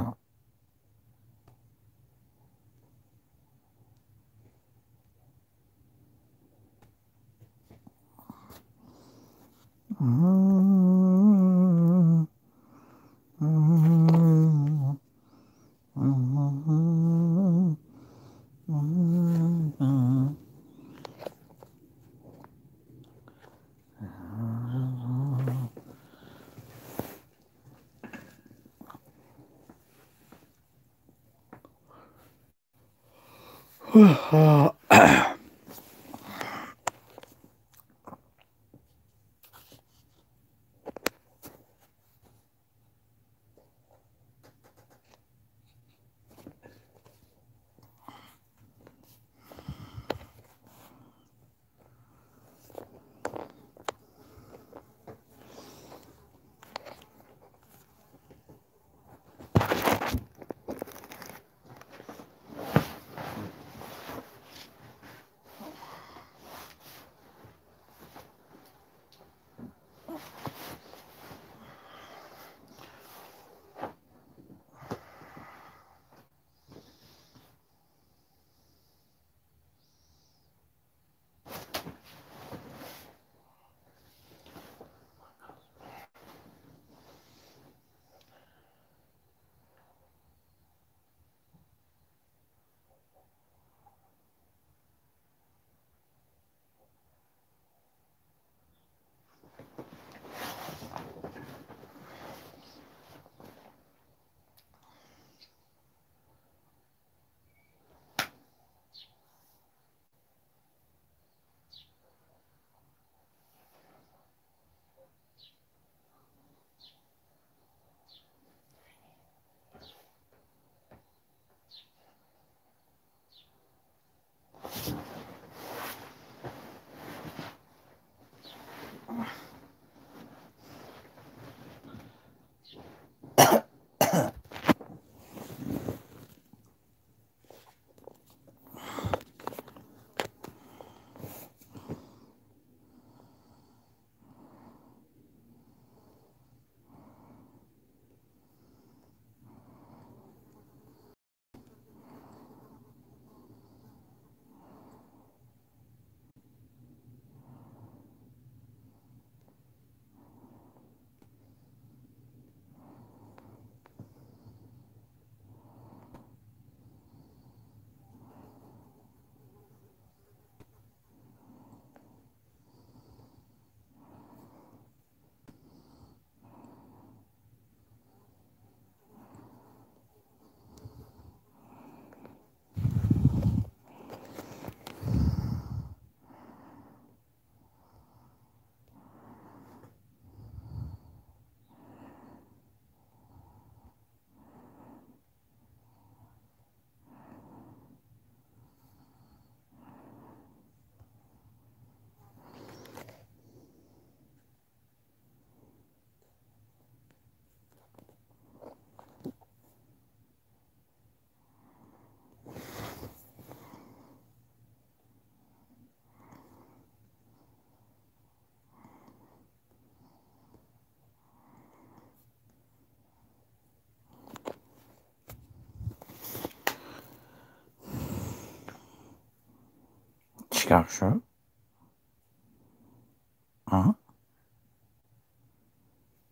Гап шуд?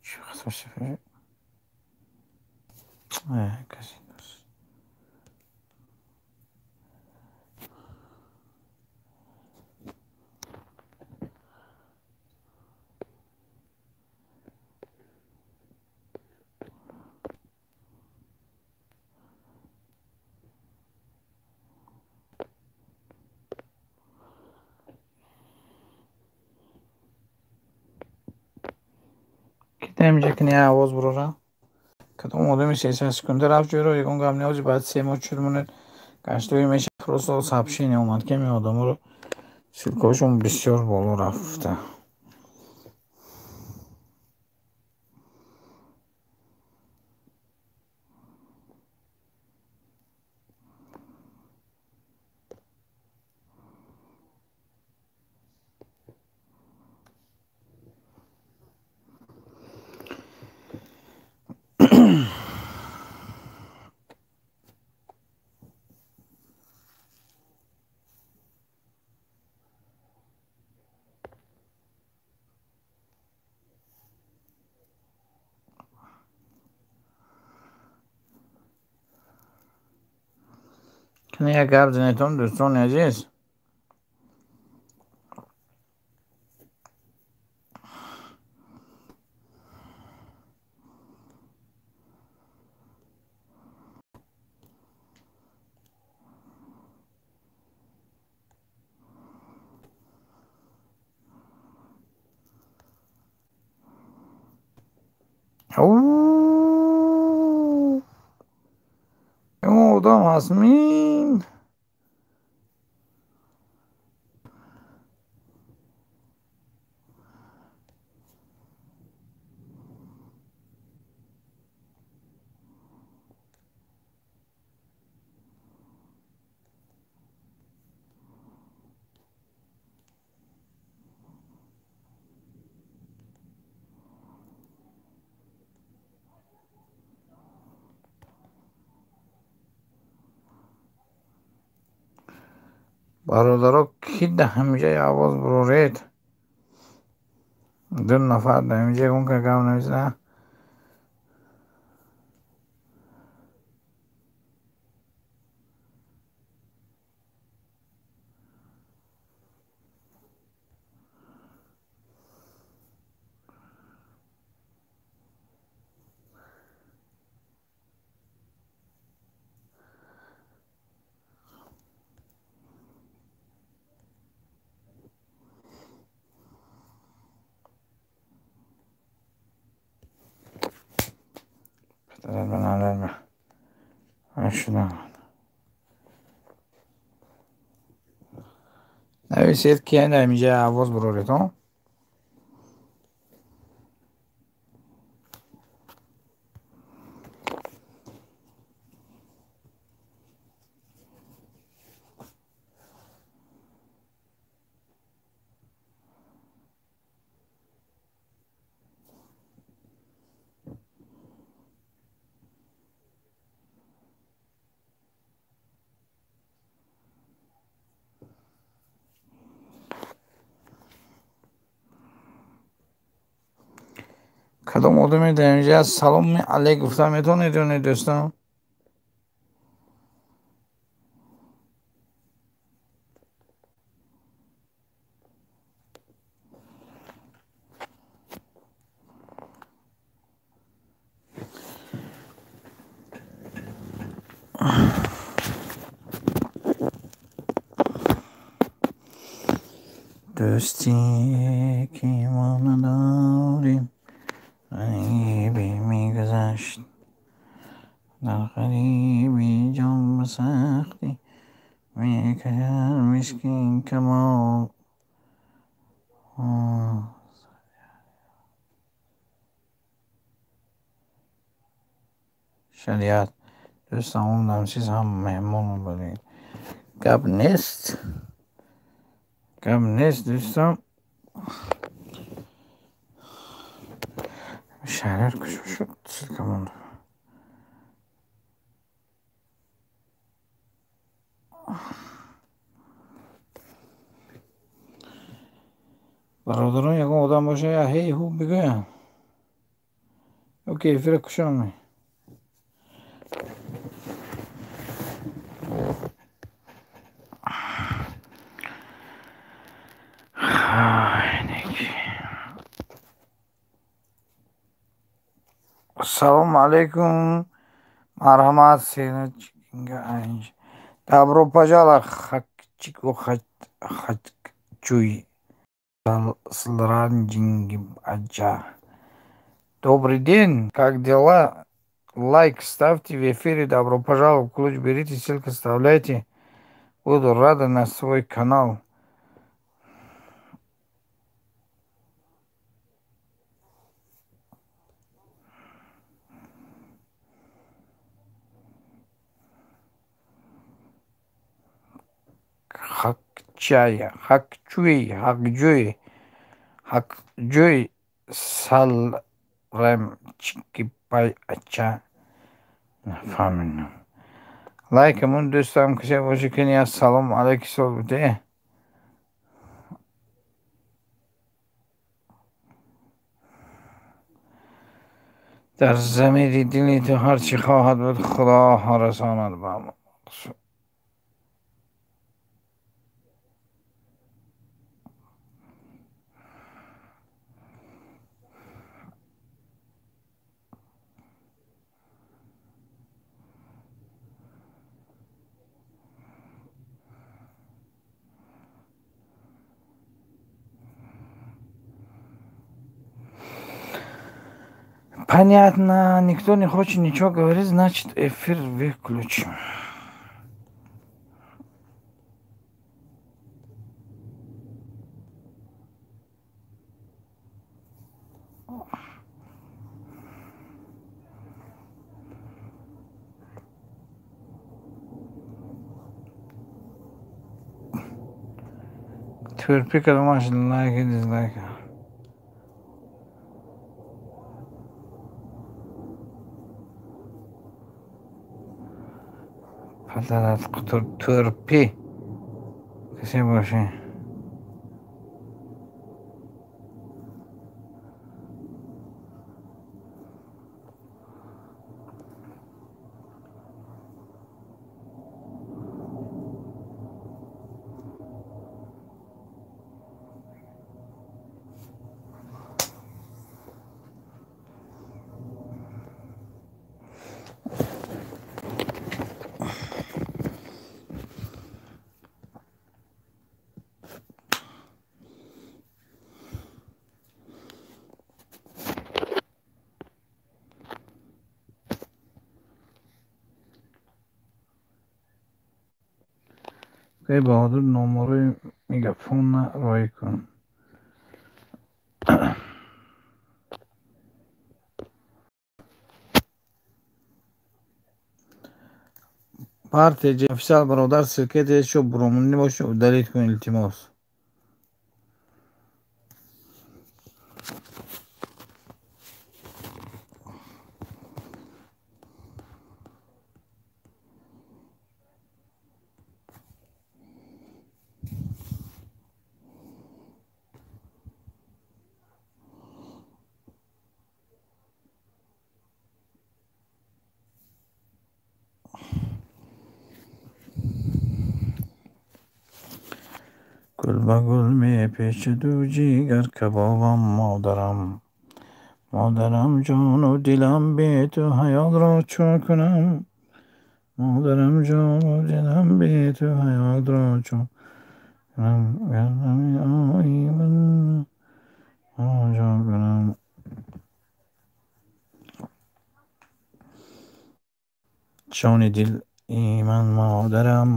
Чӣ хато шуд? Касе Инҷа ки не овоз бурорам. Кадом одами 300 секунда рафт ҷойро ягон гап неози баъд 3 моҳ чур монед гаштои меша просто сообщение омад ки ами одаморо ссылкаҳошон бисёр боло рафта. Як гап занетон дӯстони азиз. Одам ҳастмин. Бародаро, ки да ҳамиҷа овоз буроред? Ду нафар да ҳамиҷа ягон ка гап нависа. Нависед ки ҳамиҷа овоз буроред, ҳо? Кадом одаме дар инҷа саломи алейк гуфта метавонед ё не, дӯстон? Дӯстие ки мо надорем ғариби мегузашт, дар ғариби ҷон ба сахтӣ мекашад мискин камол. Шариат дӯстам омадам, сиз ҳам меҳмон будед. Гап нест, гап нест дӯстам. Шаҳриёр куҷо шуд? Ссылка монд. Бародарон, ягон одам боша, я ҳей ҳу бигӯянд. Ё ки эфира кушам. Салом алейкум. Марҳамат, сена. Добро пожаловать, Хакчику Хачуй. Аджа. Добрый день, как дела? Лайк ставьте в эфире, добро пожаловать, ключ берите, ссылку вставляйте. Буду рада на свой канал. Хакчая, Хакчуй, Хакджуй, Хакджуй, Салрем, Чикипай, Ача. Нафаҳмидам. Лайкамон дӯстам касе боша кини, ассалому алайкум собите. Дар замири дили ту ҳар чӣ хоҳад буд, Худо расонад ба мақсуд. Понятно, никто не хочет ничего говорить, значит эфир выключим. Тверпика домашний лайк и дизлайк. Падарат турпи касе боше. Эй Баҳодур, номарои мегафонна роӣ кун. Партия официал бародар, ссылкете шо буромунӣ боша, удалить кун, илтимос. Гул ба гул мепечаду ҷигар кабобам, модарам. Модарам ҷону дилам, бе ту ҳаётро чун кунам? Модарам ҷону дилам, бе ту ҳаётро чун кунам? Гардами ои ман ҷо кунам. Ҷони дил иман модарам.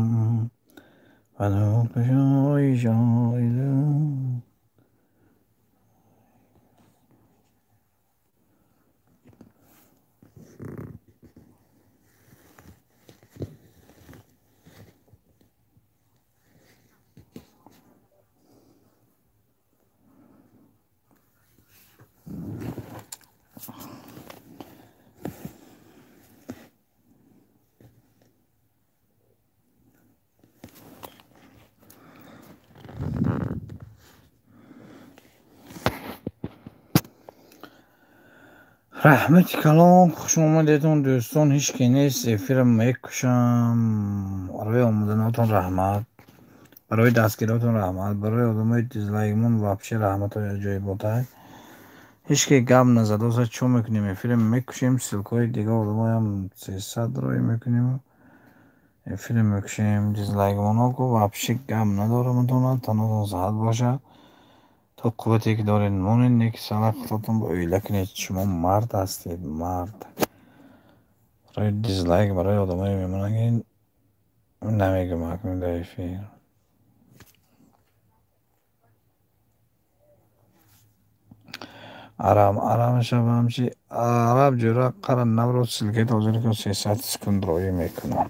ҷой ҷой. Раҳмати калон, хуш омадедон, дӯстон. Ҳеҷ ки нест, эфирам мекушам. Барои омаданотон раҳмат, барои дастгиротон раҳмат, барои одамои дизлайкмон вообще раҳматҳои аҷоиботай. Ҳеҷ ки гап назадоса, чӣ мекунем? Эфирам мекушем, ссылкаҳои дигар одамоям 300 роӣ мекунем, эфирам мекушем. Дизлайкмоно ку вообще гап надорам, танотон саҳат бошад. То қуввате ки доред, монед, не ки сала худатон ба оила кунед. Шумо мард ҳастед, мард. Барои дизлайк, барои одамое мемонанд, ки намегӯям акнун дар эфир. Арам арам шавам чи араб ҷӯра қара навро ссылкаи ҳозир ки 300 секунд роӣ мекунам.